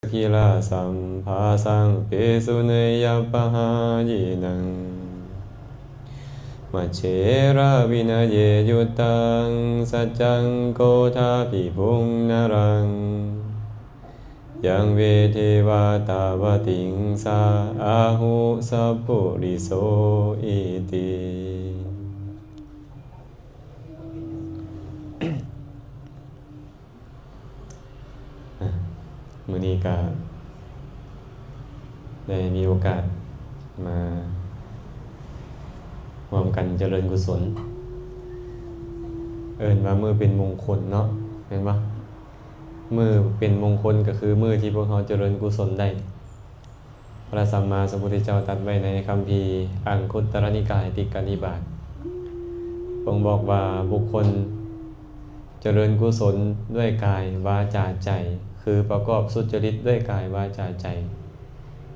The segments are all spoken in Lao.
Khīlasaṃ phāsaṃ pesu neyyappahāyinaṃ, majjhe ravineye yuttaṃ saccaṃ koṭābhibhuṃ naraṃ, yaṃ ve devā tāvatiṃsā āhu sappuriso iti. ມື້ນີ້ກະໄດ້ມີໂອກາດມາຮ່ວມກັນຈະເລີນກຸສົນ ເອີ້ນວ່າມື້ເປັນມົງຄົນເນາະ ແມ່ນບໍ່? ມື້ເປັນມົງຄົນກະຄືມື້ທີ່ພວກເຮົາຈະເລີນກຸສົນໄດ້. ພະສຳມາສຳພຸດທະເຈົ້າຕັດໄວ້ໃນຄຳພີອັງຄຸດຕະລະນິກາຍ ຕິກກະນິບາດ ເພິ່ນບອກວ່າ ບຸກຄົນຈະເລີນກຸສົນດ້ວຍກາຍ ວາຈາ ໃຈ ຄືປະກອບສຸດຈະລິດດ້ວຍກາຍ ວາຈາ ໃຈ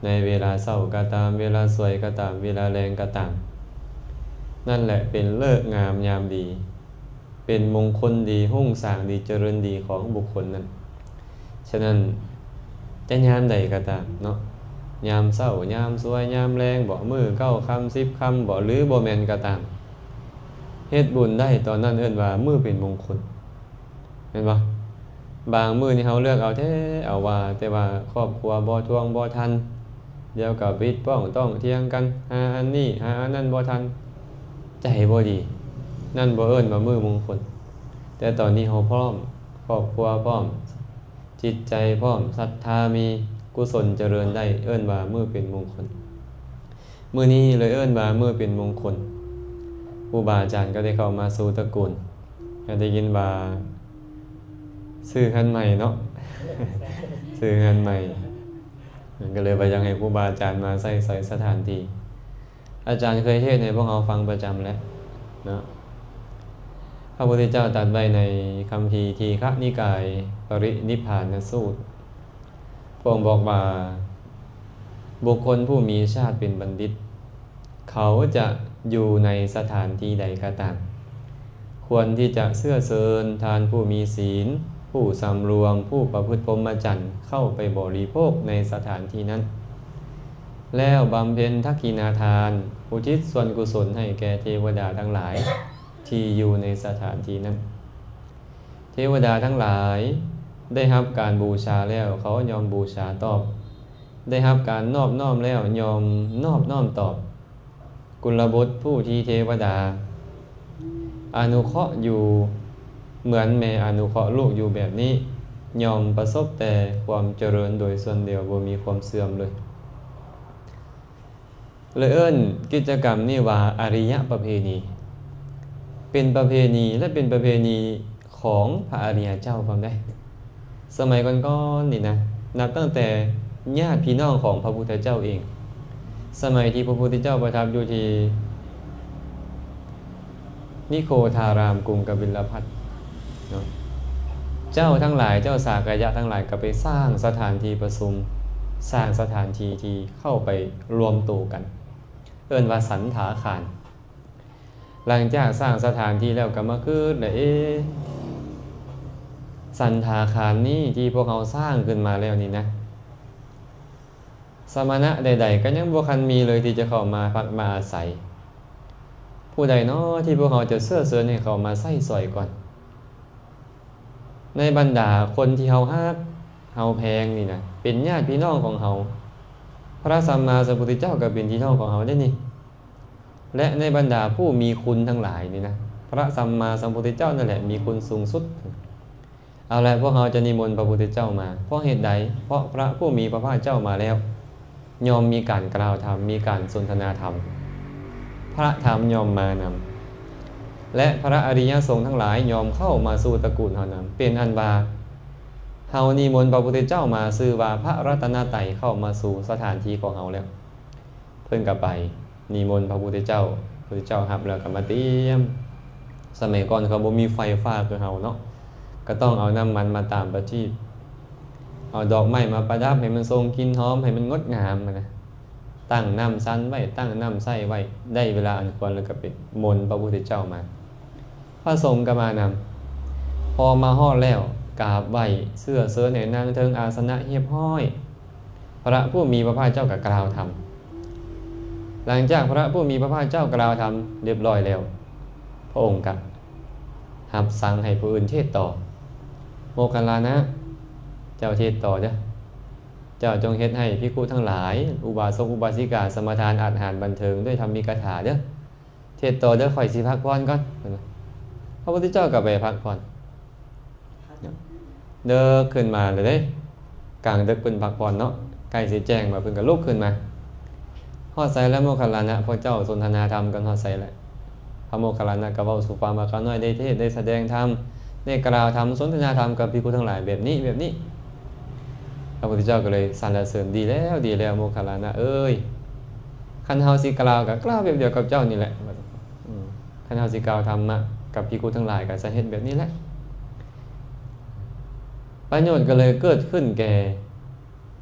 ໃນເວລາເຊົ້າກະຕາມ ເວລາສວຍກະຕາມ ເວລາແລງກະຕາມ ນັ້ນແຫຼະເປັນເລີກງາມຍາມດີ ເປັນມົງຄົນດີ ຮຸ່ງສ້າງດີ ຈະເລີນດີຂອງບຸກຄົນນັ້ນ. ສະນັ້ນ ຈະຍາມໃດກໍຕາມເນາະ ຍາມເຊົ້າ ຍາມສວຍ ຍາມແລງບໍ ມື້ເກົ້າຄ່ຳສິບຄ່ຳບໍ ຫຼືບໍ່ແມ່ນກໍຕາມ ເຮັດບຸນໄດ້ຕອນນັ້ນເອີ້ນວ່າມື້ເປັນມົງຄົນ ແມ່ນບໍ່? ບາງມື້ນີ້ເຮົາເລືອກເອົາແທ້ເອົາວ່າ ແຕ່ວ່າຄອບຄົວບໍ່ທວງບໍ່ທັນ ດຽວກໍບິດປ້ອງຕ້ອງຖຽງກັນ ຫາອັນນີ້ຫາອັນນັ້ນບໍ່ທັນ ໃຈບໍ່ດີ ນັ້ນບໍ່ເອີ້ນວ່າມື້ມົງຄົນ. ແຕ່ຕອນນີ້ເຮົາພ້ອມ ຄອບຄົວພ້ອມ ຈິດໃຈພ້ອມ ສັດທາມີ ກຸສົນຈະເລີນໄດ້ ເອີ້ນວ່າມື້ເປັນມົງຄົນ. ມື້ນີ້ເລີຍເອີ້ນວ່າມື້ເປັນມົງຄົນ ຄູບາອາຈານກໍໄດ້ເຂົ້າມາສູ່ຕະກຸນ ກໍໄດ້ຍິນວ່າຊື້ເຮືອນໃໝ່ເນາະ ຊື້ເຮືອນໃໝ່ ມັນກໍເລີຍວ່າຢາກໃຫ້ຄູບາອາຈານມາໃຊ້ສອຍສະຖານທີ່. ອາຈານເຄີຍເທດໃຫ້ພວກເຮົາຟັງປະຈຳແຫຼະເນາະ ພະພຸດທະເຈົ້າຕັດໄວ້ໃນຄຳພີທີຄະນິກາຍ ປະລິນິບພານະສູດ ພະອົງບອກວ່າ ບຸກຄົນຜູ້ມີຊາດເປັນບັນດິດ ເຂົາຈະຢູ່ໃນສະຖານທີ່ໃດກໍຕາມ ຄວນທີ່ຈະເຊື້ອເຊີນທ່ານຜູ້ມີສິນ ຜູ້ສຳລວມ ຜູ້ປະພຶດພົມມະຈັນ ເຂົ້າໄປບໍລິໂພກໃນສະຖານທີ່ນັ້ນ ແລ້ວບຳເພັນທັກຂິນາທານ ອຸທິດສ່ວນກຸສົນໃຫ້ແກ່ເທວະດາທັງຫຼາຍທີ່ຢູ່ໃນສະຖານທີ່ນັ້ນ. ເທວະດາທັງຫຼາຍໄດ້ຮັບການບູຊາແລ້ວ ເຂົາຍ່ອມບູຊາຕອບ, ໄດ້ຮັບການນອບນ້ອມແລ້ວ ຍ່ອມນອບນ້ອມຕອບ. ກຸນລະບຸດຜູ້ທີ່ເທວະດາອະນຸເຄາະຢູ່ ເໝືອນແມ່ອະນຸເຄາະລູກຢູ່ແບບນີ້ ຍ່ອມປະສົບແຕ່ຄວາມຈະເລີນໂດຍສ່ວນດຽວ ບໍ່ມີຄວາມເສື່ອມເລີຍ. ເລີຍເອີ້ນກິດຈະກຳນີ້ວ່າອະລິຍະປະເພນີ ເປັນປະເພນີ ແລະ ເປັນປະເພນີຂອງພະອະລິຍະເຈົ້າພ້ອມໃດ໋. ສະໄໝກ່ອນໆນີ້ນະ ນັບຕັ້ງແຕ່ຍາດພີ່ນ້ອງຂອງພະພຸດທະເຈົ້າເອງ ສະໄໝທີ່ພະພຸດທະເຈົ້າປະທັບຢູ່ທີ່ນິໂຄທາຣາມ ກຸງກະບິນລະພັດເນາະ ເຈົ້າທັງຫຼາຍ ເຈົ້າສາກະຍະທັງຫຼາຍ ກໍໄປສ້າງສະຖານທີ່ປະຊຸມ ສ້າງສະຖານທີ່ທີ່ເຂົ້າໄປລວມໂຕກັນ ເອີ້ນວ່າສັນຖາຄານ. ຫຼັງຈາກສ້າງສະຖານທີ່ແລ້ວກໍມາຄິດແຫຼະ ເອ ສັນຖາຄານນີ້ທີ່ພວກເຮົາສ້າງຂຶ້ນມາແລ້ວນີ້ນະ ສະມະນະໃດໆກໍຍັງບໍ່ທັນມີເລີຍທີ່ຈະເຂົ້າມາພັກມາອາໄສ. ຜູ້ໃດນໍທີ່ພວກເຮົາຈະເຊື້ອເຊີນໃຫ້ເຂົ້າມາໃຊ້ສອຍກ່ອນ? ໃນບັນດາຄົນທີ່ເຮົາຮັກເຮົາແພງນີ້ນະ ເປັນຍາດພີ່ນ້ອງຂອງເຮົາ ພະສຳມາສຳພຸດທະເຈົ້າກໍເປັນພີ່ນ້ອງຂອງເຮົາເດ້ນີ້. ແລະ ໃນບັນດາຜູ້ມີຄຸນທັງຫຼາຍນີ້ນະ ພະສຳມາສຳພຸດທະເຈົ້ານັ້ນແຫຼະມີຄຸນສູງສຸດ. ເອົາລະ ພວກເຮົາຈະນິມົນພະພຸດທະເຈົ້າມາ ເພາະເຫດໃດ? ເພາະພະຜູ້ມີພະພາກເຈົ້າມາແລ້ວ ຍ່ອມມີການກ່າວທຳ ມີການສົນທະນາທຳ ພະທຳຍ່ອມມານຳ ແລະ ພະອະລິຍະສົງທັງຫຼາຍຍ່ອມເຂົ້າມາສູ່ຕະກຸນເຮົານຳ. ເປັນອັນວ່າເຮົານິມົນພະພຸດທະເຈົ້າມາ ຊື່ວ່າພະລັດຕະນະໄຕເຂົ້າມາສູ່ສະຖານທີ່ຂອງເຮົາແລ້ວ. ເພິ່ນກໍໄປນິມົນພະພຸດທະເຈົ້າ ພະພຸດທະເຈົ້າຮັບແລ້ວກໍມາຕຽມ. ສະໄໝກ່ອນເຂົາບໍ່ມີໄຟຟ້າຄືເຮົາເນາະ ກໍຕ້ອງເອົານ້ຳມັນມາຕາມປະທີບ ເອົາດອກໄມ້ມາປະດັບໃຫ້ມັນສົ່ງກິ່ນຫອມ ໃຫ້ມັນງົດງາມຫັ້ນນະ ຕັ້ງນ້ຳສັນໄວ້ ຕັ້ງນ້ຳໃຊ້ໄວ້ ໄດ້ເວລາອັນຄວນແລ້ວກໍໄປມົນພະພຸດທະເຈົ້າມາ. ພະສົງກໍມານຳ. ພໍມາຮອດແລ້ວ ກາບໄຫວ້ເຊື້ອເຊີນໃຫ້ນັ່ງເທິງອາສະນະຮຽບຮ້ອຍ. ພະຜູ້ມີພະພາກເຈົ້າກໍກ່າວທຳ. ຫຼັງຈາກພະຜູ້ມີພະພາກເຈົ້າກ່າວທຳຮຽບຮ້ອຍແລ້ວ, ພະອົງກໍຮັບສັ່ງໃຫ້ຜູ້ອື່ນເທດຕໍ່. ໂມກຄັນລານະ, ເຈົ້າເທດຕໍ່ເດີ້. ເຈົ້າຈົ່ງເຮັດໃຫ້ພິກຂຸທັງຫຼາຍ, ອຸບາສົກອຸບາສິກາ, ສະມະທານອາດຫານບັນເທີງດ້ວຍທຳມິກະຖາເດີ້. ເທດຕໍ່ເດີ້, ຂ້ອຍຊິພັກຜ່ອນກ່ອນ. ເຫັນບໍ່? ພະພຸດທະເຈົ້າກໍໄປພັກຜ່ອນ. ເດິກຂຶ້ນມາແລ້ວເດ້, ກາງເດິກເພິ່ນພັກຜ່ອນເນາະ, ໃກ້ຊິແຈ້ງມາ ເພິ່ນກໍລຸກຂຶ້ນມາ. ຮອດໃສແລ້ວໂມກຄັນລານະ? ພວກເຈົ້າສົນທະນາທຳກັນຮອດໃສແລ້ວ? ພະໂມກຄັນລານະກໍເວົ້າສູ່ຟັງວ່າ ຂ້ານ້ອຍໄດ້ເທດ, ໄດ້ສະແດງທຳ, ໄດ້ກ່າວທຳ, ສົນທະນາທຳກັບພິກຂຸທັງຫຼາຍແບບນີ້, ແບບນີ້. ພະພຸດທະເຈົ້າກໍເລີຍສັນລະເສີນ, ດີແລ້ວ, ດີແລ້ວ ໂມກຄັນລານະເອີຍ. ຄັນເຮົາຊິກ່າວກໍກ່າວແບບດຽວກັບເຈົ້ານີ້ແຫຼະ. ອືມ ຄັນເຮົາຊິກ່າວທຳມະກັບພິກຂຸທັງຫຼາຍ ກໍຈະເຮັດແບບນີ້ແຫຼະ. ປະໂຫຍດກໍເລີຍເກີດຂຶ້ນແກ່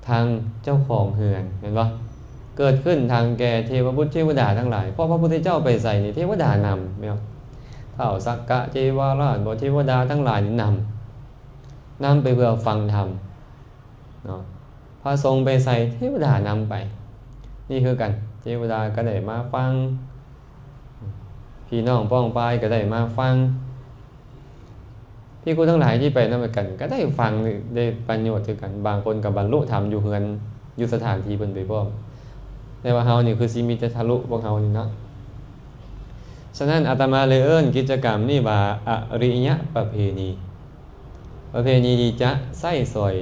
ທາງເຈົ້າຂອງເຮືອນ, ແມ່ນບໍ່? ເກີດຂຶ້ນທັງແກ່ເທວະບຸດເທວະດາທັງຫຼາຍ, ເພາະພະພຸດທະເຈົ້າໄປໃສນີ້ ເທວະດານຳ, ແມ່ນບໍ່? ທ້າວສັກກະເທວະລາດບໍ, ເທວະດາທັງຫຼາຍນີ້ນຳ, ນຳໄປເພື່ອຟັງທຳເນາະ. ພະສົງໄປໃສ ເທວະດານຳໄປ. ນີ້ຄືກັນ, ເທວະດາກໍໄດ້ມາຟັງ, ພີ່ນ້ອງປ້ອງປາຍກໍໄດ້ມາຟັງ, ພິກຂຸທັງຫຼາຍທີ່ໄປນຳກັນກໍໄດ້ຟັງ, ໄດ້ປະໂຫຍດຄືກັນ. ບາງຄົນກໍບັນລຸທຳຢູ່ເຮືອນ, ຢູ່ສະຖານທີ່ເພິ່ນໄປພ້ອມ. ແຕ່ວ່າເຮົານີ້ຄືຊິມີແຕ່ທະລຸພວກເຮົານີ້ເນາະ. ສະນັ້ນ ອາດຕະມາເລີຍເອີ້ນກິດຈະກຳນີ້ວ່າ ອະລິຍະປະເພນີ. ປະເພນີທີ່ຈະໃຊ້ສອຍ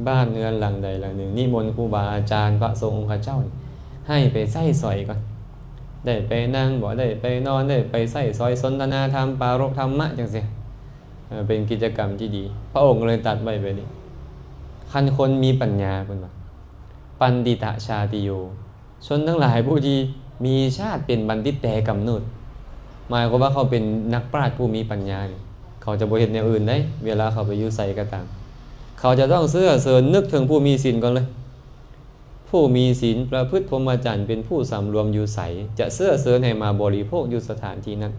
ບ້ານເຮືອນຫຼັງໃດຫຼັງໜຶ່ງ, ນິມົນຄູບາອາຈານ, ພະສົງອົງຄະເຈົ້າ ໃຫ້ໄປໃຊ້ສອຍກ່ອນ. ໄດ້ໄປນັ່ງບໍ, ໄດ້ໄປນອນ, ໄດ້ໄປໃຊ້ສອຍສົນທະນາທຳ, ປາລົບທຳມະ ຈັ່ງຊີ້. ເອີ ເປັນກິດຈະກຳທີ່ດີ. ພະອົງກໍເລີຍຕັດໄວ້ແບບນີ້, ຄັນຄົນມີປັນຍາ, ເພິ່ນວ່າ ປັນດິຕະຊາຕິໂຍ, ຊົນທັງຫຼາຍຜູ້ທີ່ມີຊາດເປັນບັນດິດແຕ່ກຳເນີດ, ໝາຍຄວາມວ່າເຂົາເປັນນັກປາດຜູ້ມີປັນຍານີ້, ເຂົາຈະບໍ່ເຮັດແນວອື່ນໃດ, ເວລາເຂົາໄປຢູ່ໃສກໍຕາມ, ເຂົາຈະຕ້ອງເຊື້ອເຊີນນຶກເຖິງຜູ້ມີສິນກ່ອນເລີຍ. ຜູ້ມີສິນປະພຶດພົມມະຈັນ ເປັນຜູ້ສຳລວມຢູ່ໃສ, ຈະເຊື້ອເຊີນໃຫ້ມາບໍລິໂພກຢູ່ສະຖານທີ່ນັ້ນ.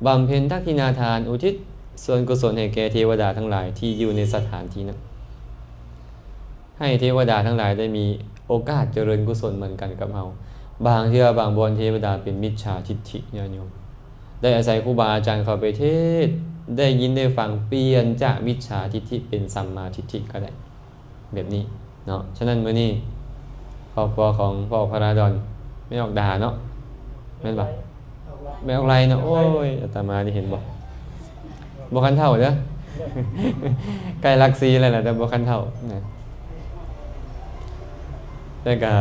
ບຳເພັນທັກຂິນາທານ ອຸທິດສ່ວນກຸສົນໃຫ້ແກ່ເທວະດາທັງຫຼາຍທີ່ຢູ່ໃນສະຖານທີ່ນັ້ນ, ໃຫ້ເທວະດາທັງຫຼາຍໄດ້ມີໂອກາດຈະເລີນກຸສົນເໝືອນກັນກັບເຮົາ. ບາງເທື່ອບາງບ່ອນເທວະດາເປັນມິດສາທິດຖິ, ຍາດໂຍມ, ໄດ້ອາໄສຄູບາອາຈານເຂົ້າໄປເທດ, ໄດ້ຍິນໄດ້ຟັງ, ປ່ຽນຈາກມິດສາທິດຖິເປັນສຳມາທິດຖິກໍໄດ້. ແບບນີ້ເນາະ. ສະນັ້ນມື້ນີ້ຄອບຄົວຂອງພໍ່ພະລາດອນ ແມ່ອອກດາເນາະ, ແມ່ນບໍ່? ແມ່ອອກໄລເນາະ. ໂອ້ຍ ອາດຕະມານີ້ເຫັນບໍ່, ບໍ່ຄັນເຖົ້າເດີ້, ໃກ້ຫຼັກສີ່ແລ້ວແຫຼະ ແຕ່ບໍ່ຄັນເຖົ້ານະ. ແຕ່ກະ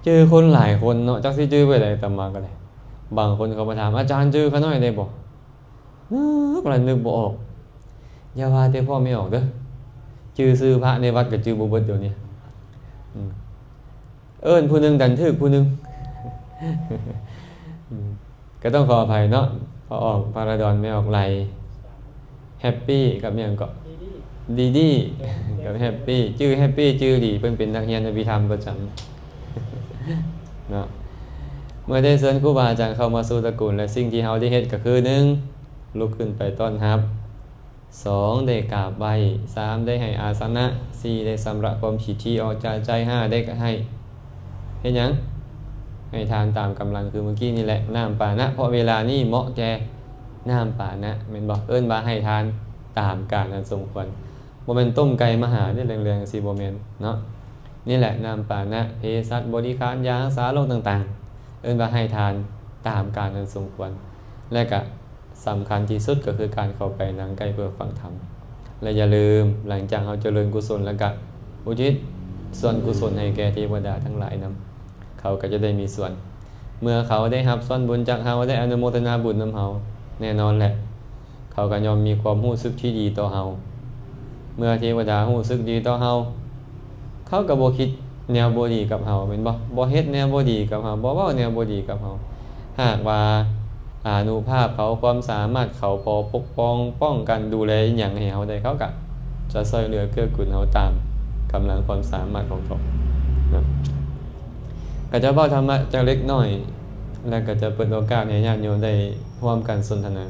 ຈື່ຄົນຫຼາຍຄົນເນາະ, ຈັກຊິຈື່ໄປໃດ ອາດຕະມາກໍໄດ້. ບາງຄົນເຂົາມາຖາມ ອາຈານຈື່ຂ້ານ້ອຍໄດ້ບໍ່? ນຶກແລ້ວນຶກບໍ່ອອກ. ຢ່າວ່າແຕ່ພໍ່ແມ່ອອກເດີ້, ຈື່ຊື່ພະໃນວັດກໍຈື່ບໍ່ເບິດດຽວນີ້. ອືມ ເອີ້ນຜູ້ໜຶ່ງດັນຖືກຜູ້ໜຶ່ງ. ອືມ ກໍຕ້ອງຂໍອະໄພເນາະ, ພໍ່ອອກ ພະລາດອນ ແມ່ອອກໄລ, ແຮັບປີ້ກັບຫຍັງເກາະ? ດີດີ ກັບແຮັບປີ້. ຈື່ແຮັບປີ້ຈື່ດີ, ເພິ່ນເປັນນັກຮຽນອະພິທຳປະຈຳ. ເນາະ. ເມື່ອໄດ້ເຊີນຄູບາອາຈານເຂົ້າມາສູ່ຕະກູນ ແລະ ສິ່ງທີ່ເຮົາໄດ້ເຮັດກໍຄື ໜຶ່ງ ລຸກຂຶ້ນໄປຕ້ອນຮັບ, ສອງ ໄດ້ກາບໄຫວ້, ສາມ ໄດ້ໃຫ້ອາສະນະ, ສີ່ ໄດ້ຊຳລະຄວາມຂີ້ຖີ່ອອກຈາກໃຈ, ຫ້າ ໄດ້ໃຫ້, ເຮັດຫຍັງ? ໃຫ້ທານຕາມກຳລັງ ຄືມື້ກີ້ນີ້ແຫຼະ, ນ້ຳປານະ, ເພາະເວລານີ້ເໝາະແກ່ນ້ຳປານະ, ແມ່ນບໍ່? ເອີ້ນວ່າໃຫ້ທານຕາມການອັນສົມຄວນ. ບໍ່ແມ່ນຕົ້ມໄກ່ມາຫາເດ້ ແລງໆ ຈັ່ງຊີ້ ບໍ່ແມ່ນເນາະ. ນີ້ແຫຼະ ນ້ຳປານະ, ເພສັດ, ບໍລິຂານ, ຢາຮັກສາໂລກຕ່າງໆ, ເອີ້ນວ່າໃຫ້ທານຕາມການອັນສົມຄວນ. ແລະກະສຳຄັນທີ່ສຸດກໍຄືການເຂົ້າໄປນັ່ງໃກ້ເພື່ອຟັງທຳ. ແລະຢ່າລືມ, ຫຼັງຈາກເຮົາຈະເລີນກຸສົນແລ້ວກະອຸທິດສ່ວນກຸສົນໃຫ້ແກ່ເທວະດາທັງຫຼາຍນຳ. ເຂົາກໍຈະໄດ້ມີສ່ວນ. ເມື່ອເຂົາໄດ້ຮັບສ່ວນບຸນຈາກເຮົາ, ໄດ້ອະນຸໂມທະນາບຸນນຳເຮົາ, ແນ່ນອນແຫຼະ ເຂົາກໍຍ່ອມມີຄວາມຮູ້ສຶກທີ່ດີຕໍ່ເຮົາ. ເມື່ອເທວະດາຮູ້ສຶກດີຕໍ່ເຮົາ, ເຂົາກໍບໍ່ຄິດແນວບໍ່ດີກັບເຮົາ, ແມ່ນບໍ່? ບໍ່ເຮັດແນວບໍ່ດີກັບເຮົາ, ບໍ່ເວົ້າແນວບໍ່ດີກັບເຮົາ. ຫາກວ່າອານຸພາບເຂົາ, ຄວາມສາມາດເຂົາພໍປົກປ້ອງ, ປ້ອງກັນ, ດູແລອີ່ຫຍັງໃຫ້ເຮົາໄດ້, ເຂົາກໍຈະຊ່ວຍເຫຼືອເກື້ອກູນເຮົາຕາມກຳລັງຄວາມສາມາດຂອງເຂົານະ. ກໍຈະເວົ້າທຳມະຈັກເລັກນ້ອຍ ແລະ ກໍຈະເປີດໂອກາດໃຫ້ຍາດໂຍມໄດ້ຮ່ວມກັນສົນທະນາ.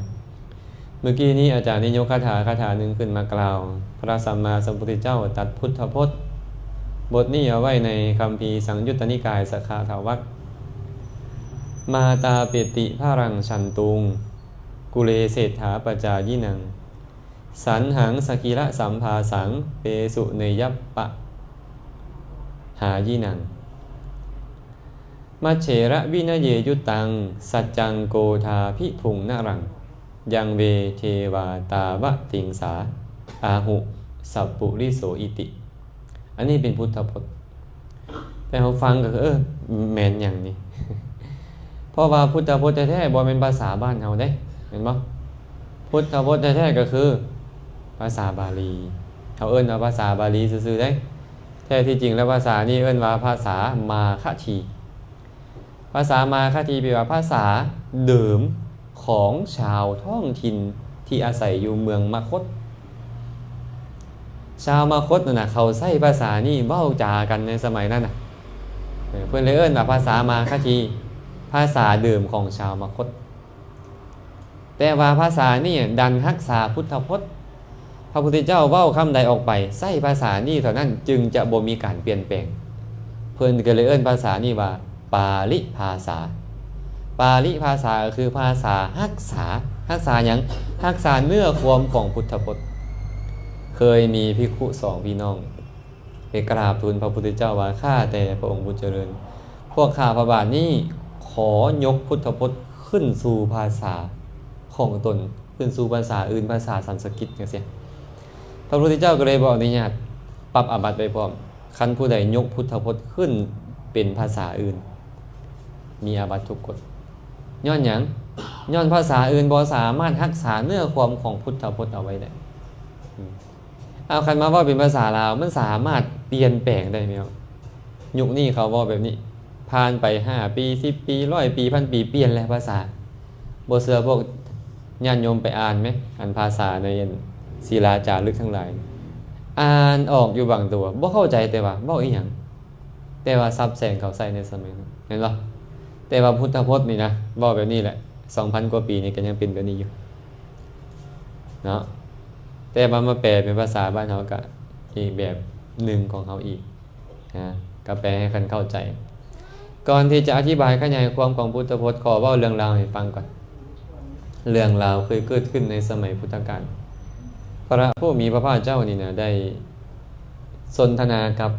ເມື່ອກີ້ນີ້ອາຈານໄດ້ຍົກຄາຖາ ຄາຖາໜຶ່ງຂຶ້ນມາກ່າວ. ພະສຳມາສຳພຸດທະເຈົ້າຕັດພຸດທະພົດ ບົດນີ້ເອົາໄວ້ໃນຄຳພີສັງຍຸດຕະນິກາຍ ສະຄະທະວັກ. Mātā peti bālaṃ chantuṃ, kūle seṭṭhā pacāyinaṃ, saṇhaṃ sakīlasamphasaṃ, pesu neyyappahāyinaṃ. Majjhe ravinaye yuttaṃ, saccaṃ kodābhibhuṃ naraṃ, yaṃ ve devā tāvatiṃsā, āhu sappuriso iti. ອັນນີ້ເປັນພຸດທະພົດ ແຕ່ເຮົາຟັງກໍຄື ເອີ ແມ່ນຫຍັງນີ້? ເພາະວ່າພຸດທະພົດແທ້ໆ ບໍ່ແມ່ນພາສາບ້ານເຮົາເດ້ ແມ່ນບໍ່? ພຸດທະພົດແທ້ໆ ກໍຄືພາສາບາລີ. ເຮົາເອີ້ນວ່າພາສາບາລີຊື່ໆ ເດ້. ແທ້ທີ່ຈິງແລ້ວພາສານີ້ເອີ້ນວ່າພາສາມາຄະທີ. ພາສາມາຄະທີແປວ່າພາສາເດີມຂອງຊາວທ້ອງຖິ່ນທີ່ອາໄສຢູ່ເມືອງມະຄົດ. ຊາວມະຄົດນັ້ນນະ ເຂົາໃຊ້ພາສານີ້ເວົ້າຈາກັນໃນສະໄໝນັ້ນນະ. ເອີ ເພິ່ນເລີຍເອີ້ນວ່າພາສາມາຄະທີ, ພາສາເດີມຂອງຊາວມະຄົດ. ແຕ່ວ່າພາສານີ້ດັນຮັກສາພຸດທະພົດ. ພະພຸດທະເຈົ້າເວົ້າຄຳໃດອອກໄປ ໃຊ້ພາສານີ້ເທົ່ານັ້ນ ຈຶ່ງຈະບໍ່ມີການປ່ຽນແປງ. ເພິ່ນກໍເລີຍເອີ້ນພາສານີ້ວ່າປາລິພາສາ. ປາລິພາສາກໍຄືພາສາຮັກສາ. ຮັກສາຫຍັງ? ຮັກສາເນື້ອຄວາມຂອງພຸດທະພົດ. ເຄີຍມີພິກຂຸສອງພີ່ນ້ອງ ໄປກາບທູນພະພຸດທະເຈົ້າວ່າ ຂ້າແຕ່ພະອົງຜູ້ຈະເລີນ, ພວກຂ້າພະບາດນີ້ຂໍຍົກພຸດທະພົດຂຶ້ນສູ່ພາສາຂອງຕົນ, ຂຶ້ນສູ່ພາສາອື່ນ, ພາສາສັນສະກິດຈັ່ງຊີ້. ພະພຸດທະເຈົ້າກໍເລີຍບໍ່ອະນຸຍາດ, ປັບອາບັດໄປພ້ອມ. ຄັນຜູ້ໃດຍົກພຸດທະພົດຂຶ້ນເປັນພາສາອື່ນ ມີອາບັດທຸກກົດ. ຍ້ອນຫຍັງ? ຍ້ອນພາສາອື່ນບໍ່ສາມາດຮັກສາເນື້ອຄວາມຂອງພຸດທະພົດເອົາໄວ້ໄດ້. ອືມ ເອົາ ຄັນມາເວົ້າເປັນພາສາລາວ ມັນສາມາດປ່ຽນແປງໄດ້ແມ່ນບໍ່? ຍຸກນີ້ເຂົາເວົ້າແບບນີ້, ຜ່ານໄປຫ້າປີ ສິບປີ ຮ້ອຍປີ ພັນປີ ປ່ຽນແລ້ວພາສາ. ບໍ່ເຊື່ອພວກຍາດໂຍມໄປອ່ານແມ, ອັນພາສາໃນອັນສິລາຈາລຶກທັງຫຼາຍ, ອ່ານອອກຢູ່ບາງຕົວ ບໍ່ເຂົ້າໃຈ ແຕ່ວ່າເວົ້າອີ່ຫຍັງ, ແຕ່ວ່າສັບແສງເຂົາໃຊ້ໃນສະໄໝນັ້ນ ແມ່ນບໍ່? ແຕ່ວ່າພຸດທະພົດນີ້ນະ ເວົ້າແບບນີ້ແຫຼະ, ສອງພັນກວ່າປີນີ້ກໍຍັງເປັນແບບນີ້ຢູ່. ເນາະ ແຕ່ວ່າມາແປເປັນພາສາບ້ານເຮົາກະອີກແບບໜຶ່ງຂອງເຮົາອີກນະ, ກະແປໃຫ້ຄັນເຂົ້າໃຈ. ກ່ອນທີ່ຈະອະທິບາຍຂະຫຍາຍຄວາມຂອງພຸດທະພົດ, ຂໍເວົ້າເລື່ອງລາວໃຫ້ຟັງກ່ອນ. ເລື່ອງລາວເຄີຍເກີດຂຶ້ນໃນສະໄໝພຸດທະການ. ພະຜູ້ມີພະພາກເຈົ້ານີ້ນະ ໄດ້ສົນທະນາກັບ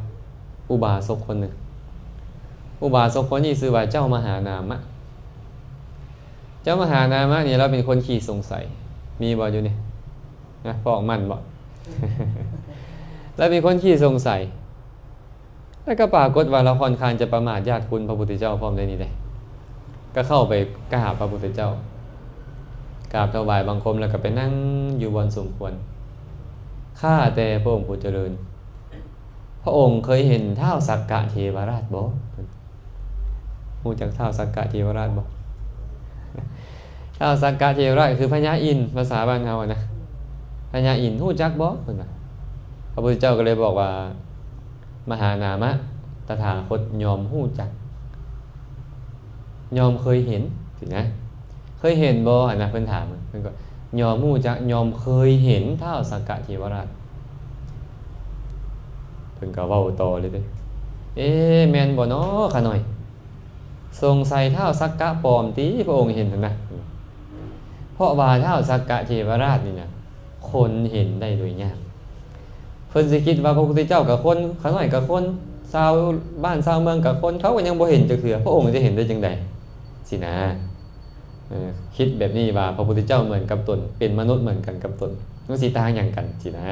ອຸບາສົກຄົນໜຶ່ງ. ອຸບາສົກຄົນນີ້ຊື່ວ່າເຈົ້າມະຫານາມະ. ເຈົ້າມະຫານາມະນີ້ລາວເປັນຄົນຂີ້ສົງໄສ, ມີບໍ່ຢູ່ນີ້ນະ? ພວກມັນບໍ່? ລາວເປັນຄົນຂີ້ສົງໄສ, ແລ້ວກໍປາກົດວ່າລາວຂ້ອນຂ້າງຈະປະໝາດຍາດຄຸນພະພຸດທະເຈົ້າພ້ອມໃດນີ້ເດ້. ກໍເຂົ້າໄປກາບພະພຸດທະເຈົ້າ, ກາບຖວາຍບັງຄົມ ແລ້ວກໍໄປນັ່ງຢູ່ບ່ອນສົມຄວນ. ຂ້າແຕ່ພະອົງຜູ້ຈະເລີນ, ພະອົງເຄີຍເຫັນທ້າວສັກກະເທວະລາດບໍ່? ຮູ້ຈັກທ້າວສັກກະເທວະລາດບໍ່? ທ້າວສັກກະເທວະລາດຄືພະຍາອິນ, ພາສາບ້ານເຮົານະ, ພະຍາອິນ ຮູ້ຈັກບໍ່? ເພິ່ນວ່າ. ພະພຸດທະເຈົ້າກໍເລີຍບອກວ່າ ມະຫານາມະ, ຕະຖາຄົດຍອມຮູ້ຈັກ, ຍອມເຄີຍເຫັນ ຊີ້ນະ. ເຄີຍເຫັນບໍ່ຫັ້ນນະ? ເພິ່ນຖາມ, ເພິ່ນກໍຍອມຮູ້ຈັກ, ຍອມເຄີຍເຫັນທ້າວສັກກະເທວະລາດ. ເພິ່ນກໍເວົ້າຕໍ່ເລີຍເດ້, ເອ ແມ່ນບໍ່ນໍຂະນ້ອຍ? ສົງໄສທ້າວສັກກະປອມຕິ ພະອົງເຫັນຫັ້ນນະ. ເພາະວ່າທ້າວສັກກະເທວະລາດນີ້ນະ ຄົນເຫັນໄດ້ໂດຍຍາກ. ເພິ່ນຊິຄິດວ່າພະພຸດທະເຈົ້າກະຄົນ, ຂ້ານ້ອຍກະຄົນ, ຊາວບ້ານຊາວເມືອງກະຄົນ, ເຂົາກໍຍັງບໍ່ເຫັນຈັກເທື່ອ, ພະອົງຈະເຫັນໄດ້ຈັ່ງໃດ? ຊີ້ນະ. ເອີ ຄິດແບບນີ້ວ່າພະພຸດທະເຈົ້າເໝືອນກັບຕົນ, ເປັນມະນຸດເໝືອນກັນກັບຕົນ, ມັນຊິຕ່າງຫຍັງກັນ? ຊີ້ນະ.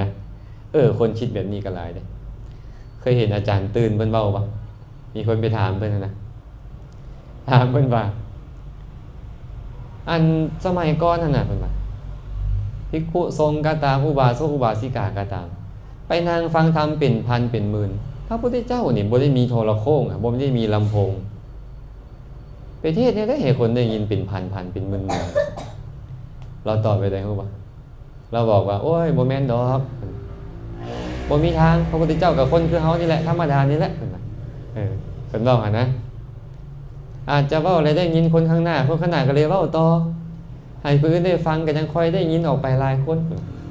ເອີ ຄົນຄິດແບບນີ້ກໍຫຼາຍເດ້. ເຄີຍເຫັນອາຈານຕື່ນເພິ່ນເວົ້າບໍ່? ມີຄົນໄປຖາມເພິ່ນຫັ້ນນະ, ຖາມເພິ່ນວ່າ ອັນສະໄໝກ່ອນຫັ້ນນະ ເພິ່ນວ່າ ພິກຂຸສົງກໍຕາມ ອຸບາສົກອຸບາສິກາກໍຕາມ ໄປນັ່ງຟັງທຳເປັນພັນເປັນໝື່ນ. ພະພຸດທະເຈົ້ານີ້ບໍ່ໄດ້ມີໂທລະໂຄ່ງ, ບໍ່ໄດ້ມີລຳໂພງ, ໄປເທດແນວໃດໃຫ້ຄົນໄດ້ຍິນເປັນພັນໆ ເປັນໝື່ນໆ? ລາວຕອບວ່າໃດຮູ້ບໍ່? ລາວບອກວ່າ ໂອ້ຍ ບໍ່ແມ່ນດອກ, ບໍ່ມີທາງ, ພະພຸດທະເຈົ້າກໍຄົນຄືເຮົານີ້ແຫຼະ, ທຳມະດານີ້ແຫຼະ, ເພິ່ນວ່າ. ເອີ ເພິ່ນເວົ້າຫັ້ນນະ, ອາດຈະເວົ້າແລ້ວໄດ້ຍິນຄົນຂ້າງໜ້າ, ຄົນຂ້າງໜ້າກໍເລີຍເວົ້າຕໍ່, ໃ ໃຫ້ຜູ້ອື່ນໄດ້ຟັງ ກໍຍັງຄ່ອຍໄດ້ຍິນອອກໄປຫຼາຍຄົນ.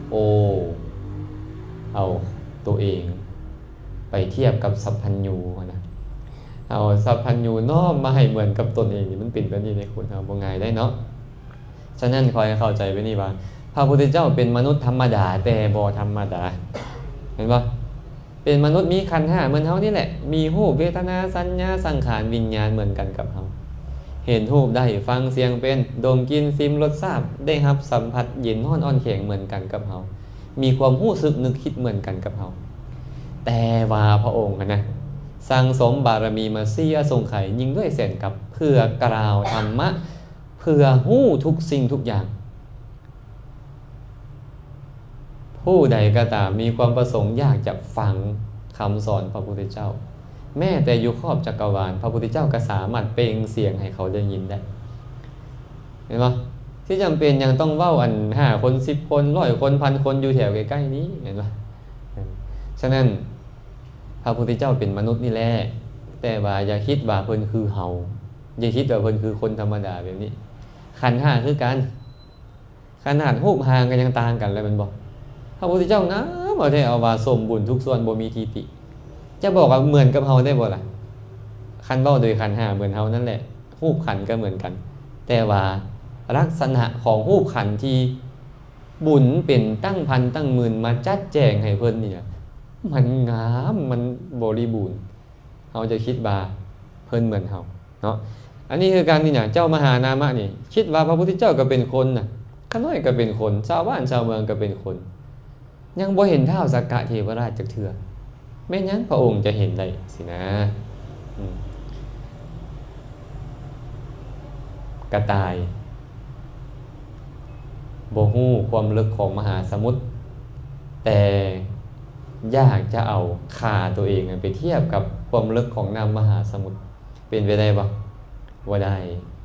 ໂອ້ ເອົາໂຕເອງໄປທຽບກັບສັບພັນຍູຫັ້ນນະ, ເອົາສັບພັນຍູນ້ອມມາໃຫ້ເໝືອນກັບຕົນເອງນີ້ ມັນເປັນແບບນີ້ເດ້ ຄົນເຮົາບໍ່ງ່າຍໄດ໋ເນາະ. ສະນັ້ນ ຂໍໃຫ້ເຂົ້າໃຈແບບນີ້ວ່າ ພະພຸດທະເຈົ້າເປັນມະນຸດທຳມະດາ ແຕ່ບໍ່ທຳມະດາ. ເຫັນບໍ່? ເປັນມະນຸດມີຂັນຫ້າເໝືອນເຮົານີ້ແຫຼະ, ມີຮູບ, ເວທະນາ, ສັນຍາ, ສັງຂານ, ວິນຍານ ເໝືອນກັນກັບເຮົາ. ເຫັນຮູບໄດ້, ຟັງສຽງເປັນ, ດົມກິ່ນ, ຊິມລົດຊາດ, ໄດ້ຮັບສຳຜັດເຢັນຮ້ອນອ່ອນແຂງເໝືອນກັນກັບເຮົາ. ມີຄວາມຮູ້ສຶກນຶກຄິດເໝືອນກັນກັບເຮົາ. ແຕ່ວ່າພະອົງຫັ້ນນະ ສັ່ງສົມບາລະມີມາສີ່ອະສົງໄຂຍິ່ງດ້ວຍແສນກັບ ເພື່ອກ່າວທຳມະ ເພື່ອຮູ້ທຸກສິ່ງທຸກຢ່າງ. ຜູ້ໃດກໍຕາມມີຄວາມປະສົງຢາກຈະຟັງຄຳສອນພະພຸດທະເຈົ້າ ແມ້ແຕ່ຢູ່ຂອບຈັກກະວານ ພະພຸດທະເຈົ້າກໍສາມາດເປັ່ງສຽງໃຫ້ເຂົາໄດ້ຍິນໄດ້. ເຫັນບໍ່? ຊິຈຳເປັນຫຍັງຕ້ອງເວົ້າອັນຫ້າຄົນ ສິບຄົນ ຮ້ອຍຄົນ ພັນຄົນ ຢູ່ແຖວໃກ້ໆນີ້ ເຫັນບໍ່? ເອີ ສະນັ້ນ ພະພຸດທະເຈົ້າເປັນມະນຸດນີ້ແຫຼະ, ແຕ່ວ່າຢ່າຄິດວ່າເພິ່ນຄືເຮົາ, ຢ່າຄິດວ່າເພິ່ນຄືຄົນທຳມະດາແບບນີ້. ຂັນຫ້າຄືກັນ, ຂະໜາດຮູບຮ່າງກໍຍັງຕ່າງກັນແລ້ວແມ່ນບໍ່? ພະພຸດທະເຈົ້າງາມເອົາແທ້ເອົາວ່າ ສົມບູນທຸກສ່ວນ ບໍ່ມີທິຕິ. ຈະບອກວ່າເໝືອນກັບເຮົາໄດ້ບໍ່ລະ? ຄັນເວົ້າໂດຍຂັນຫ້າເໝືອນເຮົານັ້ນແຫຼະ, ຮູບຂັນກໍເໝືອນກັນ, ແຕ່ວ່າລັກສະນະຂອງຮູບຂັນທີ່ບຸນເປັນຕັ້ງພັນຕັ້ງໝື່ນມາຈັດແຈງໃຫ້ເພິ່ນນີ້ນະ ມັນງາມ, ມັນບໍລິບູນ. ເຮົາຈະຄິດວ່າເພິ່ນເໝືອນເຮົາເນາະ. ອັນນີ້ຄືກັນນີ້ນະ, ເຈົ້າມະຫານາມະນີ້ ຄິດວ່າພະພຸດທະເຈົ້າກໍເປັນຄົນນະ, ຂ້ານ້ອຍກໍເປັນຄົນ, ຊາວບ້ານຊາວເມືອງກໍເປັນຄົນ. ຍັງບໍ່ເຫັນທ້າວສັກກະເທວະລາດຈັກເທື່ອ, ແມ່ນຫຍັງພະອົງຈະເຫັນໄດ້ຊີ້ນະ? ອືມ ກະຕ່າຍບໍ່ຮູ້ຄວາມເລິກຂອງມະຫາສະໝຸດ, ແຕ່ຢາກຈະເອົາຂາຕົວເອງໄປທຽບກັບຄວາມເລິກຂອງນ້ຳມະຫາສະໝຸດ. ເປັນໄປໄດ້ບໍ່? ບໍ່ໄດ້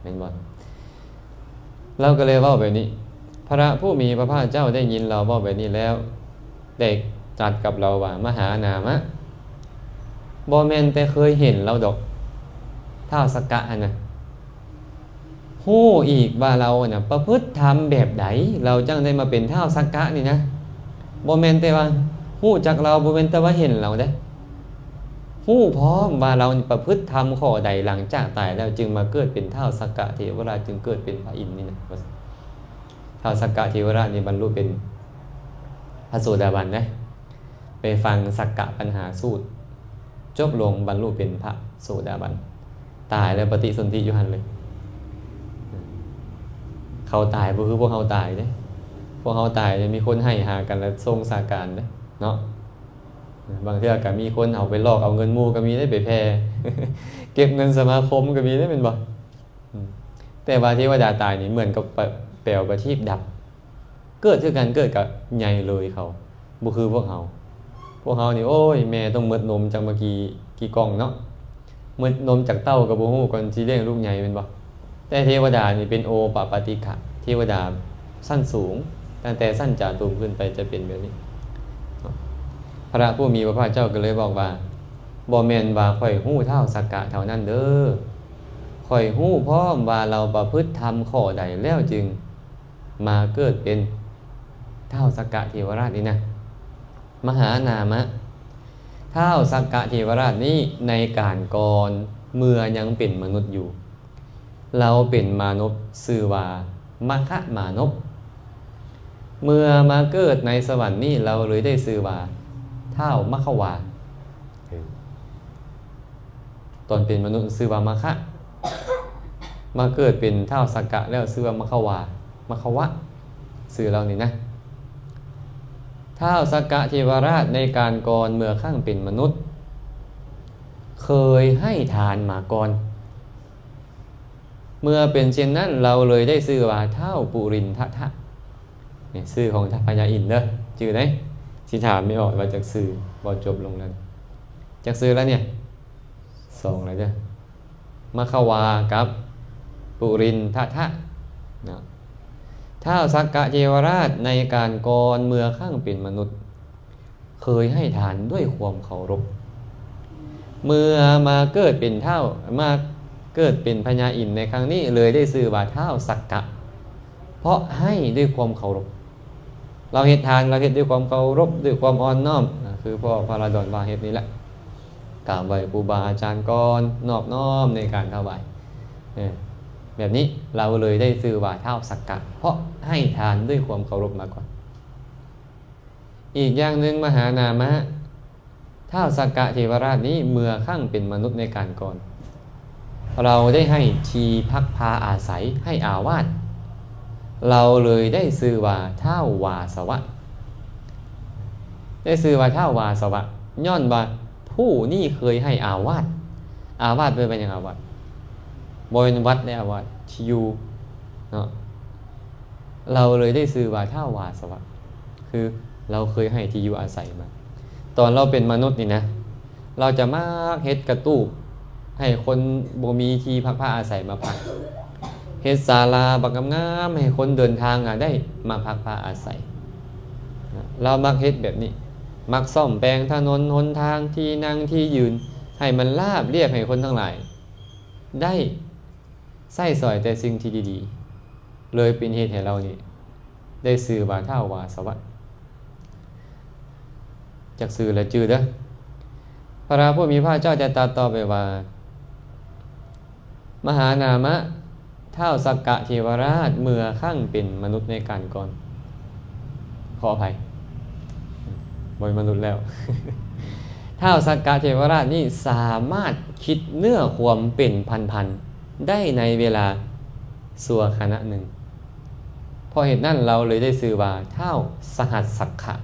ແມ່ນບໍ່? ລາວກໍເລີຍເວົ້າແບບນີ້, ພະຜູ້ມີພະພາກເຈົ້າໄດ້ຍິນລາວເວົ້າແບບນີ້ແລ້ວ ໄດ້ຕັດກັບລາວວ່າ, ມະຫານາມະ, ບໍ່ແມ່ນແຕ່ເຄີຍເຫັນລາວດອກ, ທ້າວສັກກະຫັ້ນນະ ຮູ້ອີກວ່າລາວນະປະພຶດທຳແບບໃດ ລາວຈັ່ງໄດ້ມາເປັນທ້າວສັກກະນີ້ນະ. ບໍ່ແມ່ນແຕ່ວ່າຮູ້ຈັກລາວ, ບໍ່ແມ່ນແຕ່ວ່າເຫັນລາວເດ້, ຮູ້ພ້ອມວ່າລາວປະພຶດທຳຂໍ້ໃດ ຫຼັງຈາກຕາຍແລ້ວຈຶ່ງມາເກີດເປັນທ້າວສັກກະເທວະລາດ, ຈຶ່ງເກີດເປັນພະອິນນີ້ນະ. ທ້າວສັກກະເທວະລາດນີ້ບັນລຸເປັນພະໂສດາບັນເດ້. ໄປຟັງສັກກະປັນຫາສູດ, ຈົບລົງບັນລຸເປັນພະໂສດາບັນ, ຕາຍແລ້ວປະຕິສົນທິຢູ່ຫັ້ນເລີຍ. ເຂົາຕາຍບໍ່ຄືພວກເຮົາຕາຍເດ້, ພວກເຮົາຕາຍມີຄົນໄຫ້ຫາກັນແລ້ວສົ່ງສາການເດ້ເນາະ. ບາງເທື່ອກໍມີຄົນເອົາໄປຫຼອກເອົາເງິນໝູ່ກໍມີເດ້, ໄປແຜ່ເກັບເງິນສະມາຄົມກໍມີເດ້, ແມ່ນບໍ່? ອືມ ແຕ່ວ່າເທວະດາຕາຍນີ້ເໝືອນກັບປະ ແປວປະທີບດັບ, ເກີດຄືກັນ, ເກີດກໍໃຫຍ່ເລີຍເຂົາ, ບໍ່ຄືພວກເຮົາ. ພວກເຮົານີ້ ໂອ້ຍ ແມ່ຕ້ອງໝົດນົມຈັກມາກີ່ ກີ່ກ່ອງເນາະ, ໝົດນົມຈາກເຕົ້າກໍບໍ່ຮູ້ ກ່ອນຊິລ້ຽງລູກໃຫຍ່ ແມ່ນບໍ່? ແຕ່ເທວະດານີ້ເປັນໂອປະປາຕິກະເທວະດາ ຊັ້ນສູງ, ຕັ້ງແຕ່ຊັ້ນຈາຕຸມຂຶ້ນໄປຈະເປັນແບບນີ້. ພະຜູ້ມີພະພາກເຈົ້າກໍເລີຍບອກວ່າ, ບໍ່ແມ່ນວ່າຂ້ອຍຮູ້ທ້າວສັກກະເທົ່ານັ້ນເດີ, ຂ້ອຍຮູ້ພ້ອມວ່າລາວປະພຶດທຳຂໍ້ໃດແລ້ວຈຶ່ງມາເກີດເປັນທ້າວສັກກະເທວະລາດນີ້ນະ. ມະຫານາມະ, ທ້າວສັກກະເທວະລາດນີ້ໃນການກ່ອນ ເມື່ອຍັງເປັນມະນຸດຢູ່ ລາວເປັນມານົບຊື່ວ່າມັກຄະມານົບ. ເມື່ອມາເກີດໃນສະຫວັນນີ້ ລາວເລີຍໄດ້ຊື່ວ່າທ້າວມັກຄະວາ. ເອີ ຕອນເປັນມະນຸດຊື່ວ່າມັກຄະ, ມາເກີດເປັນທ້າວສັກກະແລ້ວຊື່ວ່າມັກຄະວາ, ມັກຄະວະ, ຊື່ລາວນີ້ນະ. ທ້າວສັກກະເທວະລາດໃນການກ່ອນ ເມື່ອຄັ້ງເປັນມະນຸດ ເຄີຍໃຫ້ທານມາກ່ອນ. ເມື່ອເປັນເຊັ່ນນັ້ນ ລາວເລີຍໄດ້ຊື່ວ່າທ້າວປຸລິນທະທະ. ນີ້ຊື່ຂອງພະຍາອິນເດີ, ຈື່ໄດ້. ຊິຖາມແມ່ອອດວ່າຈັກຊື່, ເວົ້າຈົບລົງແລ້ວ. ຈັກຊື່ແລ້ວນີ້? ສອງແລ້ວເດີ. ມັກຄະວາກັບປຸລິນທະທະເນາະ. ທ້າວສັກກະເທວະລາດໃນການກ່ອນ ເມື່ອຄັ້ງເປັນມະນຸດ ເຄີຍໃຫ້ທານດ້ວຍຄວາມເຄົາລົບ. ເມື່ອມາເກີດເປັນທ້າວ, ມາເກີດເປັນພະຍາອິນໃນຄັ້ງນີ້ ເລີຍໄດ້ຊື່ວ່າທ້າວສັກກະ. ເພາະໃຫ້ດ້ວຍຄວາມເຄົາລົບ. ລາວເຮັດທານ ລາວເຮັດດ້ວຍຄວາມເຄົາລົບ ດ້ວຍຄວາມອ່ອນນ້ອມ ນະ ຄືພໍ່ພະລາດອນວ່າເຮັດນີ້ແຫຼະ ກາບໄຫວ້ຄູບາອາຈານກ່ອນ ນອບນ້ອມໃນການຖວາຍ ເອີ ແບບນີ້ລາວເລີຍໄດ້ຊື່ວ່າທ້າວສັກກະ ເພາະໃຫ້ທານດ້ວຍຄວາມເຄົາລົບມາກ່ອນ. ອີກຢ່າງໜຶ່ງ ມະຫານາມະ ທ້າວສັກກະເທວະລາດນີ້ ເມື່ອຄັ້ງເປັນມະນຸດໃນການກ່ອນ ລາວໄດ້ໃຫ້ທີ່ພັກພາອາໄສ ໃຫ້ອາວາດ ລາວເລີຍໄດ້ຊື່ວ່າທ້າວວາສະວະ ໄດ້ຊື່ວ່າທ້າວວາສະວະ ຍ້ອນວ່າຜູ້ນີ້ເຄີຍໃຫ້ອາວາດ. ອາວາດແປວ່າຫຍັງ? ອາວາດ ບໍ່ແມ່ນວັດເດ້ ອາວາດ ທີ່ຢູ່ເນາະ. ລາວເລີຍໄດ້ຊື່ວ່າທ້າວວາສະວະ ຄືລາວເຄີຍໃຫ້ທີ່ຢູ່ອາໄສມາ. ຕອນລາວເປັນມະນຸດນີ້ນະ ລາວຈະມັກເຮັດກະຕູບໃຫ້ຄົນບໍ່ມີທີ່ພັກພາອາໄສມາພັກ ເຮັດສາລາບັກງາມໆ ໃຫ້ຄົນເດີນທາງ ອາ ໄດ້ມາພັກພາອາໄສ. ລາວມັກເຮັດແບບນີ້ ມັກສ້ອມແປງຖະໜົນຫົນທາງ ທີ່ນັ່ງທີ່ຢືນ ໃຫ້ມັນລາບລຽບ ໃຫ້ຄົນທັງຫຼາຍໄດ້ໃຊ້ສອຍແຕ່ສິ່ງທີ່ດີໆ ເລີຍເປັນເຫດໃຫ້ລາວນີ້ໄດ້ຊື່ວ່າທ້າວວາສະວະ. ຈັກຊື່ແລະຈື່ເດີ ພະຜູ້ມີພະພາກເຈົ້າຈະຕັດຕໍ່ໄປວ່າ ມະຫານາມະ ທ້າວສັກກະເທວະລາດ ເມື່ອຄັ້ງເປັນມະນຸດໃນການກ່ອນ ຂໍອະໄພ ບໍ່ແມ່ນມະນຸດແລ້ວ ທ້າວສັກກະເທວະລາດນີ້ສາມາດຄິດເນື້ອຄວາມເປັນພັນໆ ໄດ້ໃນເວລາຊົ່ວຂະນະໜຶ່ງ. ເພາະເຫດນັ້ນລາວເລີຍໄດ້ຊື່ວ່າທ້າວສະຫັດສັກຂະ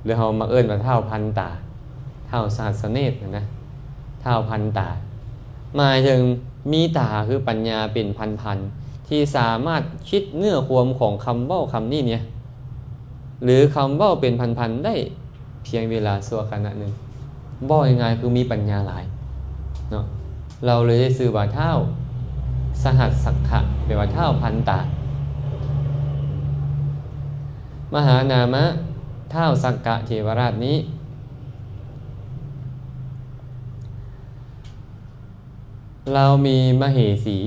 ຫຼືເຮົາມັກເອີ້ນວ່າທ້າວພັນຕາ ທ້າວສະຫັດສະເນດນະ ທ້າວພັນຕາ ໝາຍເຖິງມີຕາຄືປັນຍາເປັນພັນໆ ທີ່ສາມາດຄິດເນື້ອຄວາມຂອງຄຳເວົ້າຄຳນີ້ເນຍ ຫຼືຄຳເວົ້າເປັນພັນໆ ໄດ້ ພຽງເວລາຊົ່ວຂະນະໜຶ່ງ ເວົ້າງ່າຍໆ ຄືມີປັນຍາຫຼາຍເນາະ. ລາວເລີຍໄດ້ຊື່ວ່າທ້າວສະຫັດສັກຂະ ແປວ່າທ້າວພັນຕາ. ມະຫານາມະ ທ້າວສັກກະເທວະລາດນີ້ ລາວມີມະເຫສີ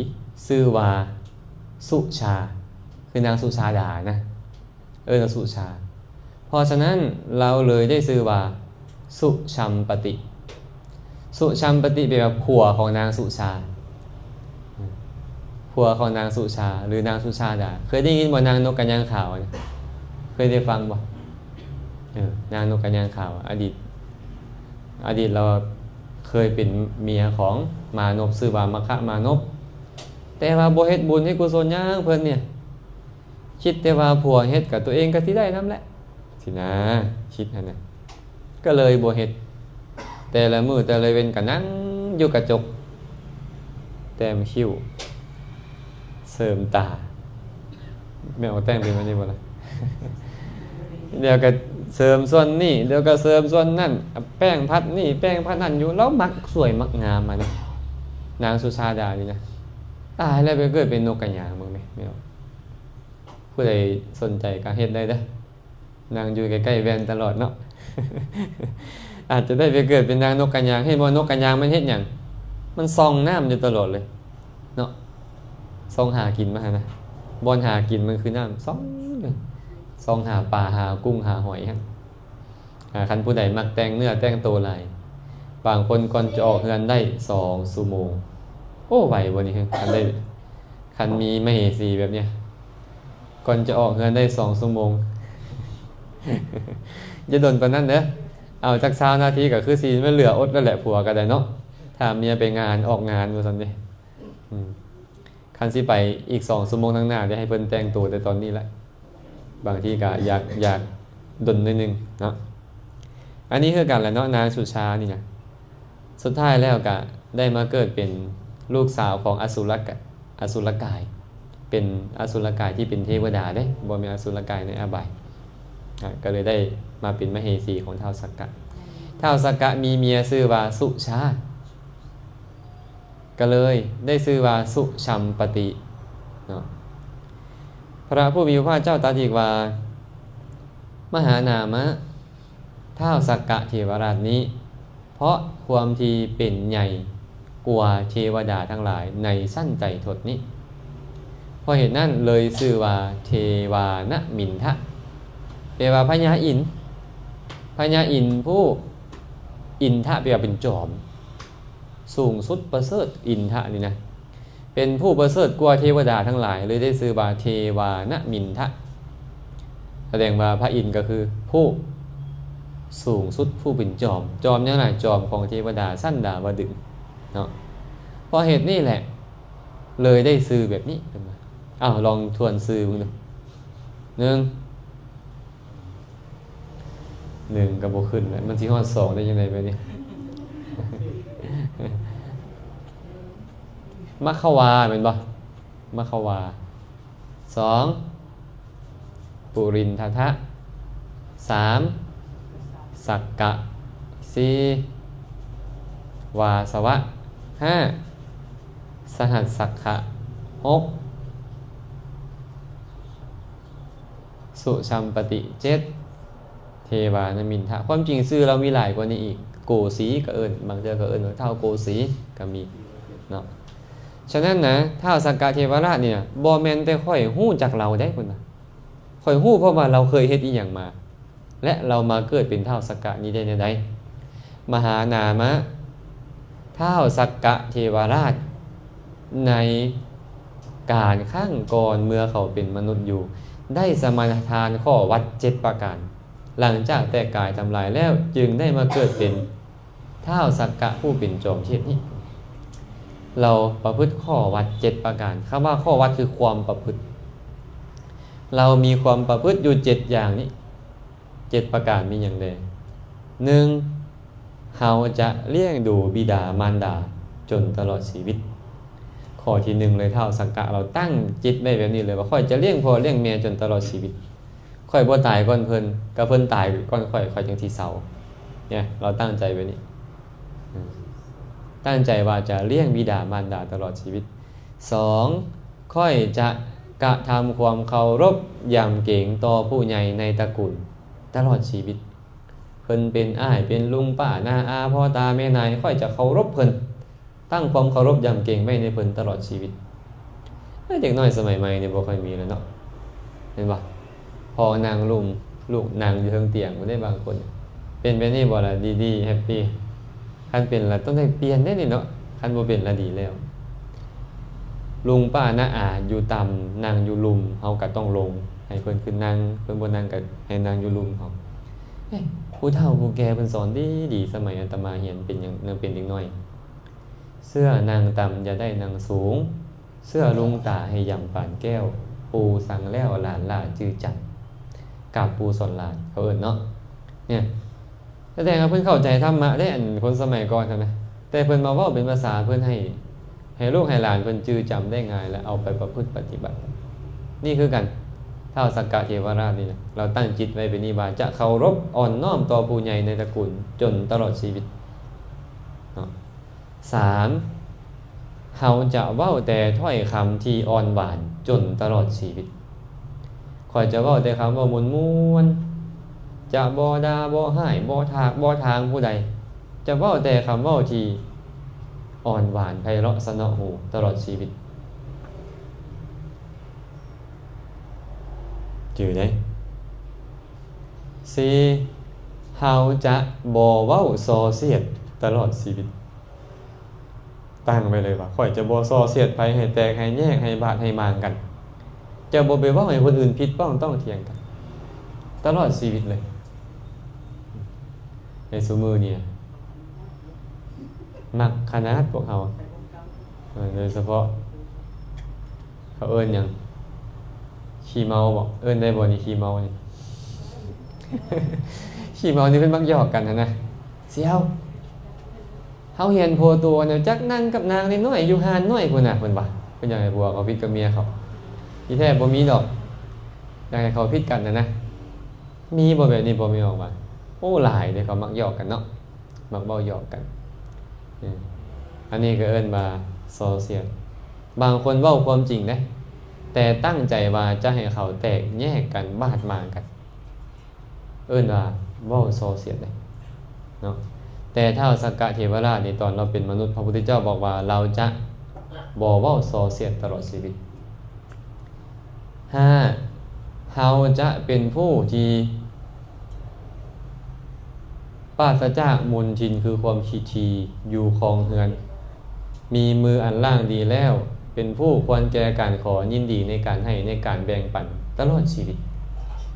ຊື່ວ່າສຸຊາ ຄືນາງສຸຊາດານະ ເອີ້ນວ່າສຸຊາ. ເພາະສະນັ້ນລາວເລີຍໄດ້ຊື່ວ່າສຸຊຳປະຕິ. ສຸຊຳປະຕິແປວ່າຜົວຂອງນາງສຸຊາ ຜົວຂອງນາງສຸຊາ ຫຼືນາງສຸຊາດາ. ເຄີຍໄດ້ຍິນບໍ່ ນາງນົກກະຍາງຂາວນະ? ເຄີຍໄດ້ຟັງບໍ່? ເອີ ນາງນົກກະຍາງຂາວ ອະດີດ ອະດີດລາວເຄີຍເປັນເມຍຂອງມານົບ ຊື່ວ່າມັກຄະມານົບ ແຕ່ວ່າບໍ່ເຮັດບຸນເຮັດກຸສົນຫຍັງເພິ່ນນີ້ ຄິດແຕ່ວ່າຜົວເຮັດ ກະຕົວເອງກະຊິໄດ້ນຳແຫຼະ ຊີ້ນະ ຄິດຫັ້ນນະ ກະເລີຍບໍ່ເຮັດ. ແຕ່ລະມື້ແຕ່ລະເວັນກະນັ່ງຢູ່ກະຈົກ ແຕ້ມຄິ້ວ ເສີມຕາ ແມ່ນອອກແຕ່ງເປັນແບບນີ້ບໍ່ລະ? ດຽວກະເສີມສ່ວນນີ້ ດຽວກະເສີມສ່ວນນັ້ນ ແປງພັດນີ້ແປງພັດນັ້ນຢູ່. ລາວມັກສວຍມັກງາມຫັ້ນນະ ນາງສຸຊາດານີ້ນະ. ຕາຍແລ້ວ ໄປເກີດເປັນນົກກະຍາງເບິ່ງແມະ ແມ່ນບໍ່? ຜູ້ໃດສົນໃຈກະເຮັດໄດ້ເດີ້. ນາງຢູ່ໃກ້ໆແວ່ນຕະຫຼອດເນາະ ອາດຈະໄດ້ໄປເກີດເປັນນາງນົກກະຍາງ. ເຫັນບໍ່ ນົກກະຍາງມັນເຮັດຫຍັງ? ມັນສ່ອງນ້ຳຢູ່ຕະຫຼອດເລີຍເນາະ ສ່ອງຫາກິນມັນຫັ້ນນະ. ບ່ອນຫາກິນມັນຄືນ້ຳ ສ່ອງ ສ່ອງຫາປາ ຫາກຸ້ງ ຫາຫອຍຫັ້ນ. ອາ ຄັນຜູ້ໃດມັກແຕ່ງເນື້ອແຕ່ງໂຕຫຼາຍ ບາງຄົນກ່ອນຈະອອກເຮືອນໄດ້ສອງຊົ່ວໂມງ. ໂອ້ ໄຫວບໍ່ນີ້? ຄັນໄດ້ ຄັນມີມະເຫສີແບບເນີ້ຍ ກ່ອນຈະອອກເຮືອນໄດ້ສອງຊົ່ວໂມງ ຢ່າດົນປານນັ້ນເດີ້. ເອົາຈັກຊາວນາທີກະຄືຊິແມ່ນເຫຼືອອົດແລ້ວແຫຼະ ຜົວກະໄດ້ເນາະ ຖ້າເມຍໄປງານອອກງານວ່າຊັ້ນເດ້. ອືມ ຄັນຊິໄປອີກສອງຊົ່ວໂມງທາງໜ້າ ໄດ້ໃຫ້ເພິ່ນແຕ່ງໂຕແຕ່ຕອນນີ້ແຫຼະ. ບາງທີກະຢາກ ຢາກດົນໜ້ອຍໜຶ່ງເນາະ. ອັນນີ້ຄືກັນແຫຼະເນາະ ນາງສຸຊານີ້ນະ. ສຸດທ້າຍແລ້ວກະໄດ້ມາເກີດເປັນລູກສາວຂອງອະສຸລະກະ ອະສຸລະກາຍ ເປັນອະສຸລະກາຍທີ່ເປັນເທວະດາເດ້ ບໍ່ແມ່ນອະສຸລະກາຍໃນອະບາຍ. ອາ ກະເລີຍໄດ້ມາເປັນມະເຫສີຂອງທ້າວສັກກະ. ທ້າວສັກກະມີເມຍຊື່ວ່າສຸຊາ ກະເລີຍໄດ້ຊື່ວ່າສຸຊຳປະຕິເນາະ. ພະຜູ້ມີພະພາກເຈົ້າຕັດອີກວ່າ ມະຫານາມະ ທ້າວສັກກະເທວະລາດນີ້ ເພາະຄວາມທີ່ເປັນໃຫຍ່ກວ່າເທວະດາທັງຫຼາຍໃນຊັ້ນໄຕທົດນີ້. ພາະເຫດນັ້ນເລີຍຊື່ວ່າເທວານະມິນທະ ແປວ່າພະຍາອິນ ພະຍາອິນຜູ້ ອິນທະແປວ່າເປັນຈອມ ສູງສຸດປະເສີດ ອິນທະນີ້ນະ ເປັນຜູ້ປະເສີດກວ່າເທວະດາທັງຫຼາຍ ເລີຍໄດ້ຊື່ວ່າເທວານະມິນທະ ສະແດງວ່າພະອິນກໍຄືຜູ້ສູງສຸດ ຜູ້ເປັນຈອມ ຈອມຫຍັງລະ? ຈອມຂອງເທວະດາຊັ້ນດາວະດຶງເນາະ ເພາະເຫດນີ້ແຫຼະ ເລີຍໄດ້ຊື່ແບບນີ້ ເພິ່ນວ່າ. ເອົ້າ ລອງທວນຊື່ເບິ່ງດູ ໜຶ່ງ ໜຶ່ງກໍບໍ່ຂຶ້ນແລ້ວ ມັນຊິຮອດສອງໄດ້ຈັ່ງໃດແບບນີ້? ມັກຄະວາແມ່ນບໍ່? ມັກຄະວາ ສອງ ປຸລິນທະທະ ສາມ ສັກກະ ສີ່ ວາສະວະ ຫ້າ ສະຫັດສັກຂະ ຫົກ ສຸຊຳປະຕິ ເຈັດ ເທວານະມິນທະ. ຄວາມຈິງຊື່ລາວມີຫຼາຍກວ່ານີ້ອີກ ໂກສີກໍເອີ້ນ ບາງເທື່ອກໍເອີ້ນວ່າທ້າວໂກສີກໍມີເນາະ. ສະນັ້ນນະ ທ້າວສັກກະເທວະລາດນີ້ນະ ບໍ່ແມ່ນແຕ່ຂ້ອຍຮູ້ຈັກລາວເດ້ ເພິ່ນວ່າ ຂ້ອຍຮູ້ເພາະວ່າລາວເຄີຍເຮັດອີ່ຫຍັງມາ ແລະ ລາວມາເກີດເປັນທ້າວສັກກະນີ້ໄດ້ແນວໃດ? ມະຫານາມະ ທ້າວສັກກະເທວະລາດ ໃນການຄັ້ງກ່ອນເມື່ອເຂົາເປັນມະນຸດຢູ່ ໄດ້ສະມາທານຂໍ້ວັດເຈັດປະການ ຫຼັງຈາກແຕກກາຍທຳລາຍແລ້ວ ຈຶ່ງໄດ້ມາເກີດເປັນ ທ້າວສັກກະຜູ້ເປັນຈອມເທບນີ້ ລາວປະພຶດຂໍ້ວັດເຈັດປະການ. ຄຳວ່າຂໍ້ວັດຄືຄວາມປະພຶດ. ລາວມີຄວາມປະພຶດຢູ່ເຈັດຢ່າງນີ້. ເຈັດປະການມີຫຍັງແດ່? ໜຶ່ງ ເຮົາຈະລ້ຽງດູບິດາມານດາຈົນຕະຫຼອດຊີວິດ. ຂໍ້ທີໜຶ່ງເລີຍ ທ້າວສັກກະລາວຕັ້ງຈິດໄວ້ແບບນີ້ເລີຍວ່າ ຂ້ອຍຈະລ້ຽງພໍ່ລ້ຽງແມ່ຈົນຕະຫຼອດຊີວິດ. ຂ້ອຍບໍ່ຕາຍກ່ອນເພິ່ນ ກະເພິ່ນຕາຍກ່ອນຂ້ອຍ ຂ້ອຍຈຶ່ງຊິເຊົາ. ເນຍ ລາວຕັ້ງໃຈແບບນີ້ ຕັ້ງໃຈວ່າຈະລ້ຽງບິດາມານດາຕະຫຼອດຊີວິດ. ສອງ ຂ້ອຍຈະກະທຳຄວາມເຄົາລົບຢຳເກງຕໍ່ຜູ້ໃຫຍ່ໃນຕະກູນຕະຫຼອດຊີວິດ. ເພິ່ນເປັນອ້າຍ ເປັນລຸງ ປ້າ ນ້າ ອາ ພໍ່ ຕາ ແມ່ ນາຍ ຂ້ອຍຈະເຄົາລົບເພິ່ນ. ຕັ້ງຄວາມເຄົາລົບຢຳເກງໄວ້ໃນເພິ່ນຕະຫຼອດຊີວິດ. ເອີ ເດັກນ້ອຍສະໄໝໃໝ່ນີ້ບໍ່ຄ່ອຍມີແລ້ວເນາະ ແມ່ນບໍ່? ພໍ່ນັ່ງລຸ່ມ ລູກນັ່ງຢູ່ເທິງຕຽງພຸ້ນເດ້ບາງຄົນ. ເປັນແບບນີ້ບໍ່ລະ ດີໆ ແຮັບປີ? ຄັນເປັນລະຕ້ອງໄດ້ປ່ຽນເດ້ນີ້ເນາະ ຄັນບໍ່ເປັນລະດີແລ້ວ. ລຸງ ປ້າ ນ້າ ອາ ຢູ່ຕ່ຳ ນັ່ງຢູ່ລຸ່ມ ເຮົາກະຕ້ອງລົງໃຫ້ເພິ່ນຂຶ້ນນັ່ງ ເພິ່ນບໍ່ນັ່ງກະໃຫ້ນັ່ງຢູ່ລຸ່ມເຮົາ. ເອີ ຜູ້ເຖົ້າຜູ້ແກ່ເພິ່ນສອນດີໆ ສະໄໝອາດຕະມາຮຽນເປັນຫຍັງ ຍັງເປັນເດັກນ້ອຍ. ເຊື່ອນັ່ງຕ່ຳຢ່າໄດ້ນັ່ງສູງ ເຊື່ອລຸງຕາໃຫ້ຢຳປານແກ້ວ ປູ່ສັ່ງແລ້ວຫຼານຫຼ້າຈື່ຈຳ ກາບປູ່ສອນຫຼານ ເຂົາເອີ້ນເນາະ. ເນຍ ສະແດງວ່າເພິ່ນເຂົ້າໃຈທຳມະເດ້ ອັນຄົນສະໄໝກ່ອນຫັ້ນນະ ແຕ່ເພິ່ນມາເວົ້າເປັນພາສາເພິ່ນໃຫ້ ໃຫ້ລູກໃຫ້ຫຼານເພິ່ນຈື່ຈຳໄດ້ງ່າຍ ແລະ ເອົາໄປປະພຶດປະຕິບັດ. ນີ້ຄືກັນ ທ້າວສັກກະເທວະລາດນີ້ນະ ລາວຕັ້ງຈິດໄວ້ແບບນີ້ວ່າ ຈະເຄົາລົບອ່ອນນ້ອມຕໍ່ຜູ້ໃຫຍ່ໃນຕະກູນຈົນຕະຫຼອດຊີວິດເນາະ. ສາມ ເຮົາຈະເວົ້າແຕ່ຖ້ອຍຄຳທີ່ອ່ອນຫວານຈົນຕະຫຼອດຊີວິດ. ຂ້ອຍຈະເວົ້າແຕ່ຄຳເວົ້າມ່ວນໆ ຈະບໍ່ດ່າ ບໍ່ຮ້າຍ ບໍ່ຖາກ ບໍ່ຖາງຜູ້ໃດ. ຈະເວົ້າແຕ່ຄຳເວົ້າທີ່ອ່ອນຫວານໄພເລາະສະເນາະຫູຕະຫຼອດຊີວິດ. ຈື່ໄດ້. ສີ່ ເຮົາຈະບໍ່ເວົ້າສໍ້ສຽດຕະຫຼອດຊີວິດ. ຕັ້ງໄວ້ເລີຍວ່າ ຂ້ອຍຈະບໍ່ສໍ້ສຽດໃຜໃຫ້ແຕກໃຫ້ແຍກ ໃຫ້ບາດໃຫ້ໝາງກັນ. ຈະບໍ່ໄປເວົ້າໃຫ້ຄົນອື່ນຜິດປ້ອງຕ້ອງຖຽງກັນ ຕະຫຼອດຊີວິດເລີຍ. ໃນຊຸມື້ນີ້ມັກຂະໜາດພວກເຮົາ ເອີ ໂດຍສະເພາະ ເຂົາເອີ້ນຫຍັງ? ຂີ້ເມົາບໍ? ເອີ້ນໄດ້ບໍ່ນີ້? ຂີ້ເມົານີ້ ຂີ້ເມົານີ້ເພິ່ນມັກຫຍອກກັນຫັ້ນນະ. ສ່ຽວ ເຮົາເຫັນຜົວໂຕນະ ຈັກນັ່ງກັບນາງນ້ອຍໆ ຢູ່ຮ້ານນ້ອຍພຸ້ນນະ ເພິ່ນວ່າ. ເພິ່ນຢາກໃຫ້ຜົວເຂົາຜິດກັບເມຍເຂົາ. ທີ່ແທ້ບໍ່ມີດອກ ຢາກໃຫ້ເຂົາຜິດກັນຫັ້ນນະ. ມີບໍ່ແບບນີ້? ພໍ່ແມ່ອອກມາ ໂອ້ ຫຼາຍເດ້ ເຂົາມັກຫຍອກກັນເນາະ ມັກເວົ້າຫຍອກກັນ. ເອີ ອັນນີ້ກໍເອີ້ນວ່າສໍ້ສຽດ. ບາງຄົນເວົ້າຄວາມຈິງເດ້ ແຕ່ຕັ້ງໃຈວ່າຈະໃຫ້ເຂົາແຕກແຍກກັນ ບາດໝາງກັນ ເອີ້ນວ່າເວົ້າສໍ້ສຽດເດ້ເນາະ. ແຕ່ທ້າວສັກກະເທວະລາດນີ້ ຕອນລາວເປັນມະນຸດ ພະພຸດທະເຈົ້າບອກວ່າລາວຈະບໍ່ເວົ້າສໍ້ສຽດຕະຫຼອດຊີວິດ. ຫ້າ ເຮົາຈະເປັນຜູ້ທີ່ປາສະຈາກມົນທິນ ຄືຄວາມຂີ້ຖີ່ຢູ່ຄອງເຮືອນ, ມີມືອັນລ້າງດີແລ້ວ, ເປັນຜູ້ຄວນແກ່ການຂໍຍິນດີໃນການໃຫ້ ໃນການແບ່ງປັນຕະຫຼອດຊີວິດ.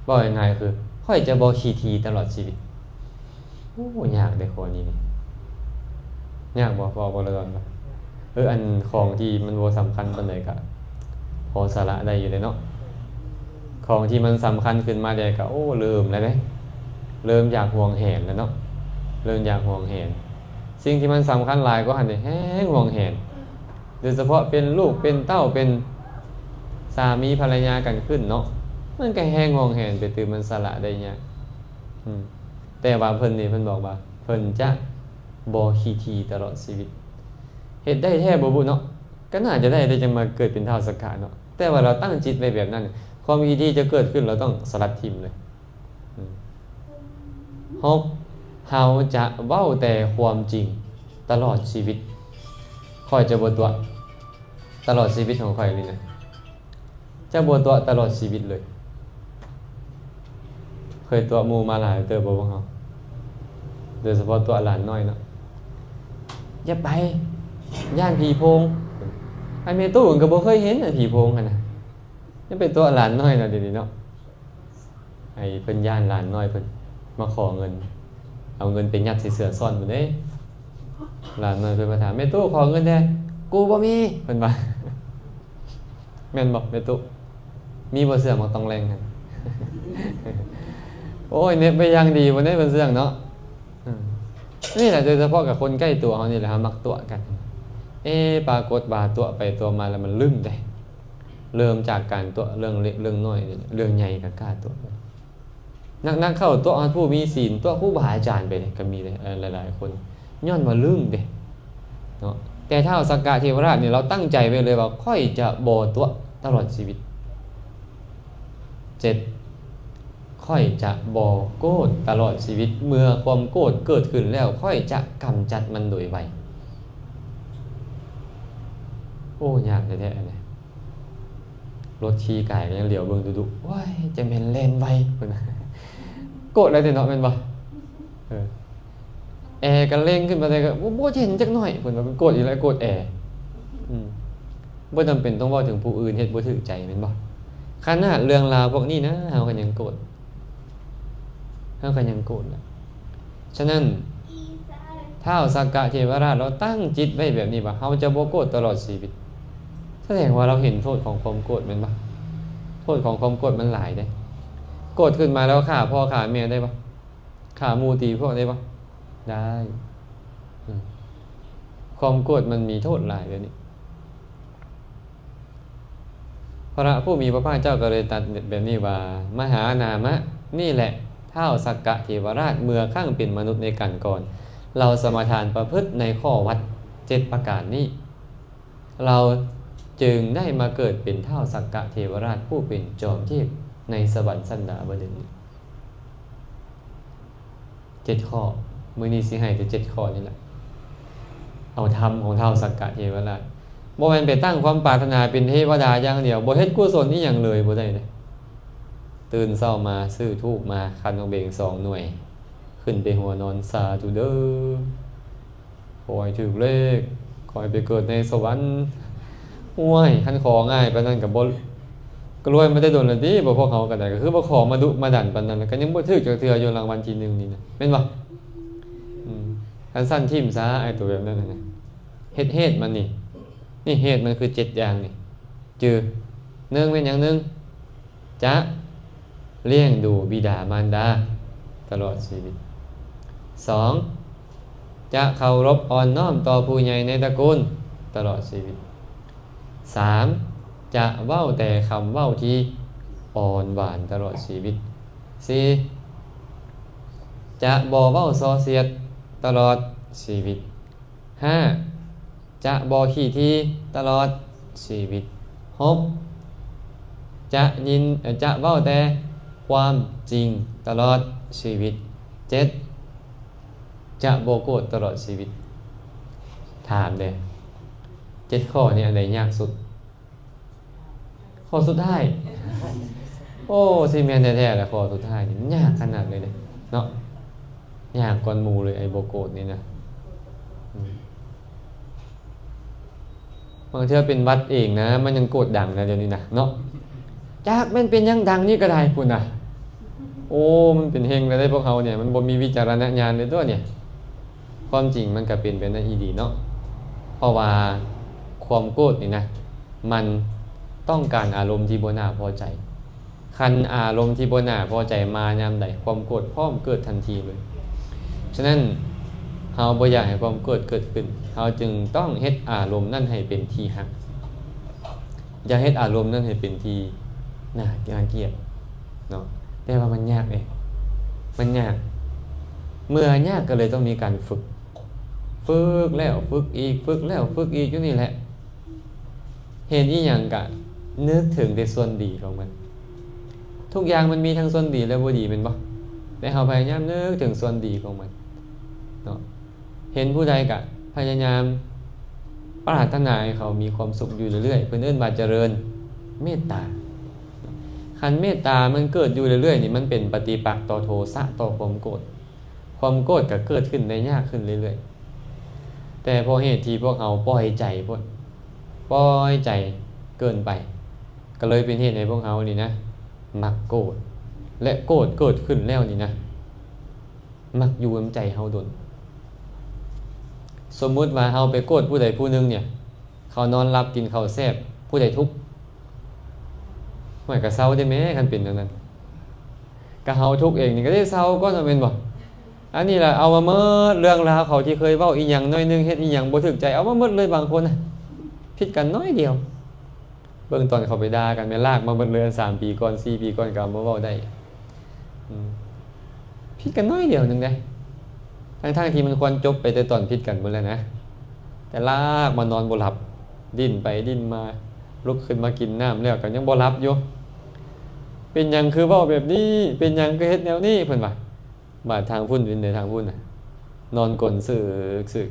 ເວົ້າງ່າຍໆຄື ຂ້ອຍຈະບໍ່ຂີ້ຖີ່ຕະຫຼອດຊີວິດ. ໂອ້ ຍາກເດ້ຂໍ້ນີ້ນີ້. ຍາກບໍ່? ເວົ້າບໍ່ລະດອນບໍ່? ເອີ ອັນຂອງທີ່ມັນບໍ່ສຳຄັນປານໃດກະພໍສະຫຼະໄດ້ຢູ່ເດ້ເນາະ. ຂອງທີ່ມັນສຳຄັນຂຶ້ນມາແດ່ກະ ໂອ້ ເລີ່ມແລ້ວເດ້. ເລີ່ມຢາກຫວງແຫນແລ້ວເນາະ. ເລີ່ມຢາກຫວງແຫນ. ສິ່ງທີ່ມັນສຳຄັນຫຼາຍກວ່າຫັ້ນເດ້ ແຮງຫວງແຫນ. ໂດຍສະເພາະເປັນລູກເປັນເຕົ້າ ເປັນສາມີພັນລະຍາກັນຂຶ້ນເນາະ. ມັນກະແຮງຫວງແຫນໄປຕື່ມ ມັນສະຫຼະໄດ້ຍາກ. ອືມ ແຕ່ວ່າເພິ່ນນີ້ ເພິ່ນບອກວ່າເພິ່ນຈະບໍ່ຂີ້ຖີ່ຕະຫຼອດຊີວິດ. ເຮັດໄດ້ແທ້ບໍ່ບຸເນາະ? ກໍໜ້າຈະໄດ້ເດ້ ຈັ່ງມາເກີດເປັນທ້າວສັກກະເນາະ. ແຕ່ວ່າລາວຕັ້ງຈິດໄວ້ແບບນັ້ນ ຄວາມຂີ້ຖີ່ຈະເກີດຂຶ້ນ ລາວຕ້ອງສະລັດຖິ້ມເລີຍ. ອືມ ຫົກ ເຮົາຈະເວົ້າແຕ່ຄວາມຈິງຕະຫຼອດຊີວິດ. ຂ້ອຍຈະບໍ່ຕົວະ ຕະຫຼອດຊີວິດຂອງຂ້ອຍນີ້ນະ ຈະບໍ່ຕົວະຕະຫຼອດຊີວິດເລີຍ. ເຄີຍຕົວະໝູ່ມາຫຼາຍເຕີບບໍ່ພວກເຮົາ? ໂດຍສະເພາະຕົວະຫຼານນ້ອຍເນາະ. ຢ່າໄປ ຢ້ານຜີໂພງ. ອ້າຍແມ່ຕູ້ກໍບໍ່ເຄີຍເຫັນ ຜີໂພງຫັ້ນນະ. ຢ່າໄປຕົວະຫຼານນ້ອຍນະ ດຽວນີ້ເນາະ. ໃຫ້ເພິ່ນຢ້ານຫຼານນ້ອຍເພິ່ນມາຂໍເງິນ ເອົາເງິນໄປຍັດໃສ່ເສື້ອຊ້ອນພຸ້ນເດ້. ຫຼານນ້ອຍເພິ່ນມາຖາມ ແມ່ຕູ້ຂໍເງິນແດ່ ກູບໍ່ມີ ເພິ່ນວ່າ. ແມ່ນບໍ່ແມ່ຕູ້? ມີບໍ່ເສື້ອໝາກຕອງແລງຫັ້ນ? ໂອ້ຍ ເນັບໄວ້ຢ່າງດີພຸ້ນເດ້ ເພິ່ນເຊື່ອງເນາະ. ເອີ ນີ້ແຫຼະ ໂດຍສະເພາະກັບຄົນໃກ້ຕົວເຮົານີ້ແຫຼະ ເຮົາມັກຕົວະກັນ. ເອ ປາກົດວ່າຕົວະໄປຕົວະມາແລ້ວມັນລຶ້ງເດ້. ເລີ່ມຈາກການຕົວະເລື່ອງເລັກເລື່ອງນ້ອຍນີ້ແຫຼະ ເລື່ອງໃຫຍ່ກໍກ້າຕົວະ. ໜັກໆເຂົ້າຕົວະຮອດຜູ້ມີສີນ ຕົວະຄູບາອາຈານໄປເດ້ ກໍມີເດ້ ເອີ ຫຼາຍໆຄົນ ຍ້ອນວ່າລຶ້ງເດ້ເນາະ. ແຕ່ທ້າວສັກກະເທວະລາດນີ້ ລາວຕັ້ງໃຈໄວ້ເລີຍວ່າ ຂ້ອຍຈະບໍ່ຕົວະຕະຫຼອດຊີວິດ. ເຈັດ ຂ້ອຍຈະບໍ່ໂກດຕະຫຼອດຊີວິດ, ເມື່ອຄວາມໂກດເກີດຂຶ້ນແລ້ວ ຂ້ອຍຈະກຳຈັດມັນໂດຍໄວ. ໂອ້ ຍາກແທ້ໆ ອັນນີ້. ລົດຂີ່ກາຍກໍຍັງຫຼຽວເບິ່ງດຸໆ ໂອ້ຍ ຈະແມ່ນແລ່ນໄວ ເພິ່ນວ່າ. ໂກດແລ້ວເດເນາະ ແມ່ນບໍ່? ເອີ ແອກໍເລັ່ງຂຶ້ນປານໃດກໍບໍ່ ບໍ່ເຢັນຈັກໜ້ອຍ ເພິ່ນວ່າ. ເພິ່ນໂກດອີກແລ້ວ ໂກດແອ. ອືມ ບໍ່ຈຳເປັນຕ້ອງເວົ້າເຖິງຜູ້ອື່ນເຮັດບໍ່ຖືກໃຈ ແມ່ນບໍ່? ຂະໜາດເລື່ອງລາວພວກນີ້ນະ ເຮົາກໍຍັງໂກດ ເຮົາກໍຍັງໂກດລະ. ສະນັ້ນ ທ້າວສັກກະເທວະລາດລາວຕັ້ງຈິດໄວ້ແບບນີ້ວ່າ ເຮົາຈະບໍ່ໂກດຕະຫຼອດຊີວິດ. ສະແດງວ່າລາວເຫັນໂທດຂອງຄວາມໂກດແມ່ນບໍ່? ໂທດຂອງຄວາມໂກດມັນຫຼາຍເດ້. ໂກດຂຶ້ນມາແລ້ວຂ້າພໍ່ຂ້າແມ່ໄດ້ບໍ່? ຂ້າໝູ່ຕີພວກໄດ້ບໍ່? ໄດ້. ອືມ ຄວາມໂກດມັນມີໂທດຫຼາຍແບບນີ້. ພະຜູ້ມີພະພາກເຈົ້າກໍເລີຍຕັດແບບນີ້ວ່າ ມະຫານາມະ ນີ້ແຫຼະ ທ້າວສັກກະເທວະລາດ ເມື່ອຄັ້ງເປັນມະນຸດໃນການກ່ອນ ລາວສະມາທານປະພຶດໃນຂໍ້ວັດເຈັດປະການນີ້ ລາວຈຶ່ງໄດ້ມາເກີດເປັນທ້າວສັກກະເທວະລາດ ຜູ້ເປັນຈອມເທບໃນສະຫວັນຊັ້ນດາວະດຶງ. ເຈັດຂໍ້ ມື້ນີ້ຊິໃຫ້ແຕ່ເຈັດຂໍ້ນີ້ແຫຼະ. ເອົາທຳຂອງທ້າວສັກກະເທວະລາດ. ບໍ່ແມ່ນໄປຕັ້ງຄວາມປາດຖະໜາເປັນເທວະດາຢ່າງດຽວ, ບໍ່ເຮັດກຸສົນອີ່ຫຍັງເລີຍ ບໍ່ໄດ້ເດ້. ຕື່ນເຊົ້າມາຊື້ທູບມາ ຂັນໝາກເບັງສອງໜ່ວຍ ຂຶ້ນໄປຫົວນອນ ສາທຸເດີ້ ຂໍໃຫ້ຖືກເລກ ຂໍໃຫ້ໄປເກີດໃນສະຫວັນ. ໂອ້ຍ ຄັນຂໍງ່າຍປານນັ້ນກໍບໍ່ ກໍລວຍມາແຕ່ດົນແລ້ວຕິ ບໍ່ ພວກເຮົາກໍໄດ້ ກໍຄືບໍ່ຂໍມາດຸມາດັນປານນັ້ນ ແລ້ວກໍຍັງບໍ່ຖືກຈັກເທື່ອຢູ່ລາງວັນທີໜຶ່ງນີ້ນະ ແມ່ນບໍ່? ອືມ ຄັນຊັ້ນຖິ້ມຊະ ໄອ້ຕົວແບບນັ້ນນະ. ເຮັດເຫດມັນນີ້ ນີ້ເຫດມັນຄືເຈັດຢ່າງນີ້ ຈື່ ໜຶ່ງ ແມ່ນຫຍັງ? ໜຶ່ງ ຈະລ້ຽງດູບິດາມານດາຕະຫຼອດຊີວິດ. ສອງ ຈະເຄົາລົບອ່ອນນ້ອມຕໍ່ຜູ້ໃຫຍ່ໃນຕະກູນຕະຫຼອດຊີວິດ. ສາມ ຈະເວົ້າແຕ່ຄຳເວົ້າທີ່ອ່ອນຫວານຕະຫຼອດຊີວິດ. ສີ່ ຈະບໍ່ເວົ້າສໍ້ສຽດຕະຫຼອດຊີວິດ. ຫ້າ ຈະບໍ່ຂີ້ຖີ່ຕະຫຼອດຊີວິດ. ຫົກ ຈະຍິນ ຈະເວົ້າແຕ່ຄວາມຈິງຕະຫຼອດຊີວິດ. ເຈັດ ຈະບໍ່ໂກດຕະຫຼອດຊີວິດ. ຖາມແດ່ ເຈັດຂໍ້ນີ້ອັນໃດຍາກສຸດ? ຂໍ້ສຸດທ້າຍ. ໂອ້ ຊິແມ່ນແທ້ໆລະ ຂໍ້ສຸດທ້າຍນີ້ ມັນຍາກຂະໜາດເລີຍເດ້ເນາະ ຍາກກ່ອນໝູ່ເລີຍ ໄອ້ບໍ່ໂກດນີ້ນະ. ອືມ ບາງເທື່ອເປັນຫວັດເອງນະ ມັນຍັງໂກດດັງນະ ດຽວນີ້ນະເນາະ. ຈັກແມ່ນເປັນຫຍັງດັງນີ້ກໍໄດ້ພຸ້ນນະ. ໂອ້ ມັນເປັນເຮັງແລ້ວເດ້ພວກເຮົານີ້ ມັນບໍ່ມີວິຈາລະນະຍານເລີຍຕົວະນີ້. ຄວາມຈິງມັນກໍເປັນແບບນັ້ນອີ່ຫຼີເນາະ ເພາະວ່າຄວາມໂກດນີ້ນະ ມັນຕ້ອງການອາລົມທີ່ບໍ່ໜ້າພໍໃຈ. ຄັນອາລົມທີ່ບໍ່ໜ້າພໍໃຈມາຍາມໃດ ຄວາມໂກດພ້ອມເກີດທັນທີເລີຍ. ສະນັ້ນ ເຮົາບໍ່ຢາກໃຫ້ຄວາມໂກດເກີດຂຶ້ນ ເຮົາຈຶ່ງຕ້ອງເຮັດອາລົມນັ້ນໃຫ້ເປັນທີ່ຮັກ. ຢ່າເຮັດອາລົມນັ້ນໃຫ້ເປັນທີ່ໜ້າ ໜ້າກຽດເນາະ. ແຕ່ວ່າມັນຍາກເດ້ ມັນຍາກ. ເມື່ອຍາກກໍເລີຍຕ້ອງມີການຝຶກ ຝຶກແລ້ວຝຶກອີກ ຝຶກແລ້ວຝຶກອີກຢູ່ນີ້ແຫຼະ. ເຫັນອີ່ຫຍັງກະນຶກເຖິງແຕ່ສ່ວນດີຂອງມັນ. ທຸກຢ່າງມັນມີທັງສ່ວນດີ ແລະ ບໍ່ດີແມ່ນບໍ່? ແຕ່ເຮົາພະຍາຍາມນຶກເຖິງສ່ວນດີຂອງມັນເນາະ. ເຫັນຜູ້ໃດກະພະຍາຍາມປາດຖະໜາໃຫ້ເຂົາມີຄວາມສຸກຢູ່ເລື້ອຍໆ ເພິ່ນເອີ້ນວ່າຈະເລີນເມດຕາ. ຄັນເມດຕາມັນເກີດຢູ່ເລື້ອຍໆນີ້ ມັນເປັນປະຕິປັກຕໍ່ໂທສະ ຕໍ່ຄວາມໂກດ. ຄວາມໂກດກໍເກີດຂຶ້ນໄດ້ຍາກຂຶ້ນເລື້ອຍໆ. ແຕ່ເພາະເຫດທີ່ພວກເຮົາປ່ອຍໃຈໂພດ ປ່ອຍໃຈເກີນໄປ ກໍເລີຍເປັນເຫດໃຫ້ພວກເຮົານີ້ນະ ມັກໂກດ ແລະ ໂກດເກີດຂຶ້ນແລ້ວນີ້ນະ ມັກຢູ່ນຳໃຈເຮົາດົນ. ສົມມຸດວ່າເຮົາໄປໂກດຜູ້ໃດຜູ້ໜຶ່ງນີ້ ເຂົານອນຫຼັບກິນເຂົ້າແຊບ ຜູ້ໃດທຸກ? ຫ້ວຍ ກໍເຊົາເດ້ແມ້ ຄັນເປັນແນວນັ້ນ. ກະເຮົາທຸກເອງນີ້ກະໄດ້ເຊົາກ່ອນແມ່ນບໍ່? ອັນນີ້ລະເອົາມາໝົດ ເລື່ອງລາວເຂົາທີ່ເຄີຍເວົ້າອີ່ຫຍັງໜ້ອຍໜຶ່ງ ເຮັດອີ່ຫຍັງບໍ່ຖືກໃຈ ເອົາມາໝົດເລີຍ. ບາງຄົນນະຜິດກັນໜ້ອຍດຽວ ເບິ່ງຕອນເຂົາໄປດ່າກັນ ແມ່ນລາກມາໝົດເລີຍ ສາມປີກ່ອນ ສີ່ປີກ່ອນກໍເອົາມາເວົ້າໄດ້. ອືມ ຜິດກັນໜ້ອຍດຽວໜຶ່ງເດ້ ທັງໆທີ່ມັນຄວນຈົບໄປແຕ່ຕອນຜິດກັນພຸ້ນແຫຼະນະ ແຕ່ລາກມານອນບໍ່ຫຼັບ ດີ້ນໄປດີ້ນມາ ລຸກຂຶ້ນມາກິນນ້ຳແລ້ວກໍຍັງບໍ່ຫຼັບຢູ່. ເປັນຫຍັງຄືເວົ້າແບບນີ້? ເປັນຫຍັງຄືເຮັດແນວນີ້? ເພິ່ນວ່າ. ບາດທາງພຸ້ນເປັນໃດ? ທາງພຸ້ນນະ ນອນກົນຊຶກຊຶກ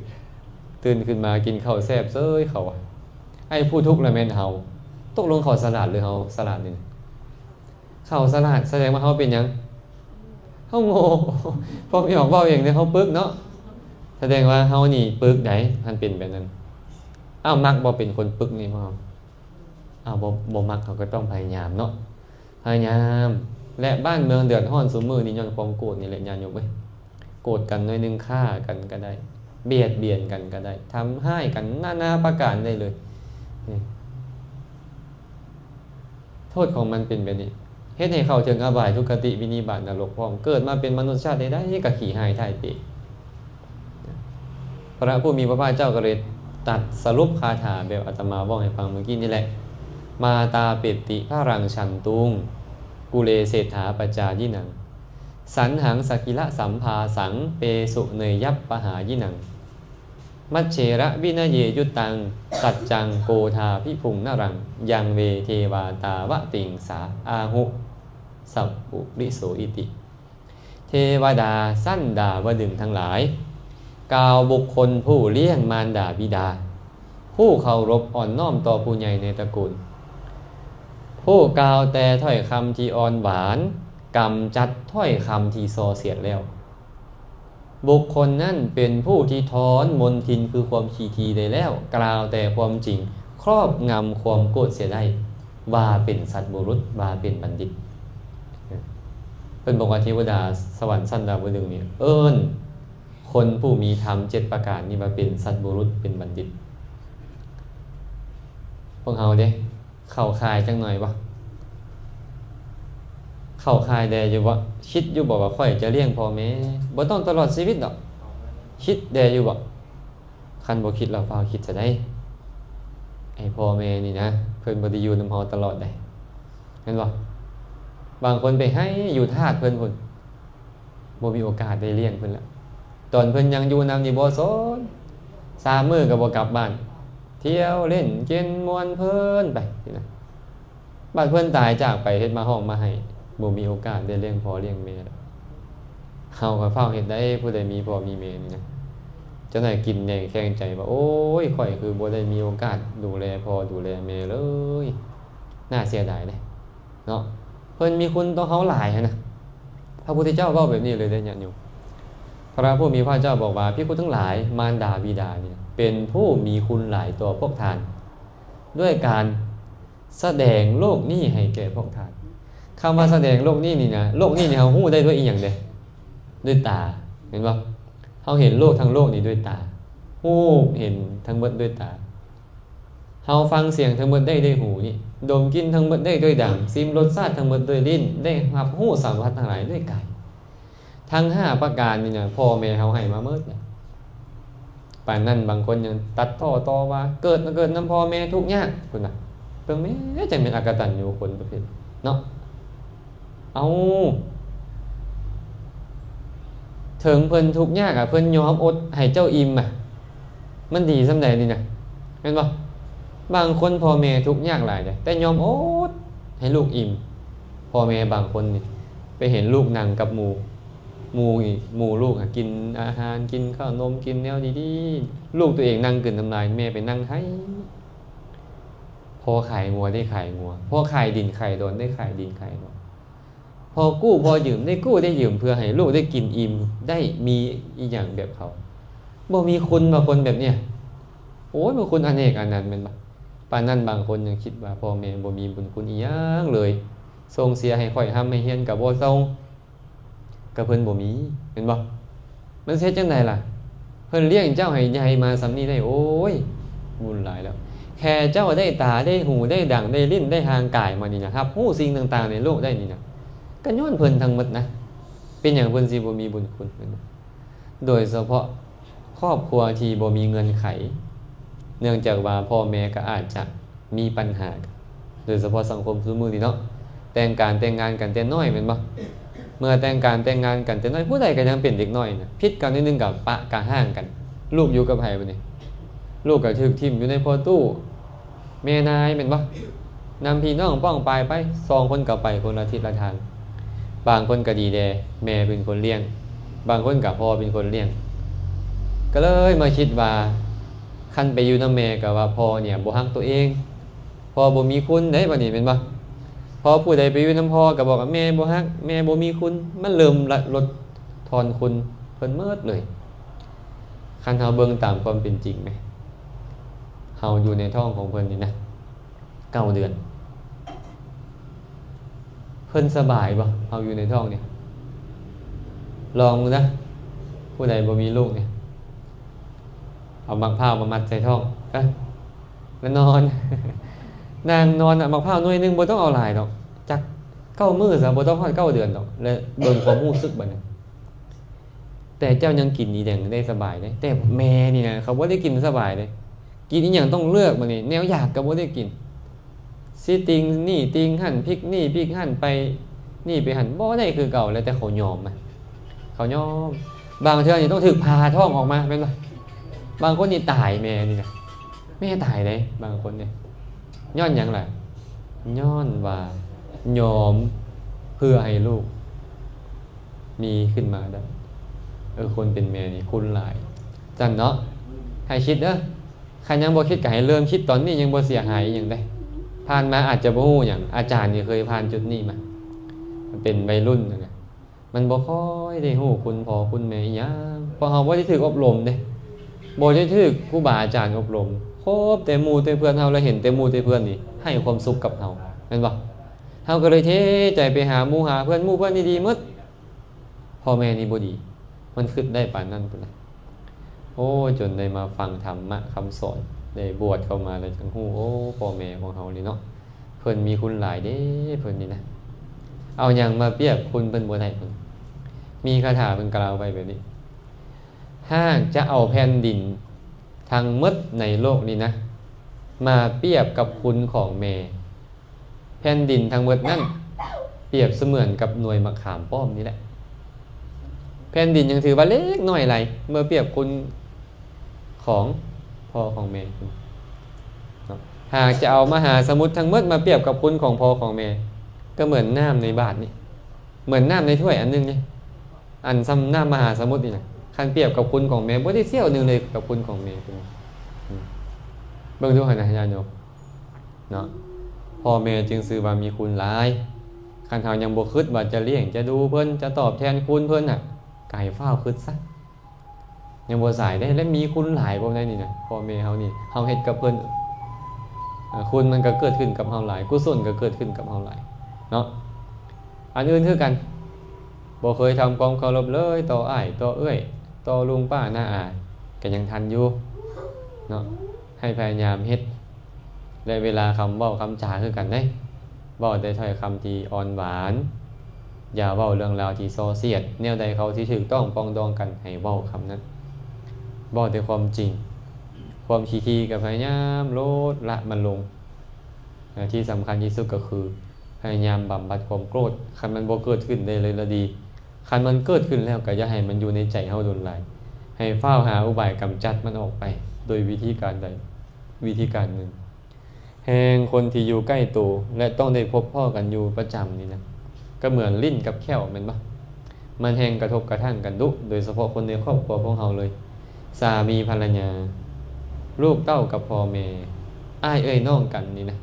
ຕື່ນຂຶ້ນມາກິນເຂົ້າແຊບເສີຍ ເຂົາວ່າ. ໄອ້ຜູ້ທຸກລະແມ່ນເຮົາ. ຕົກລົງເຂົາສະຫຼາດ ຫຼື ເຮົາສະຫຼາດນີ້? ເຂົາສະຫຼາດ ສະແດງວ່າເຮົາເປັນຫຍັງ? ເຮົາໂງ່. ພວກນີ້ອອກເວົ້າເອງເດ້ ເຮົາປຶກເນາະ. ສະແດງວ່າເຮົານີ້ປຶກໃດ໋ ຄັນເປັນແບບນັ້ນ. ອ້າວ ມັກບໍ່ເປັນຄົນປຶກນີ້ພວກເຮົາ? ອ້າວ ບໍ່ ບໍ່ມັກ ເຮົາກໍຕ້ອງພະຍາຍາມເນາະ. ພະຍາຍາມ ແລະ ບ້ານເມືອງເດືອດຮ້ອນຊຸມມື້ນີ້ຍ້ອນຄວາມໂກດນີ້ແຫຼະ ຍາດໂຍມເອີຍ. ໂກດກັນໜ້ອຍໜຶ່ງຂ້າກັນກໍໄດ້ ບຽດບຽນກັນກໍໄດ້ ທຳຮ້າຍກັນນານາປະການໄດ້ເລີຍ. ນີ້ ໂທດຂອງມັນເປັນແບບນີ້ ເຮັດໃຫ້ເຂົ້າເຖິງອະບາຍ ທຸກຄະຕິ ວິນິບາດ ນະລົກພ້ອມ. ເກີດມາເປັນມະນຸດຊາດໃດໆ ກໍຂີ້ຮ້າຍທ້າຍເປ. ພະຜູ້ມີພະພາກເຈົ້າກໍເລີຍຕັດສະຫຼຸບຄາຖາແບບອາດຕະມາເວົ້າໃຫ້ຟັງມື້ກີ້ນີ້ແຫຼະ. ມາຕາເປດຕິພະລັງຊັນຕຸງ ກຸເລເສດຖາປະຈາຍິນັງ ສັນຫັງສະກິລະສຳພາສັງ ເປສຸເນຍຍັບປະຫາຍິນັງ ມັດເສລະວິນະເຍຍຸດຕັງ ສັດຈັງໂກທາພິພຸງນະລັງ ຍັງເວເທວາຕາວະຕິງສາ ອາຫຸສະປຸລິໂສ ອິຕິ. ເທວະດາຊັ້ນດາວະດຶງທັງຫຼາຍ ກ່າວບຸກຄົນຜູ້ລ້ຽງມານດາບິດາ ຜູ້ເຄົາລົບອ່ອນນ້ອມຕໍ່ຜູ້ໃຫຍ່ໃນຕະກູນ ຜູ້ກ່າວແຕ່ຖ້ອຍຄຳທີ່ອ່ອນຫວານ ກຳຈັດຖ້ອຍຄຳທີ່ສໍ້ສຽດແລ້ວ. ບຸກຄົນນັ້ນເປັນຜູ້ທີ່ຖອນມົນທິນຄືຄວາມຂີ້ຖີ່ໄດ້ແລ້ວ ກ່າວແຕ່ຄວາມຈິງ ຄອບງຳຄວາມໂກດເສຍໄດ້ ວ່າເປັນສັດບຸລຸດ ວ່າເປັນບັນດິດ. ເພິ່ນບອກວ່າເທວະດາສະຫວັນຊັ້ນດາວະດຶງນີ້ ເອີ້ນຄົນຜູ້ມີທຳເຈັດປະການນີ້ວ່າເປັນສັດບຸລຸດ ເປັນບັນດິດ. ພວກເຮົາເດ້ ເຂົ້າຂ່າຍຈັກໜ່ອຍບໍ່? ເຂົ້າຂ່າຍແດ່ຢູ່ບໍ່? ຄິດຢູ່ບໍ່ວ່າຂ້ອຍຈະລ້ຽງພໍ່ແມ່? ບໍ່ຕ້ອງຕະຫຼອດຊີວິດດອກ ຄິດແດ່ຢູ່ບໍ່? ຄັນບໍ່ຄິດແລ້ວຟ້າວຄິດຊະໄດ໋. ໄອ້ພໍ່ແມ່ນີ້ນະ ເພິ່ນບໍ່ໄດ້ຢູ່ນຳເຮົາຕະຫຼອດໃດ໋ ແມ່ນບໍ່? ບາງຄົນໄປໄຫ້ຢູ່ທາດເພິ່ນພຸ້ນ ບໍ່ມີໂອກາດໄດ້ລ້ຽງເພິ່ນລະ. ຕອນເພິ່ນຍັງຢູ່ນຳນີ້ບໍ່ສົນ ສາມມື້ກໍບໍ່ກັບບ້ານ ທ່ຽວຫຼິ້ນກິນມ່ວນເພີນໄປຊີ້ນະ. ບາດເພິ່ນຕາຍຈາກໄປ ເຮັດມາຮ້ອງມາໄຫ້ ບໍ່ມີໂອກາດໄດ້ລ້ຽງພໍ່ລ້ຽງແມ່. ເຮົາກໍຟ້າວເຮັດໄດ້ ຜູ້ໃດມີພໍ່ມີແມ່ນີ້ນະ. ເຈົ້ານາຍກິນແໜງແຂງໃຈວ່າ ໂອ້ຍ ຂ້ອຍຄືບໍ່ໄດ້ມີໂອກາດດູແລພໍ່ດູແລແມ່ເລີຍ ໜ້າເສຍດາຍເດ້ເນາະ. ພິ່ນມີຄຸນຕໍ່ເຮົາຫຼາຍຫັ້ນນະ. ພະພຸດທະເຈົ້າເວົ້າແບບນີ້ເລີຍເດ້ຍາດໂຍມ. ພະຜູ້ມີພະພາກເຈົ້າບອກວ່າ ພິກຂຸທັງຫຼາຍ, ມານດາບິດານີ້ເປັນຜູ້ມີຄຸນຫຼາຍຕໍ່ພວກທ່ານ ດ້ວຍການສະແດງໂລກນີ້ໃຫ້ແກ່ພວກທ່ານ. ຄຳວ່າສະແດງໂລກນີ້ນີ້ນະ, ໂລກນີ້ນີ້ເຮົາຮູ້ໄດ້ດ້ວຍອີ່ຫຍັງເດ? ດ້ວຍຕາ, ແມ່ນບໍ່? ເຮົາເຫັນໂລກທັງໂລກນີ້ດ້ວຍຕາ, ຮູ້ເຫັນທັງໝົດດ້ວຍຕາ. ເຮົາຟັງສຽງທັງໝົດໄດ້ດ້ວຍຫູນີ້, ດົມກິ່ນທັງໝົດໄດ້ດ້ວຍດັງ, ຊິມລົດຊາດທັງໝົດດ້ວຍລີ້ນ, ໄດ້ຮັບຮູ້ສຳຜັດທັງຫຼາຍດ້ວຍກາຍ. ທັງຫ້າປະການນີ້ນະ ພໍ່ແມ່ເຮົາໃຫ້ມາໝົດແຫຼະ. ປານນັ້ນບາງຄົນຍັງຕັດຕໍ່ຕໍ່ວ່າ ເກີດມາເກີດນຳພໍ່ແມ່ທຸກຍາກພຸ້ນນະ. ເບິ່ງແມ້ ຈັ່ງແມ່ນອະກະຕັນຍູຄົນປະເພດເນາະ. ເອົາ ເຖິງເພິ່ນທຸກຍາກອະ ເພິ່ນຍອມອົດໃຫ້ເຈົ້າອີ່ມອະ ມັນດີສ່ຳໃດນີ້ນະ ແມ່ນບໍ່? ບາງຄົນພໍ່ແມ່ທຸກຍາກຫຼາຍເດ້ ແຕ່ຍອມອົດໃຫ້ລູກອີ່ມ. ພໍ່ແມ່ບາງຄົນນີ້ໄປເຫັນລູກນັ່ງກັບໝູ່ ໝູ່ນີ້ ໝູ່ລູກຫາກິນອາຫານ ກິນເຂົ້ານົມ ກິນແນວດີໆ ລູກຕົວເອງນັ່ງກືນນ້ຳລາຍ ແມ່ໄປນັ່ງໄຫ້. ພໍຂາຍງົວໄດ້ຂາຍງົວ, ພໍຂາຍດິນຂາຍດອນໄດ້ຂາຍດິນຂາຍດອນ, ພໍກູ້ພໍຢືມໄດ້ກູ້ໄດ້ຢືມ ເພື່ອໃຫ້ລູກໄດ້ກິນອີ່ມ ໄດ້ມີອີ່ຫຍັງແບບເຂົາ. ບໍ່ມີຄຸນວ່າຄົນແບບເນີ້ຍ. ໂອ້ຍ ບໍ່ຄຸນອາເນກອານັນແມ່ນບໍ່? ປານນັ້ນບາງຄົນຍັງຄິດວ່າພໍ່ແມ່ບໍ່ມີບຸນຄຸນອີ່ຫຍັງເລີຍ, ສົ່ງເສຍໃຫ້ຂ້ອຍຮ່ຳໃຫ້ຮຽນກໍບໍ່ສົ່ງ. ກໍເພິ່ນບໍ່ມີ ແມ່ນບໍ່? ມັນຊິເຮັດຈັ່ງໃດລະ? ເພິ່ນລ້ຽງເຈົ້າໃຫ້ໃຫຍ່ມາສ່ຳນີ້ໄດ້ ໂອ້ຍ ບຸນຫຼາຍແລ້ວ. ແຄ່ເຈົ້າໄດ້ຕາ ໄດ້ຫູ ໄດ້ດັງ ໄດ້ລີ້ນ ໄດ້ຮ່າງກາຍມານີ້ນະ, ຮັບຮູ້ສິ່ງຕ່າງໆໃນໂລກໄດ້ນີ້ນະ, ກໍຍ້ອນເພິ່ນທັງໝົດນະ. ເປັນຫຍັງເພິ່ນຊິບໍ່ມີບຸນຄຸນ? ແມ່ນບໍ່? ໂດຍສະເພາະຄອບຄົວທີ່ບໍ່ມີເງື່ອນໄຂ, ເນື່ອງຈາກວ່າພໍ່ແມ່ກໍອາດຈະ ມີບັນຫາ ໂດຍສະເພາະສັງຄົມຊຸມມື້ນີ້ເນາະ, ແຕ່ງການແຕ່ງງານກັນແຕ່ນ້ອຍແມ່ນບໍ່? ເມື່ອແຕ່ງການແຕ່ງງານກັນແຕ່ນ້ອຍ ຜູ້ໃດກໍຍັງເປັນເດັກນ້ອຍນະ, ຜິດກັນໜ້ອຍໜຶ່ງກໍປະກະຮ້າງກັນ, ລູກຢູ່ກັບໃຜບັດນີ້? ລູກກໍຖືກຖິ້ມຢູ່ໃນພໍ່ຕູ້ແມ່ນາຍແມ່ນບໍ່? ນຳພີ່ນ້ອງປ້ອງປາຍໄປ, ສອງຄົນກໍໄປຄົນລະທິດລະທາງ. ບາງຄົນກໍດີແດ່ ແມ່ເປັນຄົນລ້ຽງ, ບາງຄົນກໍພໍ່ເປັນຄົນລ້ຽງ, ກໍເລີຍມາຄິດວ່າ ຄັນໄປຢູ່ນຳແມ່ກໍວ່າພໍ່ນີ້ບໍ່ຮັກຕົວເອງ, ພໍ່ບໍ່ມີຄຸນເດ້ບັດນີ້ແມ່ນບໍ່? ພໍຜູ້ໃດໄປຢູ່ນຳພໍ່ກໍບອກວ່າແມ່ບໍ່ຮັກ, ແມ່ບໍ່ມີຄຸນ, ມັນເລີ່ມລະ ລົດທອນຄຸນເພິ່ນໝົດເລີຍ. ຄັນເຮົາເບິ່ງຕາມຄວາມເປັນຈິງແມ, ເຮົາຢູ່ໃນທ້ອງຂອງເພິ່ນນີ້ນະ ເກົ້າເດືອນ ເພິ່ນສະບາຍບໍ່? ເຮົາຢູ່ໃນທ້ອງນີ້ ລອງເບິ່ງນະ, ຜູ້ໃດບໍ່ມີລູກນີ້ ເອົາໝາກພ້າວມາມັດໃສ່ທ້ອງ ເອີ ແລ້ວນອນ, ນາງນອນເອົາໝາກພ້າວໜ່ວຍໜຶ່ງ ບໍ່ຕ້ອງເອົາຫຼາຍດອກ, ຈັກເກົ້າມື້ຊະ, ບໍ່ຕ້ອງຮອດເກົ້າເດືອນດອກ, ແລ້ວເບິ່ງຄວາມຮູ້ສຶກບັດນີ້. ແຕ່ເຈົ້າຍັງກິນອີ່ຫຍັງໄດ້ສະບາຍເດ້, ແຕ່ແມ່ນີ້ນະ ເຂົາບໍ່ໄດ້ກິນສະບາຍເດ້, ກິນອີ່ຫຍັງຕ້ອງເລືອກບັດນີ້, ແນວຢາກກໍບໍ່ໄດ້ກິນ, ຊິຕິ່ງນີ້ຕິ່ງຫັ້ນ, ພິກນີ້ພິກຫັ້ນ, ໄປນີ້ໄປຫັ້ນ, ບໍ່ໄດ້ຄືເກົ່າ, ແລ້ວແຕ່ເຂົາຍອມນະ, ເຂົາຍອມ. ບາງເທື່ອນີ້ຕ້ອງຖືກຜ່າທ້ອງອອກມາແມ່ນບໍ່? ບາງຄົນນີ້ຕາຍ, ແມ່ນີ້ນະ ແມ່ຕາຍເດ້ບາງຄົນນີ້. ຍ້ອນຫຍັງລະ? ຍ້ອນວ່າຍອມເພື່ອໃຫ້ລູກມີຂຶ້ນມາໄດ້. ເອີ ຄົນເປັນແມ່ນີ້ຄຸນຫຼາຍ. ຊັ້ນເນາະ, ໃຫ້ຄິດເດີ. ຄັນຍັງບໍ່ຄິດກໍໃຫ້ເລີ່ມຄິດຕອນນີ້, ຍັງບໍ່ເສຍຫາຍອີ່ຫຍັງເດ້. ຜ່ານມາອາດຈະບໍ່ຮູ້ຫຍັງ, ອາຈານນີ້ເຄີຍຜ່ານຈຸດນີ້ມາ, ເປັນໄວລຸ້ນຫັ້ນນະ. ມັນບໍ່ຄ່ອຍໄດ້ຮູ້ຄຸນພໍ່ຄຸນແມ່ອີ່ຫຍັງ, ເພາະເຮົາບໍ່ໄດ້ຖືກອົບຮົມເດ້, ບໍ່ໄດ້ຖືກຄູບາອາຈານອົບຮົມ, ຄົບແຕ່ໝູ່ແຕ່ເພື່ອນເຮົາ ແລະ ເຫັນແຕ່ໝູ່ແຕ່ເພື່ອນນີ້ໃຫ້ຄວາມສຸກກັບເຮົາ ແມ່ນບໍ່? ເຮົາກໍເລີຍເທໃຈໄປຫາໝູ່ຫາເພື່ອນ, ໝູ່ເພື່ອນນີ້ດີໝົດ, ພໍ່ແມ່ນີ້ບໍ່ດີ. ມັນຄິດໄດ້ປານນັ້ນພຸ້ນນະ. ໂອ້ ຈົນໄດ້ມາຟັງທຳມະຄຳສອນ, ໄດ້ບວດເຂົ້າມາແລ້ວຈຶ່ງຮູ້, ໂອ້ ພໍ່ແມ່ຂອງເຮົານີ້ເນາະ, ເພິ່ນມີຄຸນຫຼາຍເດ້ ເພິ່ນນີ້ນະ. ເອົາຫຍັງມາປຽບຄຸນເພິ່ນບໍ່ໄດ້. ເພິ່ນມີຄາຖາເພິ່ນກ່າວໄວ້ແບບນີ້, ຫາກຈະເອົາແຜ່ນດິນທັງໝົດໃນໂລກນີ້ນະ ມາປຽບກັບຄຸນຂອງແມ່, ແຜ່ນດິນທັງໝົດນັ້ນປຽບສະເໝືອນກັບໜ່ວຍໝາກຂາມປ້ອມນີ້ແຫຼະ. ແຜ່ນດິນຍັງຖືວ່າເລັກນ້ອຍຫຼາຍ ເມື່ອປຽບຄຸນຂອງພໍ່ຂອງແມ່. ຫາກຈະເອົາມະຫາສະໝຸດທັງໝົດມາປຽບກັບຄຸນຂອງພໍ່ຂອງແມ່, ກໍເໝືອນນ້ຳໃນບາດນີ້, ເໝືອນນ້ຳໃນຖ້ວຍອັນໜຶ່ງນີ້, ອັນສ່ຳນ້ຳມະຫາສະໝຸດນີ້ນະ, ຄັນປຽບກັບຄຸນຂອງແມ່ ບໍ່ໄດ້ສ່ຽວໜຶ່ງເລີຍກັບຄຸນຂອງແມ່. ເບິ່ງດູຫັ້ນນະ ຍາດໂຍມ. ເນາະ, ພໍ່ແມ່ຈຶ່ງຊື່ວ່າມີຄຸນຫຼາຍ. ຄັນເຮົາຍັງບໍ່ຄິດວ່າຈະລ້ຽງ ຈະດູເພິ່ນ ຈະຕອບແທນຄຸນເພິ່ນນະ ກໍໃຫ້ຟ້າວຄິດຊະ. ຍັງບໍ່ສາຍເດ້ ແລະ ມີຄຸນຫຼາຍກວ່າໃດນີ້ນະ ພໍ່ແມ່ເຮົານີ້ ເຮົາເຮັດກັບເພິ່ນ ເອີ ຄຸນມັນກໍເກີດຂຶ້ນກັບເຮົາຫຼາຍ ກຸສົນກໍເກີດຂຶ້ນກັບເຮົາຫຼາຍເນາະ. ອັນອື່ນຄືກັນ ບໍ່ເຄີຍທຳຄວາມເຄົາລົບເລີຍຕໍ່ອ້າຍ ຕໍ່ເອື້ອຍ ຕໍ່ລຸງປ້ານ້າອາ ກໍຍັງທັນຢູ່ເນາະ. ໃຫ້ພະຍາຍາມເຮັດ ແລະ ເວລາຄຳເວົ້າຄຳຈາຄືກັນເດ້ ເວົ້າແຕ່ຖ້ອຍຄຳທີ່ອ່ອນຫວານ, ຢ່າເວົ້າເລື່ອງລາວທີ່ສໍ້ສຽດ. ແນວໃດເຂົາທີ່ຖືກຕ້ອງປອງດອງກັນ ໃຫ້ເວົ້າຄຳນັ້ນ, ເວົ້າແຕ່ຄວາມຈິງ. ຄວາມຂີ້ຖີ່ກໍພະຍາຍາມລົດລະມັນລົງ. ແລະ ທີ່ສຳຄັນທີ່ສຸດກໍຄື ພະຍາຍາມບຳບັດຄວາມໂກດ. ຄັນມັນບໍ່ເກີດຂຶ້ນໄດ້ເລີຍລະດີ. ຄັນມັນເກີດຂຶ້ນແລ້ວ ກໍຢ່າໃຫ້ມັນຢູ່ໃນໃຈເຮົາດົນຫຼາຍ. ໃຫ້ຟ້າວຫາອຸບາຍກຳຈັດມັນອອກໄປ ໂດຍວິທີການໃດ ວິທີການໜຶ່ງ. ແຮ່ງຄົນທີ່ຢູ່ໃກ້ໂຕ ແລະ ຕ້ອງໄດ້ພົບພໍ້ກັນຢູ່ປະຈຳນີ້ນະ ກໍເໝືອນລີ້ນກັບແຂ້ວແມ່ນບໍ່? ມັນແຮ່ງກະທົບກະທັ່ງກັນດຸ ໂດຍສະເພາະຄົນໃນຄອບຄົວພວກເຮົາເລີຍ ສາມີພັນລະຍາ, ລູກເຕົ້າກັບພໍ່ແມ່, ອ້າຍເອື້ອຍນ້ອງກັນນີ້ນະ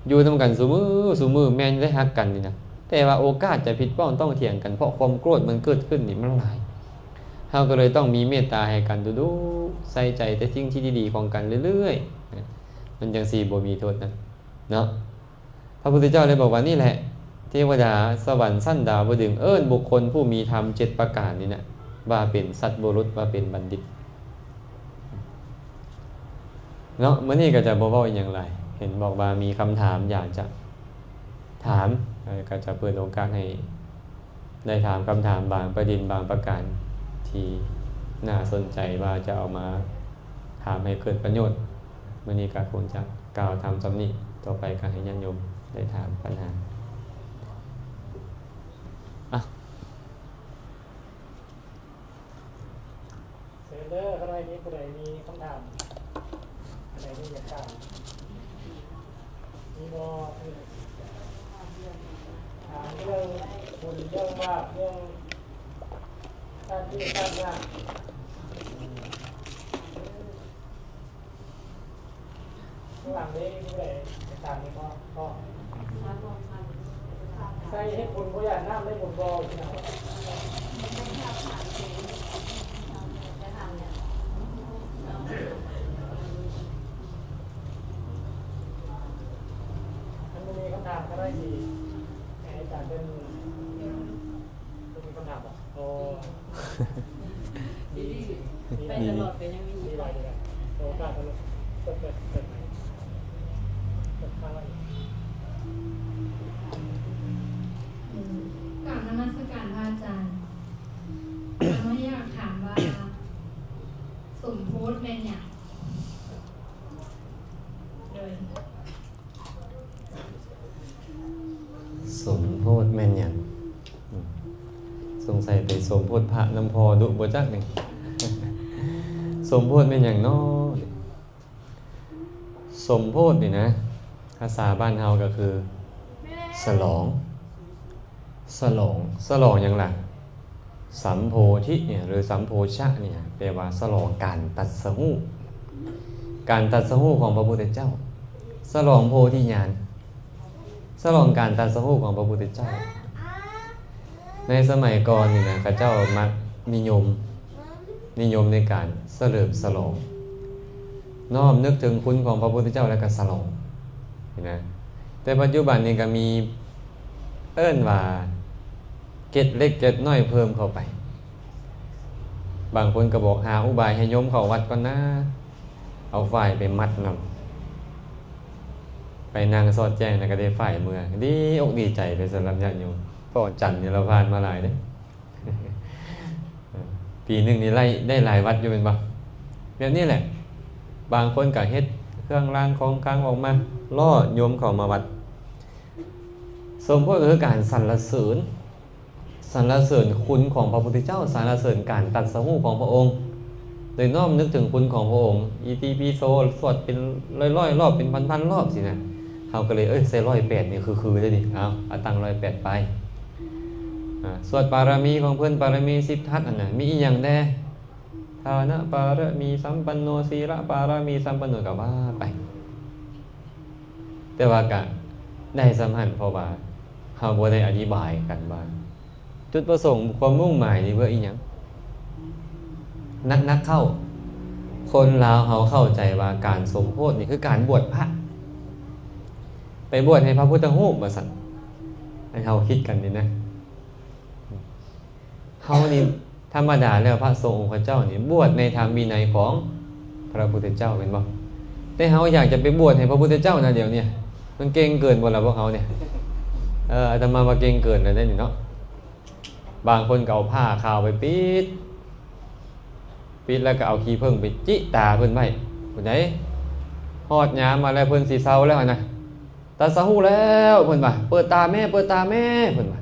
ຢູ່ນຳກັນຊຸມື້ ຊຸມື້ ແມ່ນໄດ້ຮັກກັນນີ້ນະ ແຕ່ວ່າໂອກາດຈະຜິດພ້ອງຕ້ອງຖຽງກັນ ເພາະຄວາມໂກດມັນເກີດຂຶ້ນນີ້ມັນຫຼາຍ. ເຮົາກໍເລີຍຕ້ອງມີເມດຕາໃຫ້ກັນດຸໆ ໃສ່ໃຈແຕ່ສິ່ງທີ່ດີໆຂອງກັນເລື້ອຍໆ ມັນຈັ່ງຊິບໍ່ມີໂທດນະ ເນາະ. ພະພຸດທະເຈົ້າໄດ້ບອກວ່າ ນີ້ແຫຼະ ເທວະດາສະຫວັນຊັ້ນດາວະດຶງ ເອີ້ນບຸກຄົນຜູ້ມີທຳເຈັດປະການນີ້ນະ ວ່າເປັນສັດບຸລຸດ ວ່າເປັນບັນດິດ ເນາະ. ມື້ນີ້ກໍຈະບໍ່ເວົ້າອີ່ຫຍັງຫຼາຍ ເຫັນບອກວ່າມີຄຳຖາມຢາກຈະຖາມ ເອີ ກໍຈະເປີດໂອກາດໃຫ້ ໄດ້ຖາມຄຳຖາມບາງປະເດັນບາງປະການທີ່ໜ້າສົນໃຈວ່າຈະເອົາມາຖາມໃຫ້ເກີດປະໂຫຍດ. ມື້ນີ້ກໍຄົງຈະກ່າວທຳສ່ຳນີ້ ຕໍ່ໄປກໍໃຫ້ຍາດໂຍມໄດ້ຖາມປັນຫາ. ອ່ະ ເຊີນເດີ ຂ້າງໃນມີຜູ້ໃດມີຄຳຖາມອັນໃດທີ່ຢາກຖາມ ມີບໍ່? ຖາມເລື່ອງບຸນເລື່ອງບາບ ເລື່ອງຊາດນີ້ຊາດໜ້າ. ຂ້າງຫຼັງນີ້ມີຜູ້ໃດຈະຖາມອີກບໍ່? ໃສ່ເຮັດບຸນບໍ່ຢ້ານນ້ຳໄດ້ບຸນບໍ່? ຄັນບໍ່ມີຄຳຖາມກໍໄດ້ ຊິໃຫ້ອາຈານເພິ່ນ ເພິ່ນມີຄຳຖາມບໍ່? ໂອ້ ດີ ໄປຕະຫຼອດກໍຍັງມີ ດີຫຼາຍ ດີຫຼາຍ ໂອກາດເປີດ ເປີດ ເປີດໃໝ່ ເປີດຂ້າງໄວ້. ກາບນະມັດສະການພະອາຈານ. ຂ້ານ້ອຍຢາກຖາມວ່າ ສົມໂພດແມ່ນຫຍັງ? ໂດຍ ສົມໂພດແມ່ນຫຍັງ? ສົງໄສໄປສົມໂພດພະນຳພໍ່ດຸບໍ່ຈັກນີ້. ສົມໂພດແມ່ນຫຍັງນໍ? ສົມໂພດນີ້ນະ ພາສາບ້ານເຮົາກໍຄື ສະຫຼອງ. ສະຫຼອງ ສະຫຼອງຫຍັງລະ? ສຳໂພທິນີ້ ຫຼື ສຳໂພຊະນີ້ ແປວ່າສະຫຼອງການຕັດສະຮູ້ ການຕັດສະຮູ້ຂອງພະພຸດທະເຈົ້າ, ສະຫຼອງໂພທິຍານ, ສະຫຼອງການຕັດສະຮູ້ຂອງພະພຸດທະເຈົ້າ. ໃນສະໄໝກ່ອນນີ້ນະ ເຂົາເຈົ້າມັກນິຍົມ ນິຍົມໃນການສະເຫຼີມສະຫຼອງ ນ້ອມນຶກເຖິງຄຸນຂອງພະພຸດທະເຈົ້າ ແລ້ວກໍສະຫຼອງ ເຫັນນະ. ແຕ່ປັດຈຸບັນນີ້ກໍມີ ເອີ້ນວ່າເກັດເລັກເກັດນ້ອຍເພີ່ມເຂົ້າໄປ. ບາງຄົນກໍບອກ ຫາອຸບາຍໃຫ້ໂຍມເຂົ້າວັດກ່ອນນາ, ເອົາຝ້າຍໄປມັດນຳ, ໄປນັ່ງສອດແຈ້ງ ແລ້ວກໍໄດ້ຝ້າຍເມືອ, ດີອົກດີໃຈໄປສຳລັບຍາດໂຍມ. ເພາະຈັນນີ້ລາວຜ່ານມາຫຼາຍເດ້. ປີໜຶ່ງນີ້ໄລ່ໄດ້ຫຼາຍວັດຢູ່ແມ່ນບໍ່? ແບບນີ້ແຫຼະ ບາງຄົນກໍເຮັດເຄື່ອງລາງຂອງຂລັງອອກມາ ລໍ້ໂຍມເຂົ້າມາວັດ. ສົມໂພດກໍຄືການສັນລະເສີນ, ສັນລະເສີນຄຸນຂອງພະພຸດທະເຈົ້າ, ສັນລະເສີນການຕັດສະຮູ້ຂອງພະອົງ, ໂດຍນ້ອມນຶກເຖິງຄຸນຂອງພະອົງ. ອິຕິປິໂສ ສວດເປັນຮ້ອຍໆລອບ ເປັນພັນໆລອບຊີ້ນະ. ເຮົາກໍເລີຍ ເອີຍ ໃສ່ຮ້ອຍແປດນີ້ຄືໆເດ້ນີ້, ເອົາ ເອົາຕັ້ງຮ້ອຍແປດໄປ. ອາ ສວດປາລະມີຂອງເພິ່ນ ປາລະມີສິບທັດຫັ້ນນະ ມີອີ່ຫຍັງແດ່? ທານະປາລະມີສຳປັນໂນ, ສີລະປາລະມີສຳປັນໂນ ກໍວ່າໄປ. ແຕ່ວ່າກະໄດ້ສ່ຳຫັ້ນ ເພາະວ່າເ ເຮົາບໍ່ໄດ້ອະທິບາຍກັນວ່າ ຈຸດປະສົງຄວາມມຸ່ງໝາຍນີ້ເພື່ອອີ່ຫຍັງ? ໜັກໆເຂົ້າ ຄົນລາວເຮົາເຂົ້າໃຈວ່າການສົມໂພດນີ້ຄືການບວດພະ ໄປບວດໃຫ້ພະພຸດທະຮູບວ່າຊັ້ນ. ອັນເຮົາຄິດກັນນີ້ນະ ເຮົານີ້ທຳມະດາແລ້ວພະສົງອົງຄະເຈົ້ານີ້ບວດໃນທຳວິໄນຂອງພະພຸດທະເຈົ້າແມ່ນບໍ່? ແຕ່ເຮົາຢາກຈະໄປບວດໃຫ້ພະພຸດທະເຈົ້ານະ ດຽວນີ້ມັນເກັ່ງເກີນບໍ່ລະພວກເຮົານີ້? ເອີ ອາດຕະມາວ່າເກັ່ງເກີນແລ້ວເດ້ນີ້ເນາະ. ບາງຄົນກໍເອົາຜ້າຂາວໄປປິດ ປິດແລ້ວກໍເອົາຂີ້ເຜິ້ງໄປຈິຕາເພິ່ນໄວ້ ຜູ້ໃດຮອດຍາມມາແລ້ວເພິ່ນຊິເຊົາແລ້ວຫັ້ນນະ ຕັດສະຮູ້ແລ້ວເພິ່ນວ່າ ເປີດຕາແມ້ ເປີດຕາແມ້ເພິ່ນວ່າ.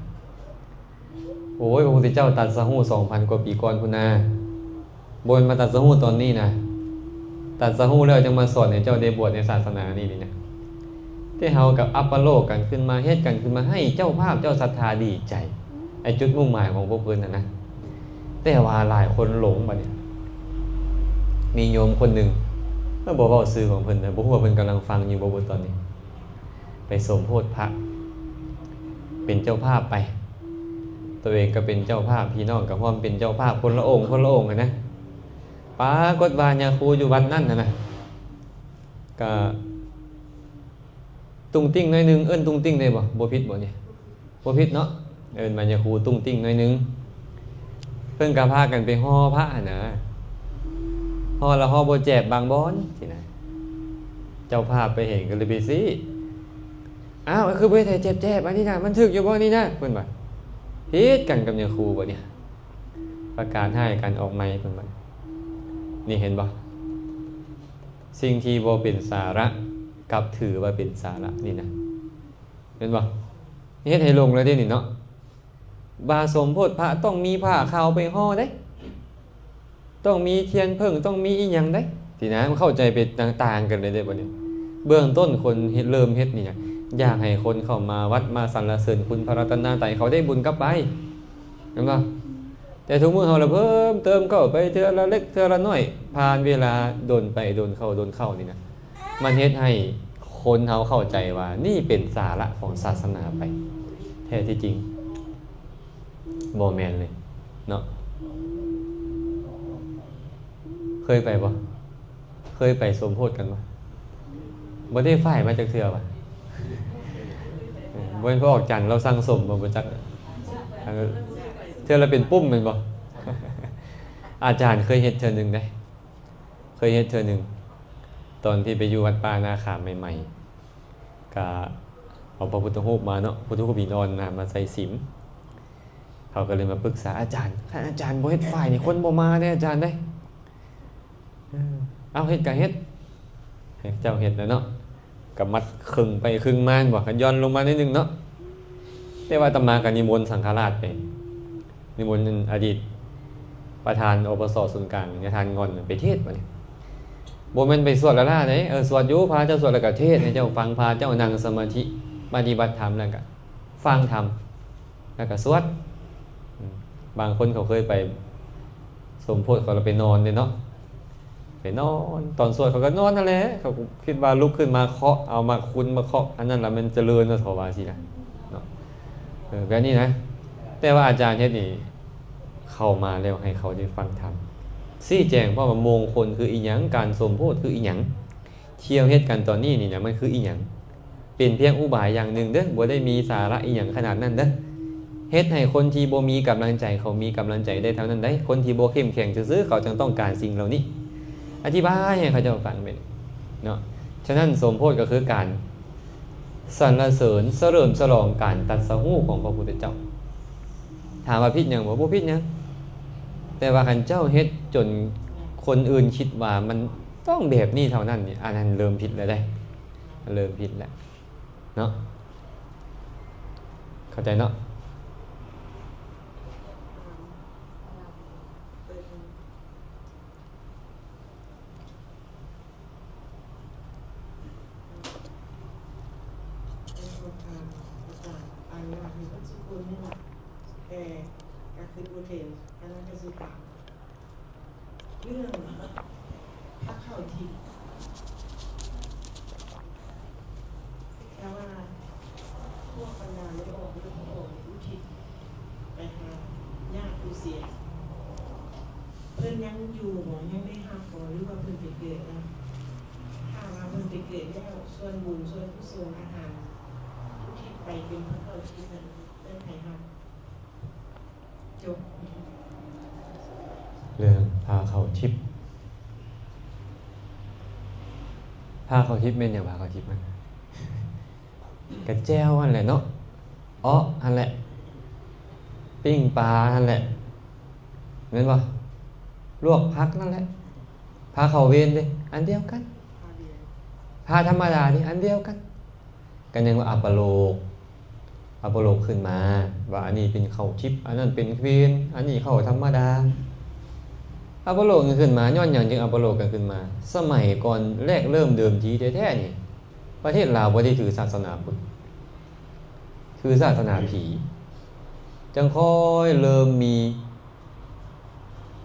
ໂອ້ຍ ພະພຸດທະເຈົ້າຕັດສະຮູ້ສອງພັນກວ່າປີກ່ອນພຸ້ນນາ ບໍ່ແມ່ນມາຕັດສະຮູ້ຕອນນີ້ນະ. ຕັດສະຮູ້ແລ້ວຈັ່ງມາສອນໃຫ້ເຈົ້າໄດ້ບວດໃນສາສະໜານີ້ນີ້ນະ. ແຕ່ເຮົາກໍອັບປະໂລກກັນຂຶ້ນມາ ເຮັດກັນຂຶ້ນມາໃຫ້ເຈົ້າພາບເຈົ້າສັດທາດີໃຈ ໄອ້ຈຸດມຸ່ງໝາຍຂອງພວກເພິ່ນຫັ້ນນະ. ແຕ່ວ່າຫຼາຍຄົນຫຼົງບັດນີ້ ມີໂຍມຄົນໜຶ່ງ ເອີ ບໍ່ເວົ້າຊື່ຂອງເພິ່ນນະ ບໍ່ຮູ້ວ່າເພິ່ນກຳລັງຟັງຢູ່ບໍ່ເບິດຕອນນີ້ ໄປສົມໂພດພະ ເປັນເຈົ້າພາບໄປ ຕົວເອງກໍເປັນເຈົ້າພາບ ພີ່ນ້ອງກໍຮ່ວມເປັນເຈົ້າພາບ ຄົນລະອົງ ຄົນລະອົງຫັ້ນນະ. ປາກົດວ່າຍາຄູຢູ່ວັດນັ້ນຫັ້ນນະ ກະຕຸງຕິ່ງໜ້ອຍໜຶ່ງ ເອີ້ນຕຸງຕິ່ງໄດ້ບໍ່? ບໍ່ຜິດບໍ່ນີ້? ບໍ່ຜິດເນາະ ເອີ້ນວ່າຍາຄູຕຸງຕິ່ງໜ້ອຍໜຶ່ງ. ເພິ່ນກໍພາກັນໄປຫໍ່ພະຫັ້ນນະ ຫໍ່ລະຫໍ່ບໍ່ແຈບບາງບ່ອນຊີ້ນະ. ເຈົ້າພາບໄປເຫັນກໍເລີຍໄປຊີ້ ອ້າວ ຄືບໍ່ເຮັດໃຫ້ແຈບໆ ອັນນີ້ນະ ມັນຖືກຢູ່ບໍ່ນີ້ນະ? ເພິ່ນວ່າ ຜິດກັນກັບຍາຄູບັດນີ້ ປະກາດຮ້າຍກັນອອກໃໝ່ເພິ່ນວ່າ. ນີ້ເຫັນບໍ່? ສິ່ງທີ່ບໍ່ເປັນສາລະ ກັບຖືວ່າເປັນສາລະນີ້ນະ ເຫັນບໍ່? ເຮັດໃຫ້ຫຼົງແລ້ວເດ້ນີ້ເນາະ ວ່າສົມໂພດພະຕ້ອງມີຜ້າຂາວໄປຫໍ່ເດ້ ຕ້ອງມີທຽນເຜິ້ງ ຕ້ອງມີອີ່ຫຍັງເດ້ ຊີ້ນະ. ມັນເຂົ້າໃຈໄປຕ່າງໆກັນເລີຍເດ້ບັດນີ້. ເບື້ອງຕົ້ນຄົນເຮັດ ເລີ່ມເຮັດນີ້ນະ ຢາກໃຫ້ຄົນເຂົ້າມາວັດ ມາສັນລະເສີນຄຸນພະລັດຕະນະໄຕ ເຂົາໄດ້ບຸນກັບໄປ ແມ່ນບໍ່? ແຕ່ທຸກມື້ເຮົາລະເພີ່ມເຕີມເຂົ້າໄປເທື່ອລະເລັກເທື່ອລະນ້ອຍ ຜ່ານເວລາດົນໄປດົນເຂົ້າ ດົນເຂົ້ານີ້ນະ ມັນເຮັດໃຫ້ຄົນເຮົາເຂົ້າໃຈວ່ານີ້ເປັນສາລະຂອງສາສະໜາໄປ. ແທ້ທີ່ຈິງບໍ່ແມ່ນເລີຍເນາະ. ເຄີຍໄປບໍ່? ເຄີຍໄປສົມໂພດກັນບໍ່? ບໍ່ໄດ້ຝ້າຍມາຈັກເທື່ອຫວາ? ບໍ່ແມ່ນພວກອອກຈັນລາວສັ່ງສົມບໍ່? ບໍ່ຈັກ ເທື່ອລະເປັນປຸ້ມແມ່ນບໍ່? ອາຈານເຄີຍເຮັດເທື່ອໜຶ່ງເດ້ ເຄີຍເຮັດເທື່ອໜຶ່ງ ຕອນທີ່ໄປຢູ່ວັດປ່ານາຂາມໃໝ່ໆ ກະເອົາພະພຸດທະຮູບມາເນາະ ພຸດທະຮູບຫີນອ່ອນນະ ມາໃສ່ສິມ. ເຂົາກໍເລີຍມາປຶກສາອາຈານ ຄັນອາຈານບໍ່ເຮັດຝ້າຍນີ້ ຄົນບໍ່ມາເດ້ອາຈານເດ້. ເອີ ເອົາ ເຮັດກະເຮັດ ໃຫ້ເຈົ້າເຮັດແລ້ວເນາະ ກະມັດເຄິ່ງໄປເຄິ່ງມາແມ່ນບໍ່ ກະຢ່ອນລົງມາໜ້ອຍໜຶ່ງເນາະ. ແຕ່ວ່າອາດຕະມາກະນິມົນສັງຄະລາດໄປ ນິມົນອະດີດປະທານ ອປສ ສູນກາງ ຍາທ່ານງ່ອນ ໄປເທດບັດນີ້. ບໍ່ແມ່ນໄປສວດລະລາເດ້ ເອີ ສວດຢູ່ ພາເຈົ້າສວດແລ້ວກະເທດໃຫ້ເຈົ້າຟັງ ພາເຈົ້ານັ່ງສະມາທິ ປະຕິບັດທຳ ແລ້ວກະຟັງທຳ ແລ້ວກະສວດ. ອືມ ບາງຄົນເຂົາເຄີຍໄປສົມໂພດ ເຂົາລະໄປນອນເດ້ເນາະ ໄປນອນ ຕອນສວດເຂົາກໍນອນຫັ້ນແຫຼະ ເຂົາກໍຄິດວ່າລຸກຂຶ້ນມາເຄາະ ເອົາໝາກຄຸນມາເຄາະ ອັນນັ້ນລະແມ່ນຈະເລີນ ວ່າເຂົາວ່າຊີ້ນະເນາະ. ເອີ ແບບນີ້ນະ ແຕ່ວ່າອາຈານເຮັດນີ້ ເຂົ້າມາແລ້ວໃຫ້ເຂົາໄດ້ຟັງທຳ ຊີ້ແຈງພ້ອມວ່າມົງຄົນຄືອີ່ຫຍັງ ການສົມໂພດຄືອີ່ຫຍັງ ທີ່ເຮົາເຮັດກັນຕອນນີ້ນີ້ນະ ມັນຄືອີ່ຫຍັງ? ເປັນພຽງອຸບາຍຢ່າງໜຶ່ງເດີ້ ບໍ່ໄດ້ມີສາລະອີ່ຫຍັງຂະໜາດນັ້ນເດີ້. ເຮັດໃຫ້ຄົນທີ່ບໍ່ມີກຳລັງໃຈ ເຂົາມີກຳລັງໃຈໄດ້ເທົ່ານັ້ນໃດ໋. ຄົນທີ່ບໍ່ເຂັ້ມແຂງຊື່ໆ ເຂົາຈັ່ງຕ້ອງການສິ່ງເຫຼົ່ານີ້. ອະທິບາຍໃຫ້ເຂົາເຈົ້າຟັງແບບນີ້ເນາະ. ສະນັ້ນ ສົມໂພດກໍຄືການສັນລະເສີນສະເຫຼີມສະຫຼອງການຕັດສະຮູ້ຂອງພະພຸດທະເຈົ້າ. ຖາມວ່າຜິດຫຍັງບໍ່? ບໍ່ຜິດຫຍັງ. ແຕ່ວ່າຄັນເຈົ້າເຮັດຈົນຄົນອື່ນຄິດວ່າມັນຕ້ອງແບບນີ້ເທົ່ານັ້ນນີ້ ອັນນັ້ນເລີ່ມຜິດແລ້ວເດ້. ເລີ່ມຜິດແລ້ວເນາະ ເຂົ້າໃຈເນາະ. ແຕ່ກໍຄືບໍ່ເຫັນ ອັນນັ້ນກໍຊິຕາມ ເລື່ອງພາເຂົ້າທິດ ແຕ່ວ່າພວກບັນດາໄດ້ອອກ ຢູ່ບໍ່? ຍັງໄດ້ຮັບບໍ່ ຫຼືວ່າເພິ່ນໄປເກີດແລ້ວ? ຖ້າວ່າເພິ່ນໄປເກີດແລ້ວ ສ່ວນບຸນສ່ວນກຸສົນອາຫານອຸທິດໄປເປັນພາເຂົ້າທິບນັ້ນແມ່ນໃຜຮັບ? ຈົບ. ເລື່ອງພາເຂົ້າທິບ ພາເຂົ້າທິບແມ່ນຫຍັງ? ພາເຂົ້າທິບມັນ ກະແຈ່ວຫັ້ນແຫຼະເນາະ ເອາະຫັ້ນແຫຼະ ປີ້ງປາຫັ້ນແຫຼະ ແມ່ນບໍ່? ລວກຜັກນັ້ນແຫຼະ. ພາເຂົ້າເວນເດ້ ອັນດຽວກັນ. ພາທຳມະດານີ້ ອັນດຽວກັນ. ກະຍັງວ່າອັບປະໂລກ ອັບປະໂລກຂຶ້ນມາ ວ່າອັນນີ້ເປັນເຂົ້າທິບ ອັນນັ້ນເປັນເວນ ອັນນີ້ເຂົ້າທຳມະດາ. ອັບປະໂລກຂຶ້ນມາ ຍ້ອນຫຍັງຈຶ່ງອັບປະໂລກກັນຂຶ້ນມາ? ສະໄໝກ່ອນແລກເລີ່ມເດີມທີແທ້ໆນີ້ ປະເທດລາວບໍ່ໄດ້ຖືສາສະໜາພຸດ ຖືສາສະໜາຜີ ຈັ່ງຄ່ອຍເລີ່ມມີ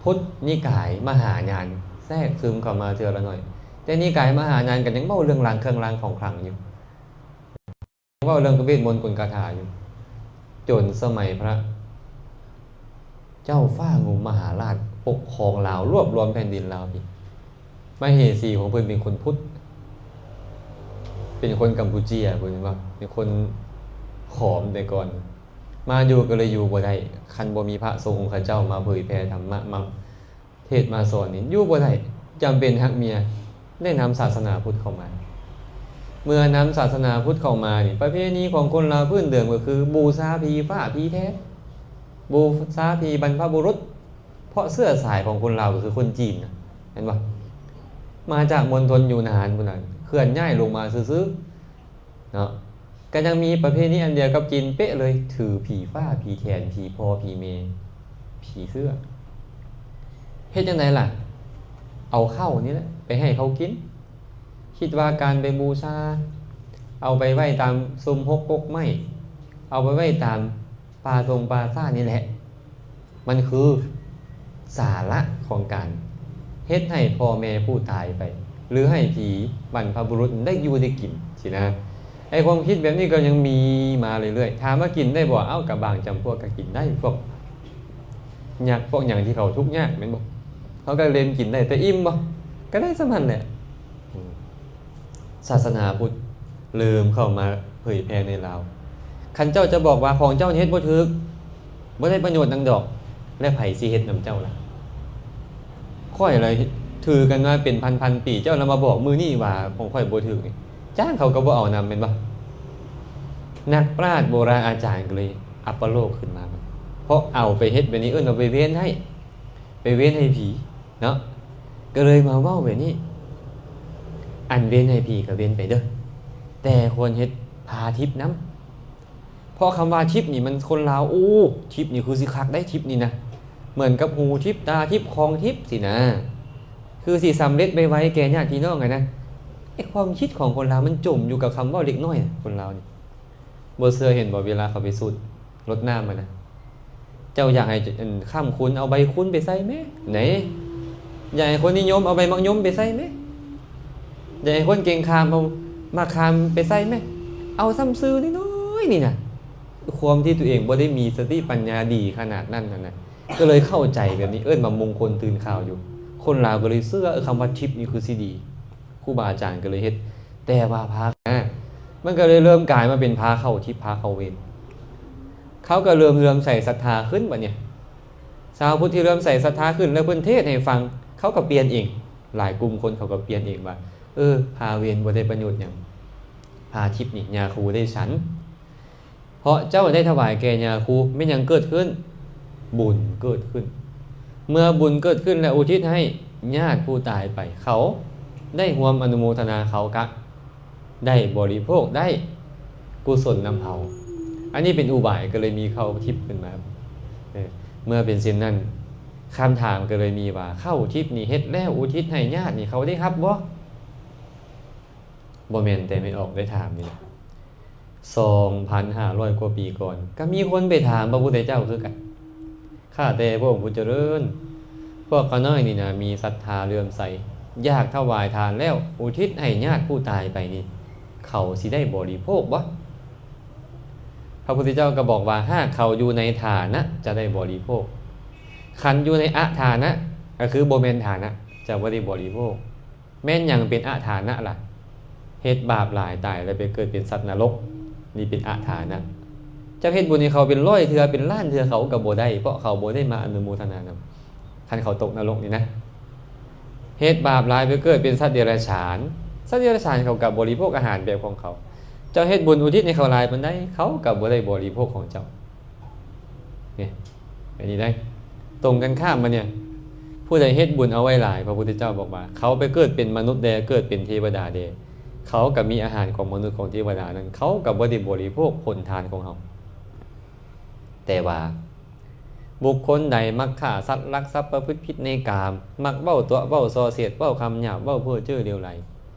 ພຸດນິກາຍມະຫາຍານແຊກຊຶມເຂົ້າມາເທື່ອລະໜ້ອຍ. ແຕ່ນິກາຍມະຫາຍານກໍຍັງເວົ້າເລື່ອງລາງເຄື່ອງລາງຂອງຂລັງຢູ່ ເວົ້າເລື່ອງເວດມົນກົນຄາຖາຢູ່ ຈົນສະໄໝພະເຈົ້າຟ້າງຸ່ມມະຫາລາດປົກຄອງລາວ ລວບລວມແຜ່ນດິນລາວນີ້ ມະເຫສີຂອງເພິ່ນເປັນຄົນພຸດ ເປັນຄົນກຳປູເຈຍ ເພິ່ນວ່າເປັນຄົນຂອມແຕ່ກ່ອນ ມາຢູ່ກໍເລີຍຢູ່ບໍ່ໄດ້ ຄັນບໍ່ມີພະສົງອົງຄະເຈົ້າມາເຜີຍແຜ່ທຳມະ ມາເທດມາສອນນີ້ ຢູ່ບໍ່ໄດ້ ຈຳເປັນຮັກເມຍ ໄດ້ນຳສາສະໜາພຸດເຂົ້າມາ. ເມື່ອນຳສາສະໜາພຸດເຂົ້າມານີ້ ປະເພນີຂອງຄົນລາວພື້ນເດີມກໍຄືບູຊາຜີຟ້າຜີແຖນ ບູຊາຜີບັນພະບຸລຸດ ເພາະເຊື້ອສາຍຂອງຄົນລາວກໍຄືຄົນຈີນນະ ແມ່ນບໍ່? ມາຈາກມົນທົນຢູ່ນານພຸ້ນນະ ເຄື່ອນຍ້າຍລົງມາຊື່ໆ ເນາະ ກໍຍັງມີປະເພນີອັນດຽວກັບຈີນເປະເລີຍ ຖືຜີຟ້າ ຜີແຖນ ຜີພໍ່ ຜີແມ່ ຜີເຊື້ອ. ເຮັດຈັ່ງໃດລະ? ເອົາເຂົ້ານີ້ແຫຼະໄປໃຫ້ເຂົາກິນ ຄິດວ່າການໄປບູຊາ ເອົາໄປໄວ້ຕາມຊຸມຮົກກົກໄມ້ ເອົາໄປໄວ້ຕາມປ່າຊົງປ່າຊ້ານີ້ແຫຼະ ມັນຄືສາລະຂອງການເຮັດໃຫ້ພໍ່ແມ່ຜູ້ຕາຍໄປ ຫຼື ໃຫ້ຜີບັນພະບຸລຸດໄດ້ຢູ່ໄດ້ກິນຊີ້ນະ. ໄອ້ຄວາມຄິດແບບນີ້ກໍຍັງມີມາເລື້ອຍໆ. ຖາມວ່າກິນໄດ້ບໍ່? ເອົ້າ ກະບາງຈຳພວກກໍກິນໄດ້ ພວກຍັກພວກຫຍັງທີ່ເຂົາທຸກຍາກແມ່ນບໍ່? ເຂົາກໍເລັມກິນໄດ້ ແຕ່ອີ່ມບໍ່? ກໍໄດ້ສ່ຳນັ້ນແຫຼະ. ອືມ ສາສະໜາພຸດເລີ່ມເຂົ້າມາເຜີຍແຜ່ໃນລາວ. ຄັນເຈົ້າຈະບອກວ່າຂອງເຈົ້າເຮັດບໍ່ຖືກ ບໍ່ໄດ້ປະໂຫຍດຫຍັງດອກ ແລະ ໃຜຊິເຮັດນຳເຈົ້າລະ? ຂ້ອຍລະຖືກັນມາເປັນພັນໆປີ ເຈົ້າລະມາບອກມື້ນີ້ວ່າຂອງຂ້ອຍບໍ່ຖືກນີ້ ຈ້າງເຂົາກໍບໍ່ເອົານຳແມ່ນບໍ່? ນັກປາດໂບລານອາຈານກໍເລີຍອັບປະໂລກຂຶ້ນມາ ເພາະເອົາໄປເຮັດແບບນີ້ ເອີ້ນວ່າໄປເວນໃຫ້ ໄປເວນໃຫ້ຜີເນາະ ກໍເລີຍມາເວົ້າແບບນີ້ ອັນເວນໃຫ້ຜີກໍເວນໄປເດີ້ ແຕ່ຄວນເຮັດພາທິບນຳ ເພາະຄຳວ່າທິບນີ້ມັນຄົນລາວ ໂອ້ ທິບນີ້ຄືຊິຄັກໄດ໋ ທິບນີ້ນະ ເໝືອນກັບຫູທິບ ຕາທິບ ຂອງທິບຊີ້ນະ ຄືຊິສຳເລັດໄວໆແກ່ຍາດພີ່ນ້ອງຫັ້ນນະ. ໄອ້ຄວາມຄິດຂອງຄົນລາວມັນຈົມຢູ່ກັບຄຳເວົ້າເດັກນ້ອຍ ຄົນລາວນີ້ ບໍ່ເຊື່ອເຫັນບໍ່ ເວລາເຂົາໄປສູດລົດນ້ຳຫັ້ນນະ ເຈົ້າຢາກໃຫ້ ອັນ ຄ້ຳຄຸນ ເອົາໃບຄຸນໄປໃສ່ແມ້ ໄດ໋ ຢາກໃຫ້ຄົນນິຍົມ ເອົາໃບໝາກຍົມໄປໃສ່ແມ້ ຢາກໃຫ້ຄົນເກັ່ງຂາມ ເອົາໝາກຂາມໄປໃສ່ແມ້ ເອົາສ່ຳຊື່ນ້ອຍໆນີ້ນະ. ຄວາມທີ່ຕົວເອງບໍ່ໄດ້ມີສະຕິປັນຍາດີຂະໜາດນັ້ນຫັ້ນນະ ກໍເລີຍເຂົ້າໃຈແບບນີ້ ເອີ້ນວ່າມຸງຄົນຕື່ນຂ່າວຢູ່. ຄົນລາວກໍເລີຍເຊື່ອ ເອີ ຄຳວ່າທິບນີ້ຄືຊິດີ ຄູບາອາຈານກໍເລີຍເຮັດ. ແຕ່ວ່າພາ ມັນກໍເລີຍເລີ່ມກາຍມາເປັນພາເຂົ້າທິບ ພາເຂົ້າເວນ. ເຂົາກໍເລີ່ມເຫຼື້ອມໃສສັດທາຂຶ້ນບັດນີ້ ຊາວພຸດທີ່ເຫຼື້ອມໃສສັດທາຂຶ້ນ ແລ້ວເພິ່ນເທດໃຫ້ຟັງ ເຂົາກໍປ່ຽນເອງ. ຫຼາຍກຸ່ມຄົນເຂົາກໍປ່ຽນເອງວ່າ ເອີ ພາເວນບໍ່ໄດ້ປະໂຫຍດຫຍັງ ພາທິບນີ້ຍາຄູໄດ້ສັນ ເພາະເຈົ້າໄດ້ຖວາຍແກ່ຍາຄູ ແມ່ນຫຍັງເກີດຂຶ້ນ? ບຸນເກີດຂຶ້ນ. ເມື່ອບຸນເກີດຂຶ້ນແລ້ວອຸທິດໃຫ້ຍາດຜູ້ຕາຍໄປ ເຂົາໄດ້ຮ່ວມອະນຸໂມທະນາ ເຂົາກະໄດ້ບໍລິໂພກ ໄດ້ກຸສົນນຳເຮົາ. ອັນນີ້ເປັນອຸບາຍ ກໍເລີຍມີເຂົ້າທິບຂຶ້ນມາ. ເອີ ເມື່ອເປັນເຊັ່ນນັ້ນ ຄຳຖາມກໍເລີຍມີວ່າ ເຂົ້າທິບນີ້ເຮັດແລ້ວອຸທິດໃຫ້ຍາດນີ້ ເຂົາໄດ້ຮັບບໍ່? ບໍ່ແມ່ນແຕ່ແມ່ອອກໄດ້ຖາມນີ້ ສອງພັນຫ້າຮ້ອຍກວ່າປີກ່ອນ ກໍມີຄົນໄປຖາມພະພຸດທະເຈົ້າຄືກັນ. ຂ້າແຕ່ພະອົງຜູ້ຈະເລີນ, ພວກຂ້ານ້ອຍນີ້ນະ ມີສັດທາເຫຼື້ອມໃສ ຢາກຖວາຍທານແລ້ວອຸທິດໃຫ້ຍາດຜູ້ຕາຍໄປນີ້ ເຂົາຊິໄດ້ບໍລິໂພກບໍ່? ພະພຸດທະເຈົ້າກໍບອກວ່າ ຫາກເຂົາຢູ່ໃນຖານະຈະໄດ້ບໍລິໂພກ, ຄັນຢູ່ໃນອະຖານະ ກໍຄືບໍ່ແມ່ນຖານະ ຈະບໍ່ໄດ້ບໍລິໂພກ. ແມ່ນຫຍັງເປັນອະຖານະລະ? ເຮັດບາບຫຼາຍຕາຍແລ້ວໄປເກີດເປັນສັດນະລົກ, ນີ້ເປັນອະຖານະ. ເຈົ້າເຮັດບຸນໃຫ້ເຂົາເປັນຮ້ອຍເທື່ອ ເປັນລ້ານເທື່ອ ເຂົາກໍບໍ່ໄດ້ ເພາະເຂົາບໍ່ໄດ້ມາອະນຸໂມທະນານຳ ຄັນເຂົາຕົກນະລົກນີ້ນະ. ເຮັດບາບຫຼາຍໄປເກີດເປັນສັດເດຍລະສານ, ສັດເດຍລະສານເຂົາກໍບໍລິໂພກອາຫານແບບຂອງເຂົາ. ເຈົ້າເຮັດບຸນອຸທິດໃຫ້ເຂົາຫຼາຍປານໃດ ເຂົາກໍບໍ່ໄດ້ບໍລິໂພກຂອງເຈົ້າ. ນີ້ ອັນນີ້ໄດ້ ຕົງກັນຂ້າມມານີ້ ຜູ້ໃດເຮັດບຸນເອົາໄວ້ຫຼາຍ ພະພຸດທະເຈົ້າບອກວ່າ ເຂົາໄປເກີດເປັນມະນຸດແດ່ ເກີດເປັນເທວະດາແດ່ ເຂົາກໍມີອາຫານຂອງມະນຸດຂອງເທວະດານັ້ນ ເຂົາກໍບໍ່ໄດ້ບໍລິໂພກຜົນທານຂອງເຮົາ. ແຕ່ວ່າ ບຸກຄົນໃດມັກຂ້າສັດ ລັກຊັບ ປະພຶດຜິດໃນກາມ ມັກເວົ້າຕົວະ ເວົ້າສໍ້ເສດ ເວົ້າຄຳຫຍາບ ເວົ້າເພ້ອເຈີ້ຫຼຽວໄຫຼ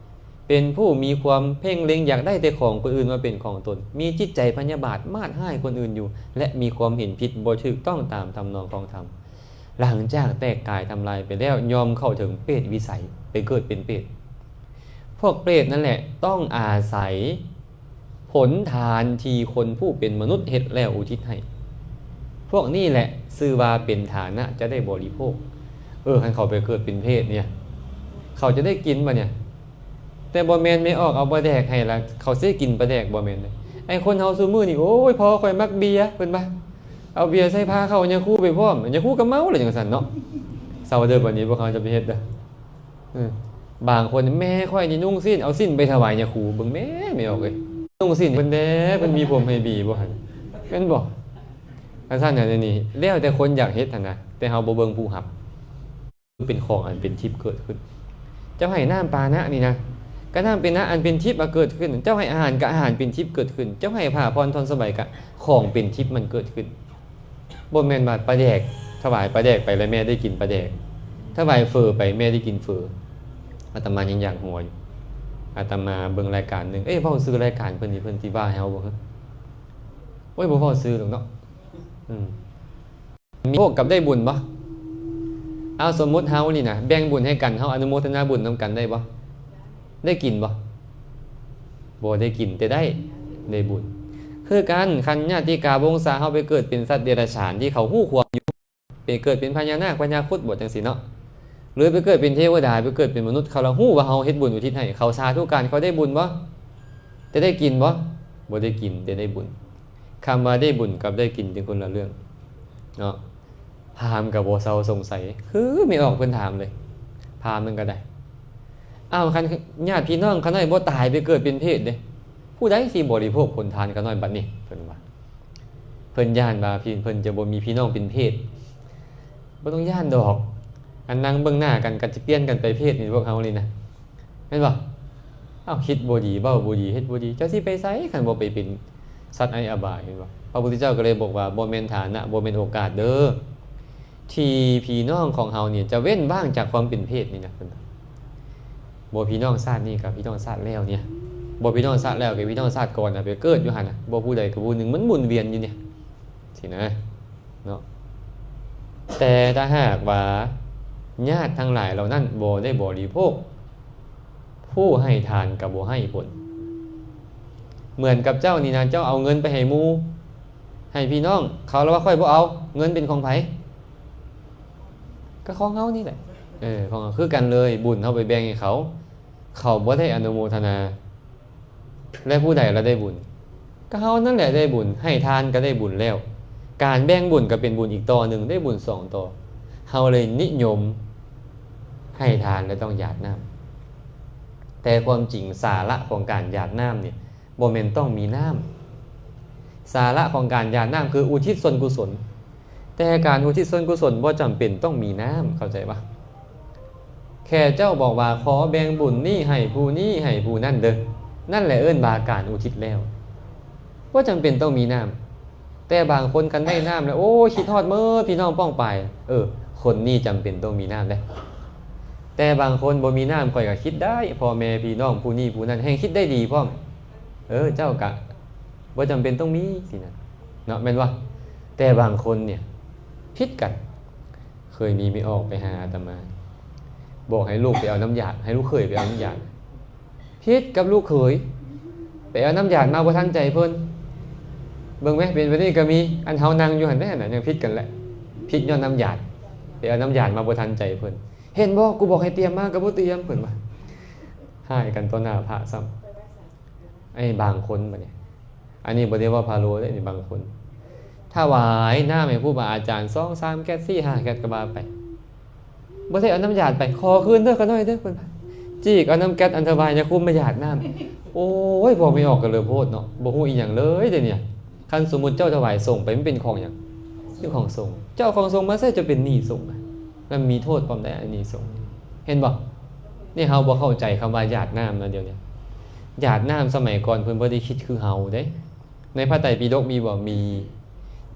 ເປັນຜູ້ມີຄວາມເພງເລັງຢາກໄດ້ແຕ່ຂອງຄົນອື່ນມາເປັນຂອງຕົນ, ມີຈິດໃຈພະຍາບາດມາດຮ້າຍຄົນອື່ນຢູ່ ແລະ ມີຄວາມເຫັນຜິດບໍ່ຖືກຕ້ອງຕາມທຳນອງຂອງທຳ, ຫຼັງຈາກແຕກກາຍທຳລາຍໄປແລ້ວ ຍ່ອມເຂົ້າເຖິງເປດວິໄສ ໄປເກີດເປັນເປດ. ພວກເປດນັ້ນແຫຼະຕ້ອງອາໄສ ຜົນທານທີ່ຄົນຜູ້ເປັນມະນຸດເຮັດແລ້ວອຸທິດໃຫ້. ພວກນີ້ແຫຼະຊື່ວ່າເປັນຖານະຈະໄດ້ບໍລິໂພກ. ເອີ ຄັນເຂົາໄປເກີດເປັນເປດນີ້ ເຂົາຈະໄດ້ກິນບາດນີ້. ແຕ່ບໍ່ແມ່ນແມ່ອອກເອົາປາແດກໃຫ້ລະ ເຂົາຊິກິນປາແດກ ບໍ່ແມ່ນເດ້. ໄອ້ຄົນເຮົາຊຸມື້ນີ້ ໂອ້ຍ ພໍ່ຂ້ອຍມັກເບຍ ເພິ່ນວ່າ ເອົາເບຍໃສ່ພາເຂົ້າຍາຄູໄປພ້ອມ ຍາຄູກໍເມົາລະຈັ່ງຊັ້ນເນາະ. ເຊົາເດີ ບາດນີ້ພວກເຮົາຈະໄປເຮັດເດີ. ເອີ ບາງຄົນ ແມ່ຂ້ອຍນີ້ນຸ່ງສິ້ນ ເອົາສິ້ນໄປຖວາຍຍາຄູ. ເບິ່ງແມ້ ແມ່ອອກເອີຍ ນຸ່ງສິ້ນເພິ່ນແດ່ ເພິ່ນມີຜົມໃຫ້ບີບໍ່ຫັ້ນ ແມ່ນບໍ່? ອັນຊັ້ນນະ ນີ້ແລ້ວແຕ່ຄົນຢາກເຮັດຫັ້ນນະ ແຕ່ເຮົາບໍ່ເບິ່ງຜູ້ຮັບ. ເປັນຂອງອັນເປັນທິບເກີດຂຶ້ນ. ເຈົ້າໃຫ້ນ້ຳປານະນີ້ນະ ກໍນ້ຳເປັນນະອັນເປັນທິບມາເກີດຂຶ້ນ. ເຈົ້າໃຫ້ອາຫານ ກໍອາຫານເປັນທິບເກີດຂຶ້ນ. ເຈົ້າໃຫ້ຜ້າຜ່ອນທ່ອນສະບາຍ ກໍຂອງເປັນທິບມັນເກີດຂຶ້ນ. ບໍ່ແມ່ນວ່າປາແດກ ຖວາຍປາແດກໄປແລ້ວແມ່ໄດ້ກິນປາແດກ. ຖວາຍເຝີໄປແມ່ໄດ້ກິນເຝີ. ອາດຕະມາຍັງຢາກຫົວຢູ່. ອາດຕະມາເບິ່ງລາຍການໜຶ່ງ ເອີ ເວົ້າຊື່ລາຍການເພິ່ນນີ້ ເພິ່ນຊິວ່າໃຫ້ເຮົາບໍ່? ໂອ້ຍ ບໍ່ເວົ້າຊື່ດອກເນາະ. ອືມ ມີໂພກກັບໄດ້ບຸນບໍ່? ເອົາ ສົມມຸດເຮົານີ້ນະ ແບ່ງບຸນໃຫ້ກັນ ເຮົາອະນຸໂມທະນາບຸນນຳກັນໄດ້ບໍ່? ໄດ້ກິນບໍ່? ບໍ່ໄດ້ກິນ ແຕ່ໄດ້ ໄດ້ບຸນ. ຄືກັນ ຄັນຍາຕິກາວົງສາເຮົາໄປເກີດເປັນສັດເດຍລະສານ ທີ່ເຂົາຮູ້ຄວາມຢູ່ ໄປເກີດເປັນພະຍານາກ ພະຍາຄຸດບໍ ຈັ່ງຊີ້ເນາະ ຫຼືໄປເກີດເປັນເທວະດາ ໄປເກີດເປັນມະນຸດ ເຂົາລະຮູ້ວ່າເຮົາເຮັດບຸນອຸທິດໃຫ້ ເຂົາສາທຸການ ເຂົາໄດ້ບຸນບໍ່? ແຕ່ໄດ້ກິນບໍ່? ບໍ່ໄດ້ກິນ ແຕ່ໄດ້ບຸນ. ຄຳວ່າໄດ້ບຸນກັບໄດ້ກິນເປັນຄົນລະເລື່ອງເນາະ. ພາມກໍບໍ່ເຊົາສົງໄສ ຄືແມ່ອອກເພິ່ນຖາມເລີຍ ພາມນັ້ນກໍໄດ້. ອ້າວ ຄັນຍາດພີ່ນ້ອງຂ້ານ້ອຍບໍ່ຕາຍໄປເກີດເປັນເປດເດ້ ຜູ້ໃດຊິບໍລິໂພກຜົນທານຂ້ານ້ອຍບັດນີ້? ເພິ່ນວ່າ ເພິ່ນຢ້ານວ່າພີ່ ເພິ່ນຈະບໍ່ມີພີ່ນ້ອງເປັນເປດ. ບໍ່ຕ້ອງຢ້ານດອກ ອັນນັ່ງເບິ່ງໜ້າກັນກໍຈະປ່ຽນກັນໄປເປດນີ້ ພວກເຮົານີ້ນະ. ແມ່ນບໍ່? ເອົ້າ ຄິດບໍ່ດີ ເວົ້າບໍ່ດີ ເຮັດບໍ່ດີ ເຈົ້າຊິໄປໃສ ຄັນບໍ່ໄປເປັນສັດໃນອະບາຍ ແມ່ນບໍ່? ພະພຸດທະເຈົ້າກໍເລີຍບອກວ່າ ບໍ່ແມ່ນຖານະ ບໍ່ແມ່ນໂອກາດເດີ້ ທີ່ພີ່ນ້ອງຂອງເຮົານີ້ຈະເວັ້ນວ່າງຈາກຄວາມເປັນເປດນີ້ນະ. ບໍ່ ພີ່ນ້ອງຊາດນີ້ກັບພີ່ນ້ອງຊາດແລ້ວນີ້ ບໍ່ ພີ່ນ້ອງຊາດແລ້ວກັບພີ່ນ້ອງຊາດກ່ອນນະ ໄປເກີດຢູ່ຫັ້ນນະ ບໍ່ ຜູ້ໃດກັບຜູ້ໜຶ່ງ ມັນໝູນວຽນຢູ່ນີ້ ຊີ້ນະເນາະ. ແຕ່ຖ້າຫາກວ່າຍາດທັງຫຼາຍເຫຼົ່ານັ້ນບໍ່ໄດ້ບໍລິໂພກ ຜູ້ໃຫ້ທານກໍບໍ່ໃຫ້ຜົນ. ເໝືອນກັບເຈົ້ານີ້ນະ ເຈົ້າເອົາເງິນໄປໃຫ້ໝູ່ ໃຫ້ພີ່ນ້ອງ ເຂົາລະວ່າ ຂ້ອຍບໍ່ເອົາ ເງິນເປັນຂອງໃຜ? ກໍຂອງເຮົານີ້ແຫຼະ. ເອີ ຂອງເຮົາ ຄືກັນເລີຍ ບຸນເຮົາໄປແບ່ງໃຫ້ເຂົາ ເຂົາບໍ່ໄດ້ອະນຸໂມທະນາ ແລະ ຜູ້ໃດລະໄດ້ບຸນ? ກໍເຮົານັ້ນແຫຼະໄດ້ບຸນ ໃຫ້ທານກໍໄດ້ບຸນແລ້ວ ການແບ່ງບຸນກໍເປັນບຸນອີກຕໍ່ໜຶ່ງ ໄດ້ບຸນສອງຕໍ່. ເຮົາເລີຍນິຍົມໃຫ້ທານ ແລະ ຕ້ອງຢາດນ້ຳ. ແຕ່ຄວາມຈິງສາລະຂອງການຢາດນ້ຳນີ້ ບໍ່ແມ່ນຕ້ອງມີນ້ຳ. ສາລະຂອງການຢາດນ້ຳຄືອຸທິດສ່ວນກຸສົນ. ແຕ່ການອຸທິດສ່ວນກຸສົນບໍ່ຈຳເປັນຕ້ອງມີນ້ຳ ເຂົ້າໃຈບໍ່? ແຄ່ເຈົ້າບອກວ່າ ຂໍແບ່ງບຸນນີ້ໃຫ້ຜູ້ນີ້ ໃຫ້ຜູ້ນັ້ນເດີ້ ນັ້ນແຫຼະເອີ້ນວ່າການອຸທິດແລ້ວ ບໍ່ຈຳເປັນຕ້ອງມີນ້ຳ. ແຕ່ບາງຄົນຄັນໄດ້ນ້ຳແລ້ວ ໂອ້ ຄິດຮອດໝົດພີ່ນ້ອງປ້ອງປາຍ ເອີ ຄົນນີ້ຈຳເປັນຕ້ອງມີນ້ຳເດ້. ແຕ່ບາງຄົນບໍ່ມີນ້ຳ ຂ້ອຍກໍຄິດໄດ້ ພໍ່ແມ່ພີ່ນ້ອງຜູ້ນີ້ຜູ້ນັ້ນແຮ່ງຄິດໄດ້ດີພ້ອມ ເອີ ເຈົ້າກະບໍ່ຈຳເປັນຕ້ອງມີ ຊີ້ນະເນາະ ແມ່ນບໍ່? ແຕ່ບາງຄົນນີ້ຜິດກັນ ເຄີຍມີແມ່ອອກໄປຫາອາດຕະມາ ບອກໃຫ້ລູກໄປເອົານ້ຳຢາດ ໃຫ້ລູກເຂີຍໄປເອົານ້ຳຢາດ ຜິດກັບລູກເຂີຍ ໄປເອົານ້ຳຢາດມາບໍ່ທັນໃຈເພິ່ນ. ເບິ່ງແມ ເປັນແບບນີ້ກໍມີ ອັນເຮົານັ່ງຢູ່ຫັ້ນແຫຼະນະ ຍັງຜິດກັນແຫຼະ ຜິດຍ້ອນນ້ຳຢາດ. ໄປເອົານ້ຳຢາດມາບໍ່ທັນໃຈເພິ່ນ. ເຫັນບໍ່ ກູບອກໃຫ້ຕຽມມາກໍບໍ່ຕຽມ ເພິ່ນວ່າ. ຮ້າຍກັນຕໍ່ໜ້າພະຊ້ຳ. ໄອ້ບາງຄົນບັດນີ້ ອັນນີ້ບໍ່ໄດ້ເວົ້າພາໂລເດ້ ນີ້ບາງຄົນ ຖວາຍນ້ຳໃຫ້ຄູບາອາຈານ ສອງສາມແກັດ ສີ່ຫ້າແກັດ ກໍວ່າໄປ. ບໍ່ໄດ້ເອົານ້ຳຢາດໄປ ຂໍຄືນເດີ ຂ້ານ້ອຍເດີ ເພິ່ນວ່າ. ຈີກເອົານ້ຳແກັດອັນຖວາຍຍາຄູມມາຢາດນ້ຳ. ໂອ້ຍ ບອກບໍ່ອອກ ກໍເລີໂພດເນາະ ບໍ່ຮູ້ອີ່ຫຍັງເລີຍເດນີ້. ຄັນສົມມຸດເຈົ້າຖວາຍສົງໄປ ມັນເປັນຂອງຫຍັງ? ເປັນຂອງສົງ. ເຈົ້າເອົາຂອງສົງມາໃຊ້ ເຈົ້າເປັນໜີ້ສົງນະ. ແລ້ວມີໂທດພ້ອມໄດ໋ ອັນນີ້ສົງ. ເຫັນບໍ່? ນີ້ເຮົາບໍ່ເຂົ້າໃຈຄຳວ່າຢາດນ້ຳນະ ດຽວນີ້. ຢາດນ້ຳສະໄໝກ່ອນເພິ່ນບໍ່ໄດ້ຄິດຄືເຮົາເດ້. ໃນພະໄຕປິດົກມີບໍ່? ມີ.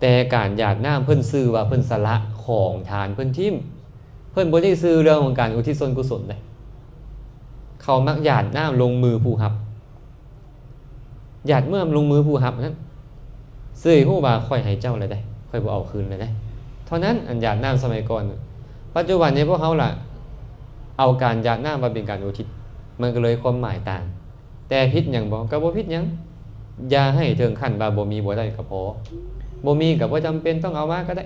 ແຕ່ການຢາດນ້ຳເພິ່ນຊື່ວ່າເພິ່ນສະຫຼະຂອງທານເພິ່ນຖິ້ມ. ເພິ່ນບໍ່ໄດ້ຊື່ເລື່ອງຂອງການອຸທິດສ່ວນກຸສົນເດ້. ເຂົາມັກຢາດນ້ຳລົງມືຜູ້ຮັບ. ຢາດເມື່ອລົງມືຜູ້ຮັບນັ້ນ ຊື່ໃຫ້ຮູ້ວ່າຂ້ອຍໃຫ້ເຈົ້າແລ້ວເດ້ ຂ້ອຍບໍ່ເອົາຄືນແລ້ວເດ້. ເທົ່ານັ້ນ ອັນຢາດນ້ຳສະໄໝກ່ອນ. ປັດຈຸບັນນີ້ພວກເຮົາລະ ເອົາການຢາດນ້ຳມາເປັນການອຸທິດ ມັນກໍເລີຍຄວາມໝາຍຕ່າງ. ແຕ່ຜິດຫຍັງບໍ່? ກໍບໍ່ຜິດຫຍັງ. ຢ່າໃຫ້ເຖິງຂັ້ນວ່າບໍ່ມີບໍ່ໄດ້ກໍພໍ. ບໍ່ມີກໍບໍ່ຈຳເປັນຕ້ອງເອົາມາກໍໄດ້.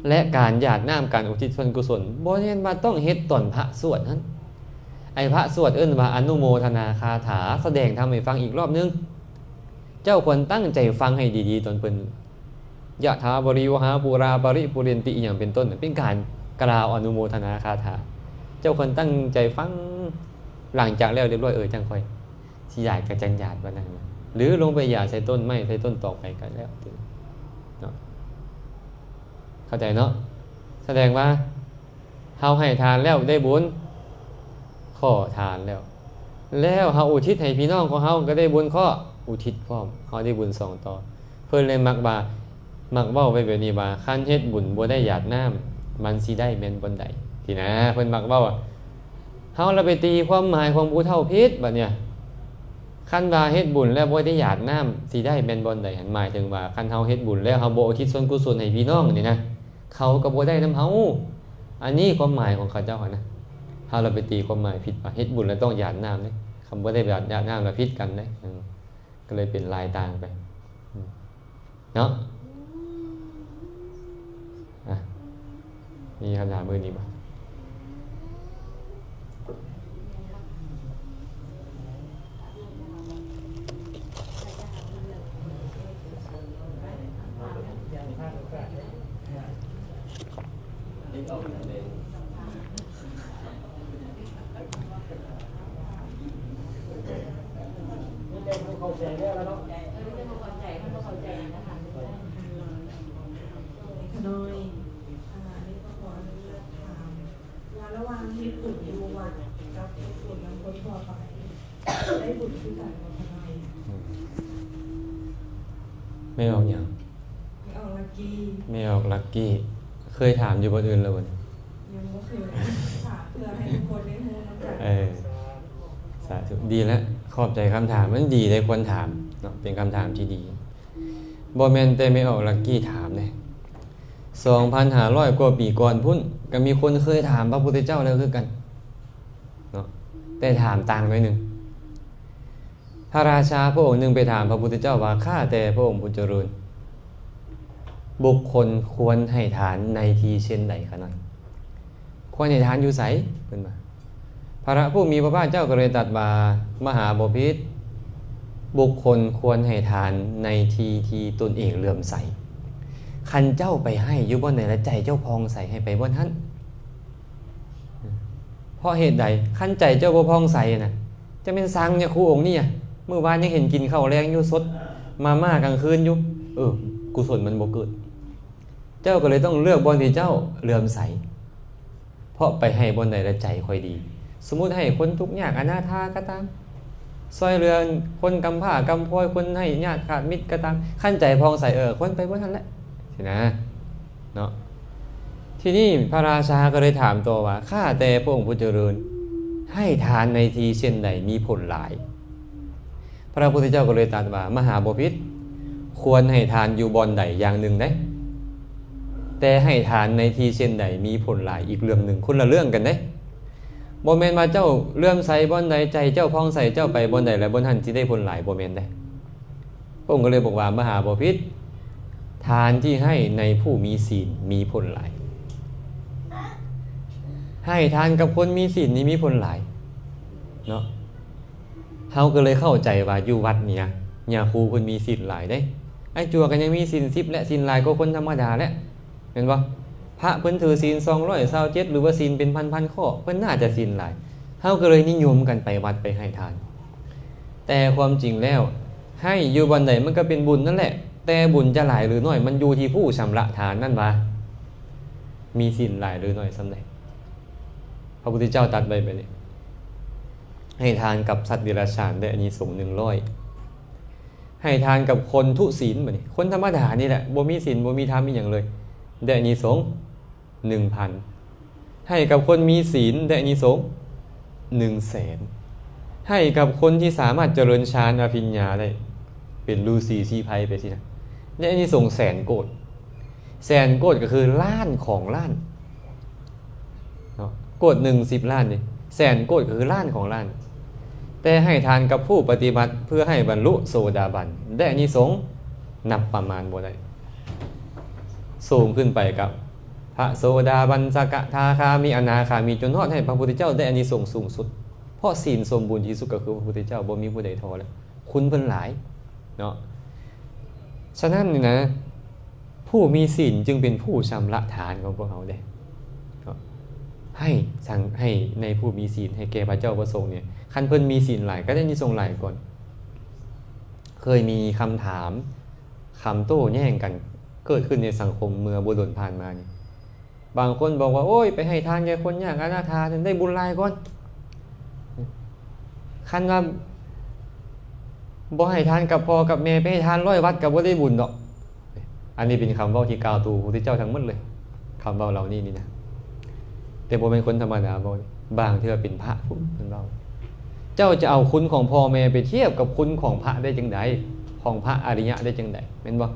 ແລະ ການຢາດນ້ຳ ການອຸທິດສ່ວນກຸສົນ ບໍ່ແມ່ນວ່າຕ້ອງເຮັດຕອນພະສວດຫັ້ນ. ໄອ້ພະສວດເອີ້ນວ່າອະນຸໂມທະນາຄາຖາ, ສະແດງທຳໃຫ້ຟັງອີກລອບໜຶ່ງ. ເຈົ້າຄວນຕັ້ງໃຈຟັງໃຫ້ດີໆ ຕອນເພິ່ນ ຍະຖາວະລິວະຫາປູຣາປະລິປູເຣນຕິ ອີ່ຫຍັງເປັນຕົ້ນ, ເປັນການກ່າວອະນຸໂມທະນາຄາຖາ. ເຈົ້າຄວນຕັ້ງໃຈຟັງ, ຫຼັງຈາກແລ້ວຮຽບຮ້ອຍ ເອີ ຈັ່ງຄ່ອຍຊິຢາດກໍຈັ່ງຢາດ ວ່ານັ້ນ. ຫຼືລົງໄປຢາດໃສ່ຕົ້ນໄມ້ ໃສ່ຕົ້ນຕອກໄປກໍແລ້ວເນາະ. ເຂົ້າໃຈເນາະ? ສະແດງວ່າ ເຮົາໃຫ້ທານແລ້ວໄດ້ບຸນ ຂໍທານແລ້ວ, ແລ້ວເຮົາອຸທິດໃຫ້ພີ່ນ້ອງຂອງເຮົາກໍໄດ້ບຸນ ຂໍອຸທິດພ້ອມ, ເຮົາໄດ້ບຸນສອງຕໍ່. ເພິ່ນເລີຍມັກວ່າ ມັກເວົ້າໄວ້ແບບນີ້ວ່າ ຄັນເຮັດບຸນບໍ່ໄດ້ຢາດນ້ຳ ມັນຊິໄດ້ແມ່ນບ່ອນໃດ ຊີ້ນະ. ເພິ່ນມັກເວົ້າ ເຮົາລະໄປຕີຄວາມໝາຍຂອງຜູ້ເຖົ້າຜິດ ບັດເນີ້ຍ. ຄັນວ່າເຮັດບຸນແລ້ວບໍ່ໄດ້ຢາດນ້ຳ ຊິໄດ້ແມ່ນບ່ອນໃດຫັ້ນ? ໝາຍເຖິງວ່າ ຄັນເຮົາເຮັດບຸນແລ້ວ ເຮົາບໍ່ອຸທິດສ່ວນກຸສົນໃຫ້ພີ່ນ້ອງນີ້ນະ ເຂົາກໍບໍ່ໄດ້ນຳເຮົາ. ອັນນີ້ຄວາມໝາຍຂອງເຂົາເຈົ້າຫັ້ນນະ. ເຮົາລະໄປຕີຄວາມໝາຍຜິດວ່າ ເຮັດບຸນແລ້ວຕ້ອງຢາດນ້ຳເດ້, ຄັນບໍ່ໄດ້ຢາດ ຢາດນ້ຳລະຜິດກັນເດ້. ເອີ ກໍເລີຍເປັນລາຍຕ່າງໄປ ເນາະ. ອ່ະ ມີຄຳຖາມອື່ນອີກບໍ່? ນ້ອຍ ອ່າ ອັນນີ້ກໍຂໍອະນຸຍາດຖາມວ່າ ລະຫວ່າງເຮັດບຸນຢູ່ວັດກັບເຮັດບຸນນຳຄົນທົ່ວໄປ ໄດ້ບຸນຄືກັນບໍ່ຂະນ້ອຍ? ແມ່ອອກຫຍັງ? ແມ່ອອກລັກກີ້. ແມ່ອອກລັກກີ້. ເຄີຍຖາມຢູ່ບ່ອນອື່ນແລ້ວບໍ່? ຍັງບໍ່ເຄີຍ. ຖາມເພື່ອໃຫ້ທຸກຄົນໄດ້ຮູ້ນຳກັນ. ເອີ ສາທຸ. ດີແລ້ວ. ຂອບໃຈຄຳຖາມ. ມັນດີເດ້ ຄວນຖາມເນາະ. ເປັນຄຳຖາມທີ່ດີ. ບໍ່ແມ່ນແຕ່ແມ່ອອກລັກກີ້ຖາມເດ້. ສອງພັນຫ້າຮ້ອຍກວ່າປີກ່ອນພຸ້ນ ກໍມີຄົນເຄີຍຖາມພະພຸດທະເຈົ້າແລ້ວຄືກັນເນາະ, ແຕ່ຖາມຕ່າງໜ້ອຍໜຶ່ງ. ພະລາຊາພະອົງໜຶ່ງໄປຖາມພະພຸດທະເຈົ້າວ່າ ຂ້າແຕ່ພະອົງຜູ້ຈະເລີນ, ບຸກຄົນຄວນໃຫ້ທານໃນທີ່ເຊັ່ນໃດຂະນ້ອຍ? ຄວນໃຫ້ທານຢູ່ໃສ? ເພິ່ນວ່າ. ພະຜູ້ມີພະພາກເຈົ້າກໍເລີຍຕັດວ່າ ມະຫາບໍພິດ, ບຸກຄົນຄວນໃຫ້ທານໃນທີ່ທີ່ຕົນເອງເຫຼື້ອມໃສ. ຄັນເຈົ້າໄປໃຫ້ຢູ່ບ່ອນໃດ ແລະ ໃຈເຈົ້າຜ່ອງໃສ ໃຫ້ໄປບ່ອນນັ້ນ. ເພາະເຫດໃດ? ຄັນໃຈເຈົ້າບໍ່ຜ່ອງໃສນະ, ຈະແມ່ນຊັງຍາຄູອົງນີ້ອະ, ມື້ວານຍັງເຫັນກິນເຂົ້າແລງຢູ່ ສົດມາມ່າກາງຄືນຢູ່, ເອີ ກຸສົນມັນບໍ່ເກີດ. ເຈົ້າກໍເລີຍຕ້ອງເລືອກບ່ອນທີ່ເຈົ້າເຫຼື້ອມໃສ. ເພາະໄປໃຫ້ບ່ອນໃດລະໃຈຂ້ອຍດີ. ສົມມຸດໃຫ້ຄົນທຸກຍາກອະນາຖາກໍຕາມ, ຊ່ວຍເຫຼືອຄົນກຳພ້າກຳພອຍ, ຄົນໄຮ້ຍາດຂາດມິດກໍຕາມ, ຄັນໃຈຜ່ອງໃສ ເອີ ຄວນໄປບ່ອນນັ້ນແຫຼະ ຊີ້ນະ ເນາະ. ທີນີ້ພະລາຊາກໍເລີຍຖາມຕໍ່ວ່າ ຂ້າແຕ່ພະອົງຜູ້ຈະເລີນ, ໃຫ້ທານໃນທີ່ເຊັ່ນໃດມີຜົນຫຼາຍ? ພະພຸດທະເຈົ້າກໍເລີຍຕັດວ່າ ມະຫາບໍພິດ, ຄວນໃຫ້ທານຢູ່ບ່ອນໃດຢ່າງໜຶ່ງເດ້, ແຕ່ໃຫ້ທານໃນທີ່ເຊັ່ນໃດມີຜົນຫຼາຍອີກເລື່ອງໜຶ່ງ, ຄົນລະເລື່ອງກັນເດ້. ບໍ່ແມ່ນວ່າເຈົ້າເຫຼື້ອມໃສບ່ອນໃດ, ໃຈເຈົ້າຜ່ອງໃສ, ເຈົ້າໄປບ່ອນໃດ ແລະ ບ່ອນນັ້ນຊິໄດ້ຜົນຫຼາຍ, ບໍ່ແມ່ນເດ້. ພະອົງກໍເລີຍບອກວ່າ ມະຫາບໍພິດ, ທານທີ່ໃຫ້ໃນຜູ້ມີສິນມີຜົນຫຼາຍ. ໃຫ້ທານກັບຄົນມີສິນນີ້ມີຜົນຫຼາຍເນາະ. ເຮົາກໍເລີຍເຂົ້າໃຈວ່າຢູ່ວັດນີ້ນະ ຍາຄູເພິ່ນມີສິນຫຼາຍເດ້. ອ້າຍຈົວກໍຍັງມີສິນສິບ ແລະ ສິນຫຼາຍກວ່າຄົນທຳມະດາແຫຼະ ແມ່ນບໍ່? ພະເພິ່ນຖືສິນສອງຮ້ອຍຊາວເຈັດ ຫຼືວ່າສິນເປັນພັນໆຂໍ້ ເພິ່ນໜ້າຈະສິນຫຼາຍ. ເຮົາກໍເລີຍນິຍົມກັນໄປວັດໄປໃຫ້ທານ. ແຕ່ຄວາມຈິງແລ້ວ ໃຫ້ຢູ່ບ່ອນໃດມັນກໍເປັນບຸນນັ້ນແຫຼະ, ແຕ່ບຸນຈະຫຼາຍຫຼືໜ້ອຍ ມັນຢູ່ທີ່ຜູ້ຊຳລະທານນັ້ນວ່າມີສິນຫຼາຍຫຼືໜ້ອຍສ່ຳໃດ. ພະພຸດທະເຈົ້າຕັດໄວ້ແບບນີ້ ໃຫ້ທານກັບສັດເດຍລະສານໄດ້ອານິສົງໜຶ່ງຮ້ອຍ, ໃຫ້ທານກັບຄົນທຸສິນ ບາດນີ້ ຄົນທຳມະດານີ້ແຫຼະ ບໍ່ມີສິນ ບໍ່ມີທຳອີ່ຫຍັງເລີຍ ໄດ້ອານິສົງໜຶ່ງພັນ, ໃຫ້ກັບຄົນມີສິນໄດ້ອານິສົງໜຶ່ງແສນ, ໃຫ້ກັບຄົນທີ່ສາມາດຈະເລີນຊານອະພິນຍາໄດ້ ເປັນລືສີສີໄພໄປຊີ້ນະ ໄດ້ອານິສົງແສນໂກດ. ແສນໂກດກໍຄືລ້ານຂອງລ້ານເນາະ, ໂກດໜຶ່ງສິບລ້ານນີ້ ແສນໂກດກໍຄືລ້ານຂອງລ້ານ. ແຕ່ໃຫ້ທານກັບຜູ້ປະຕິບັດເພື່ອໃຫ້ບັນລຸໂສດາບັນ ໄດ້ອານິສົງນັບປະມານບໍ່ໄດ້. ສູງຂຶ້ນໄປກັບພະໂສດາບັນ ສະກະທາຄາມີ ອະນາຄາມີ ຈົນຮອດໃຫ້ພະພຸດທະເຈົ້າໄດ້ອານິສົງສູງສຸດ, ເພາະສິນສົມບູນທີ່ສຸດກໍຄືພະພຸດທະເຈົ້າ, ບໍ່ມີຜູ້ໃດທໍ່ແລ້ວ, ຄຸນເພິ່ນຫຼາຍເນາະ. ສະນັ້ນນີ້ນະ ຜູ້ມີສິນຈຶ່ງເປັນຜູ້ຊຳລະທານຂອງພວກເຮົາເດ້ເນາະ. ໃຫ້ສັງ ໃຫ້ໃນຜູ້ມີສິນ ໃຫ້ແກ່ພະເຈົ້າພະສົງນີ້ ຄັນເພິ່ນມີສິນຫຼາຍກໍໄດ້ອານິສົງຫຼາຍກ່ອນ. ເຄີຍມີຄຳຖາມ ຄຳໂຕ້ແຍ້ງກັນເກີດຂຶ້ນໃນສັງຄົມເມື່ອບໍ່ດົນຜ່ານມານີ້. ບາງຄົນບອກວ່າ ໂອ້ຍ ໄປໃຫ້ທານແກ່ຄົນຍາກອະນາຖານັ້ນໄດ້ບຸນຫຼາຍກ່ອນ. ຄັນວ່າບໍ່ໃຫ້ທານກັບພໍ່ກັບແມ່ ໄປໃຫ້ທານຮ້ອຍວັດກໍບໍ່ໄດ້ບຸນດອກ. ອັນນີ້ເປັນຄຳເວົ້າທີ່ກ່າວໂຕ້ພະພຸດທະເຈົ້າທັງໝົດເລີຍ, ຄຳເວົ້າເຫຼົ່ານີ້ນີ້ນະ. ແຕ່ບໍ່ແມ່ນຄົນທຳມະດາເວົ້າ, ບາງເທື່ອເປັນພະພຸ້ນເພິ່ນເວົ້າ. ເຈົ້າຈະເອົາຄຸນຂອງພໍ່ແມ່ໄປທຽບກັບຄຸນຂອງພະໄດ້ຈັ່ງໃດ? ຂອງພະອະລິຍະໄດ້ຈັ່ງໃດ? ແມ່ນບໍ່?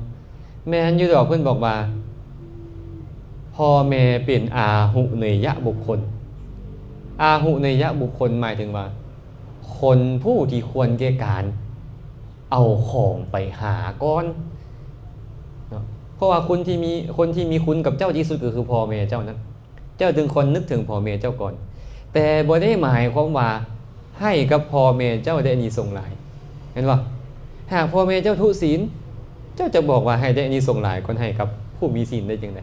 ແມ່ນຢູ່ດອກ, ເພິ່ນບອກວ່າ ພໍ່ແມ່ເປັນອາຫຸເນຍະບຸກຄົນ. ອາຫຸເນຍະບຸກຄົນໝາຍເຖິງວ່າ ຄົນຜູ້ທີ່ຄວນແກ່ການເອົາຂອງໄປຫາກ່ອນເນາະ. ເພາະວ່າຄົນທີ່ມີ ຄົນທີ່ມີຄຸນກັບເຈົ້າທີ່ສຸດກໍຄືພໍ່ແມ່ເຈົ້ານັ້ນ. ເຈົ້າຈຶ່ງຄວນນຶກເຖິງພໍ່ແມ່ເຈົ້າກ່ອນ, ແຕ່ບໍ່ໄດ້ໝາຍຄວາມວ່າໃຫ້ກັບພໍ່ແມ່ເຈົ້າໄດ້ອານິສົງຫຼາຍ, ແມ່ນບໍ່? ຫາກພໍ່ແມ່ເຈົ້າທຸສິນ, ເຈົ້າຈະບອກວ່າໃຫ້ໄດ້ອານິສົງຫຼາຍກ່ອນໃຫ້ກັບຜູ້ມີສິນໄດ້ຈັ່ງໃດ?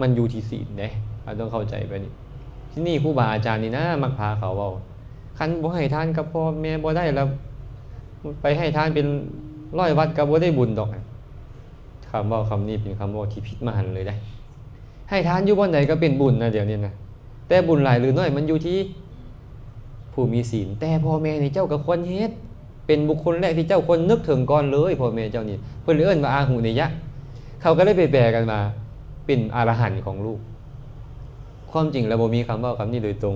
ມັນຢູ່ທີ່ສິນເດ້, ເຮົາຕ້ອງເຂົ້າໃຈແບບນີ້. ທີນີ້ຄູບາອາຈານນີ້ນະ ມັກພາເຂົາເວົ້າ, ຄັນບໍ່ໃຫ້ທານກັບພໍ່ແມ່ບໍ່ໄດ້ແລ້ວ ໄປໃຫ້ທານເປັນຮ້ອຍວັດກໍບໍ່ໄດ້ບຸນດອກ. ຄຳເວົ້າຄຳນີ້ເປັນຄຳເວົ້າທີ່ຜິດມະຫັນເລີຍເດ້. ໃຫ້ທານຢູ່ບ່ອນໃດກໍເປັນບຸນນະ ດຽວນີ້ນະ, ແຕ່ບຸນຫຼາຍຫຼືໜ້ອຍມັນຢູ່ທີ່ຜູ້ມີສິນ. ແຕ່ພໍ່ແມ່ນີ້ເຈົ້າກໍຄວນເຮັດ, ເປັນບຸກຄົນແລກທີ່ເຈົ້າຄວນນຶກເຖິງກ່ອນເລີຍ, ພໍ່ແມ່ເຈົ້ານີ້ ເພິ່ນເອີ້ນວ່າອາຫຸເນຍະ. ເຂົາກໍເລີຍໄປແປກັນວ່າເປັນອະລະຫັນຂອງລູກ. ຄວາມຈິງແລ້ວບໍ່ມີຄຳເວົ້າຄຳນີ້ໂດຍຕົງ,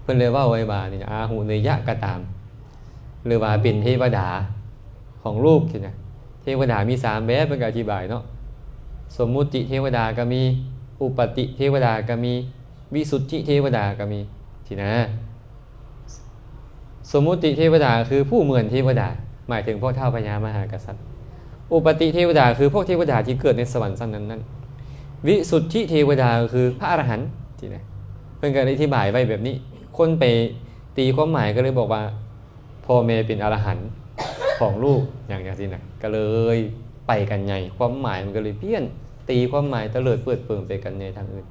ເພິ່ນເລີຍເວົ້າໄວ້ວ່ານີ້ ອາຫຸເນຍະກໍຕາມ ຫຼືວ່າເປັນເທວະດາຂອງລູກຊີ້ນະ. ເທວະດາມີສາມແບບ ເພິ່ນກໍອະທິບາຍເນາະ, ສົມມຸດຕິເທວະດາກໍມີ, ອຸປະຕິເທວະດາກໍມີ, ວິສຸດທິເທວະດາກໍມີຊີ້ນະ. ສົມມຸດຕິເທວະດາຄືຜູ້ເໝືອນເທວະດາ, ໝາຍເຖິງພວກທ້າວພະຍາມະຫາກະສັດ. ອຸປະຕິເທວະດາຄືພວກເທວະດາທີ່ເກີດໃນສະຫວັນຊັ້ນນັ້ນໆ. ວິສຸດທິເທວະດາກໍຄືພະອະລະຫັນຊີ້ນະ. ເພິ່ນກໍໄດ້ອະທິບາຍໄວ້ແບບນີ້, ຄົນໄປຕີຄວາມໝາຍກໍເລີຍບອກວ່າ ພໍ່ແມ່ເປັນອະລະຫັນຂອງລູກ ຫຍັງຈັ່ງຊີ້ນະ, ກໍເລີຍໄປກັນໃຫຍ່, ຄວາມໝາຍມັນກໍເລີຍພຽນ, ຕີຄວາມໝາຍຕະເລີດເປີດເປີງໄປກັນໃຫຍ່ທາງອື່ນ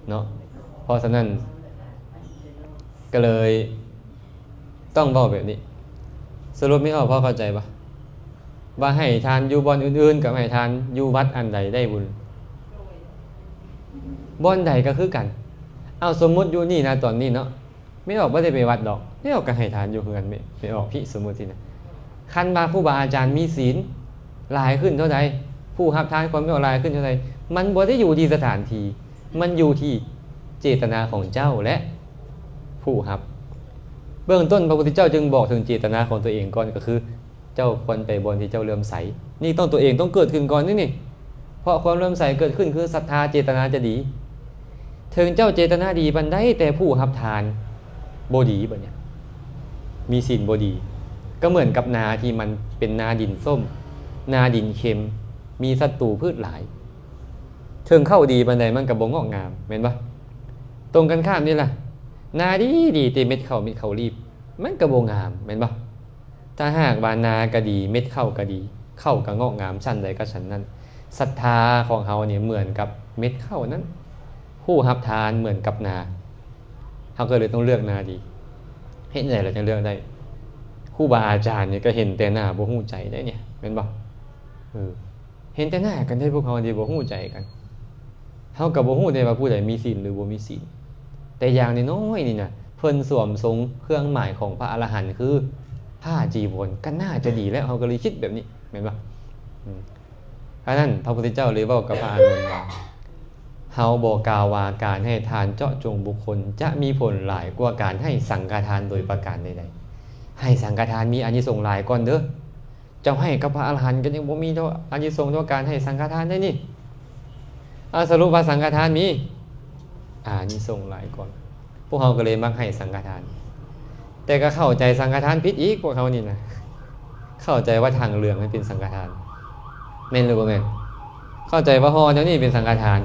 ເນາະ. ເພາະສະນັ້ນກໍເລີຍຕ້ອງເວົ້າແບບນີ້. ສະຫຼຸບແມ່ອອກພໍເຂົ້າໃຈບໍ່? ວ່າໃຫ້ທານຢູ່ບ່ອນອື່ນໆ ກັບໃຫ້ທານຢູ່ວັດ ອັນໃດໄດ້ບຸນ? ບ່ອນໃດກໍຄືກັນ. ເອົາ ສົມມຸດຢູ່ນີ້ນະ ຕອນນີ້ເນາະ, ແມ່ອອກບໍ່ໄດ້ໄປວັດດອກ, ແມ່ອອກກໍໃຫ້ທານຢູ່ເຮືອນແມ່, ແມ່ອອກພິສົມມຸດຊີ້ນະ. ຄັນວ່າຄູບາອາຈານມີສິນຫຼາຍຂຶ້ນເທົ່າໃດ, ຜູ້ຮັບທານຂອງແມ່ອອກຫຼາຍຂຶ້ນເທົ່າໃດ, ມັນບໍ່ໄດ້ຢູ່ທີ່ສະຖານທີ່, ມັນຢູ່ທີ່ເຈດຕະນາຂອງເຈົ້າ ແລະ ຜູ້ຮັບ. ເບື້ອງຕົ້ນພະພຸດທະເຈົ້າຈຶ່ງບອກເຖິງເຈດຕະນາຂອງຕົວເອງກ່ອນ, ກໍຄື ເຈົ້າຄວນໄປບ່ອນທີ່ເຈົ້າເຫຼື້ອມໃສ. ນີ້ຕ້ອງ ຕົວເອງຕ້ອງເກີດຂຶ້ນກ່ອນນີ້ນີ້. ເພາະຄວາມເຫຼື້ອມໃສເກີດຂຶ້ນຄືສັດທາ, ເຈດຕະນາຈະດີ. ເຖິງເຈົ້າເຈດຕະນາດີປານໃດ, ແຕ່ຜູ້ຮັບທານບໍ່ດີ, ບັດນີ້ມີສິນບໍ່ດີ, ກໍເໝືອນກັບນາທີ່ມັນເປັນນາດິນສົ້ມ, ນາດິນເຄັມ, ມີສັດຕູພືດຫຼາຍ. ເຖິງເຂົ້າດີປານໃດ ມັນກໍບໍ່ງອກງາມ, ແມ່ນບໍ່? ຕົງກັນຂ້າມນີ້ລະ ນາດີໆ ແຕ່ເມັດເຂົ້າ ເມັດເຂົ້າລີບ ມັນກໍບໍ່ງາມ ແມ່ນບໍ່? ຖ້າຫາກວ່ານາກໍດີ ເມັດເຂົ້າກໍດີ ເຂົ້າກໍງອກງາມ ຊັ້ນໃດກໍຊັ້ນນັ້ນ. ສັດທາຂອງເຮົານີ້ເໝືອນກັບເມັດເຂົ້ານັ້ນ ຜູ້ຮັບທານເໝືອນກັບນາ ເຮົາກໍເລີຍຕ້ອງເລືອກນາດີ. ເຮັດຈັ່ງໃດລະຈັ່ງເລືອກໄດ້? ຄູບາອາຈານນີ້ກໍເຫັນແຕ່ໜ້າ ບໍ່ຮູ້ໃຈໄດ໋ນີ້ ແມ່ນບໍ່? ເອີ ເຫັນແຕ່ໜ້າກັນເດ້ ພວກເຮົານີ້ບໍ່ຮູ້ໃຈກັນ. ເຮົາກໍບໍ່ຮູ້ເດ້ວ່າຜູ້ໃດມີສິນຫຼືບໍ່ມີສິນ. ແຕ່ຢ່າງນ້ອຍໆນີ້ນະ ເພິ່ນສວມຊົງເຄື່ອງໝາຍຂອງພະອະລະຫັນ ຄືຜ້າຈີວອນ ກໍໜ້າຈະດີແລ້ວ ເຮົາກໍເລີຍຄິດແບບນີ້ ແມ່ນບໍ່? ອືມ ອັນນັ້ນ ພະພຸດທະເຈົ້າເລີຍເວົ້າກັບພະອານນົນວ່າ ເຮົາບໍ່ກ່າວວ່າການໃຫ້ທານເຈາະຈົງບຸກຄົນ ຈະມີຜົນຫຼາຍກວ່າການໃຫ້ສັງຄະທານໂດຍປະການໃດໆ. ໃຫ້ສັງຄະທານມີອານິສົງຫຼາຍກ່ອນເດີ້. ເຈົ້າໃຫ້ກັບພະອະລະຫັນກໍຍັງບໍ່ມີເທົ່າອານິສົງຕໍ່ການໃຫ້ສັງຄະທານໄດ໋ນີ້. ອາ ສະຫຼຸບວ່າສັງຄະທານມີອານິສົງຫຼາຍກ່ອນ. ພວກເຮົາກໍເລີຍມັກໃຫ້ສັງຄະທານ ແຕ່ກໍເຂົ້າໃຈສັງຄະທານຜິດອີກ ພວກເຮົານີ້ນະ. ເຂົ້າໃຈວ່າຖັງເຫຼືອງມັນເປັນສັງຄະທານ ແມ່ນຫຼືບໍ່ແມ່ນ? ເຂົ້າໃຈວ່າຫໍ່ແນວນີ້ເປັນສັງຄະທານ.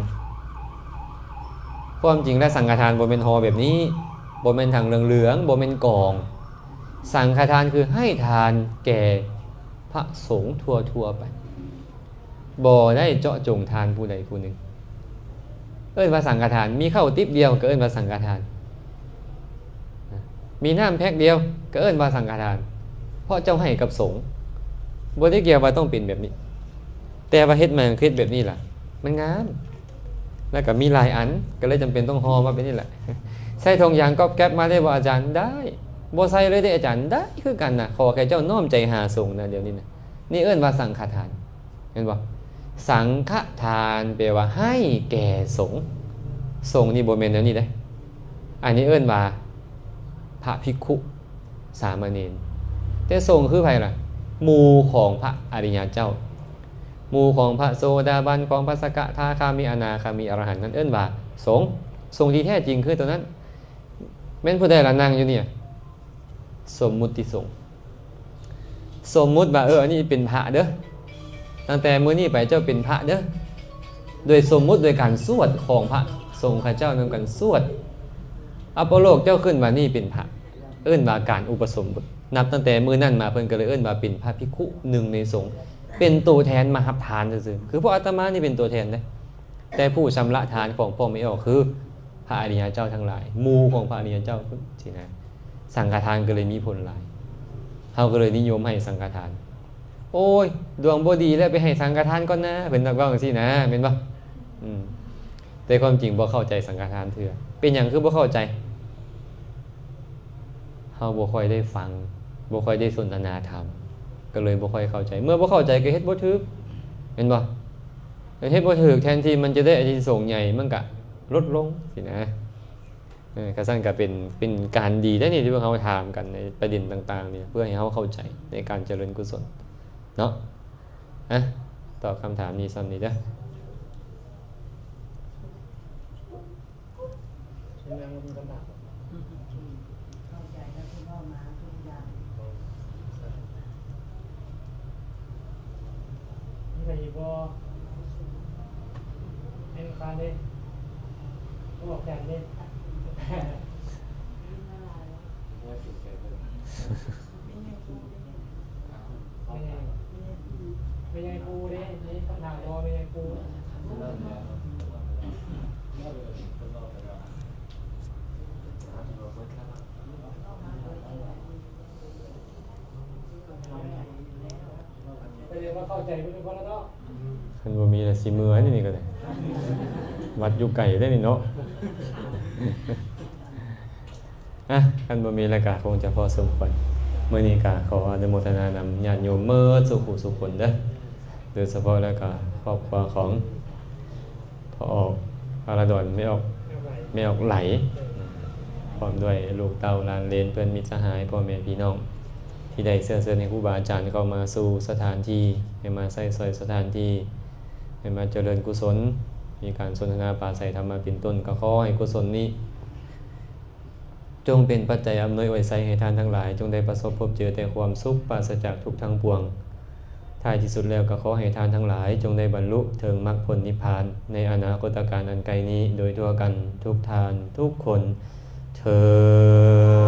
ຄວາມຈິງແລ້ວສັງຄະທານບໍ່ແມ່ນຫໍ່ແບບນີ້ ບໍ່ແມ່ນຖັງເຫຼືອງໆ ບໍ່ແມ່ນກອງ. ສັງຄະທານຄືໃຫ້ທານແກ່ພະສົງທົ່ວໆໄປ ບໍ່ໄດ້ເຈາະຈົງທານຜູ້ໃດຜູ້ໜຶ່ງ ເອີ້ນວ່າສັງຄະທານ. ມີເຂົ້າຕິບດຽວກໍເອີ້ນວ່າສັງຄະທານ ມີນ້ຳແພັກດຽວກໍເອີ້ນວ່າສັງຄະທານ ເພາະເຈົ້າໃຫ້ກັບສົງ. ບໍ່ໄດ້ກ່ຽວວ່າຕ້ອງເປັນແບບນີ້ ແຕ່ວ່າເຮັດມາ ເຮັດແບບນີ້ລະ ມັນງາມ ແລ້ວກໍມີຫຼາຍອັນ ກໍເລີຍຈຳເປັນຕ້ອງຫໍ່ມາແບບນີ້ແຫຼະ. ໃສ່ຖົງຢາງກອບແກັບມາໄດ້ບໍ່ອາຈານ? ໄດ້. ບໍ່ໃສ່ເລີຍເດ້ອາຈານ? ໄດ້ຄືກັນນະ ຂໍແຄ່ເຈົ້ານ້ອມໃຈຫາສົງນະ ດຽວນີ້ນະ. ນີ້ເອີ້ນວ່າສັງຄະທານ ເຫັນບໍ່? ສັງຄະທານແປວ່າໃຫ້ແກ່ສົງ. ສົງນີ້ບໍ່ແມ່ນແນວນີ້ເດ້. ອັນນີ້ເອີ້ນວ່າພະພິກຂຸ ສາມະເນນ. ແຕ່ສົງຄືໃຜລະ? ໝູ່ຂອງພະອະລິຍະເຈົ້າ ໝູ່ຂອງພະໂສດາບັນ ຂອງພະສະກະທາຄາມີ ອະນາຄາມີ ອະລະຫັນ ນັ້ນເອີ້ນວ່າສົງ. ສົງທີ່ແທ້ຈິງຄືຕົວນັ້ນ. ແມ່ນຜູ້ໃດລະນັ່ງຢູ່ນີ້? ສົມມຸດຕິສົງ. ສົມມຸດວ່າ ເອີ ອັນນີ້ເປັນພະເດີ້ ຕັ້ງແຕ່ມື້ນີ້ໄປເຈົ້າເປັນພະເດີ້ ໂດຍສົມມຸດ ໂດຍການສວດຂອງພະສົງເຂົາເຈົ້ານຳກັນສວດ. ອະປະໂລກເຈົ້າຂຶ້ນວ່ານີ້ເປັນພະ ເອີ້ນວ່າການອຸປະສົມບົດ. ນັບຕັ້ງແຕ່ມື້ນັ້ນມາ ເພິ່ນກໍເລີຍເອີ້ນວ່າເປັນພະພິກຂຸ ໜຶ່ງໃນສົງ ເປັນໂຕແທນມາຮັບທານຊື່ໆ. ຄືພວກອາດຕະມານີ້ເປັນໂຕແທນເດ້ ແຕ່ຜູ້ຊຳລະທານຂອງພວກແມ່ອອກຄືພະອະລິຍະເຈົ້າທັງຫຼາຍ ໝູ່ຂອງພະອະລິຍະເຈົ້າພຸ້ນຊີ້ນະ. ສັງຄະທານກໍເລີຍມີຜົນຫຼາຍ. ເຮົາກໍເລີຍນິຍົມໃຫ້ສັງຄະທານ. ໂອ້ຍ ດວງບໍ່ດີແລ້ວ ໄປໃຫ້ສັງຄະທານກ່ອນນາ ເພິ່ນມັກເວົ້າຈັ່ງຊີ້ນະ ແມ່ນບໍ່? ອືມ ແຕ່ຄວາມຈິງບໍ່ເຂົ້າໃຈສັງຄະທານເທື່ອ. ເປັນຫຍັງຄືບໍ່ເຂົ້າໃຈ? ເຮົາບໍ່ຄ່ອຍໄດ້ຟັງ ບໍ່ຄ່ອຍໄດ້ສົນທະນາທຳ ກໍເລີຍບໍ່ຄ່ອຍເຂົ້າໃຈ. ເມື່ອບໍ່ເຂົ້າໃຈກໍເຮັດບໍ່ຖືກ ແມ່ນບໍ່? ເຮັດບໍ່ຖືກ ແທນທີ່ມັນຈະໄດ້ອານິສົງໃຫຍ່ ມັນກະລົດລົງຊີ້ນະ. ເອີ ຄັນຊັ້ນກໍເປັນ ເປັນການດີໄດ໋ນີ້ ທີ່ພວກເຮົາຖາມກັນໃນປະເດັນຕ່າງໆນີ້ ເພື່ອໃຫ້ເຮົາເຂົ້າໃຈໃນການຈະເລີນກຸສົນເນາະ. ອະ ຕອບຄຳຖາມນີ້ສ່ຳນີ້ເດີ້. ເຂົ້າໃຈແລ້ວເພິ່ນເວົ້າມາທຸກຢ່າງ. ມີໃຜອີກບໍ່? ໃຫ້ລຳຄານເດ້ ອອກແຂນເດ້. ແມ່ໃຫຍ່ ແມ່ໃຫຍ່ປູເດ້ ມີຄຳຖາມບໍ່ແມ່ໃຫຍ່ປູ? ສະແດງວ່າເຂົ້າໃຈເພິ່ນເບິດແລ້ວເນາະ. ຄັນບໍ່ມີລະຊິເມືອນີ້ ນີ້ກໍໄດ້ ວັດຢູ່ໄກເດ້ນີ້ເນາະ. ອະ ຄັນບໍ່ມີແລ້ວກະຄົງຈະພໍສົມຄວນ. ມື້ນີ້ກະຂໍອະນຸໂມທະນານຳຍາດໂຍມເໝິດສູ່ຜູ້ສູ່ຄົນເດີ້ ໂດຍສະເພາະແລ້ວກະຄອບຄົວຂອງພໍ່ອອກ ພະລະດອນ ແມ່ອອກ ແມ່ອອກໄຫຼ ພ້ອມດ້ວຍລູກເຕົ້າຫຼານເລນ ເພື່ອນມິດສະຫາຍ ພໍ່ແມ່ພີ່ນ້ອງ ທີ່ໄດ້ເຊື້ອເຊີນໃຫ້ຄູບາອາຈານເຂົ້າມາສູ່ສະຖານທີ່ ໃຫ້ມາໃຊ້ສອຍສະຖານທີ່ ໃຫ້ມາຈະເລີນກຸສົນ ມີການສົນທະນາປາໄສທຳມະເປັນຕົ້ນ ກໍຂໍໃຫ້ກຸສົນນີ້ ຈົ່ງເປັນປັດໄຈອຳນວຍອວຍໄຊໃຫ້ທ່ານທັງຫຼາຍ ຈົ່ງໄດ້ປະສົບພົບເຈີແຕ່ຄວາມສຸກ ປາສະຈາກທຸກທັງປວງ. ທ້າຍທີ່ສຸດແລ້ວກໍຂໍໃຫ້ທ່ານທັງຫຼາຍ ຈົ່ງໄດ້ບັນລຸເຖິງມັກຜົນນິບພານ ໃນອະນາຄົດຕະການອັນໃກ້ນີ້ ໂດຍທົ່ວກັນທຸກທ່ານທຸກຄົນເທີ້ນ.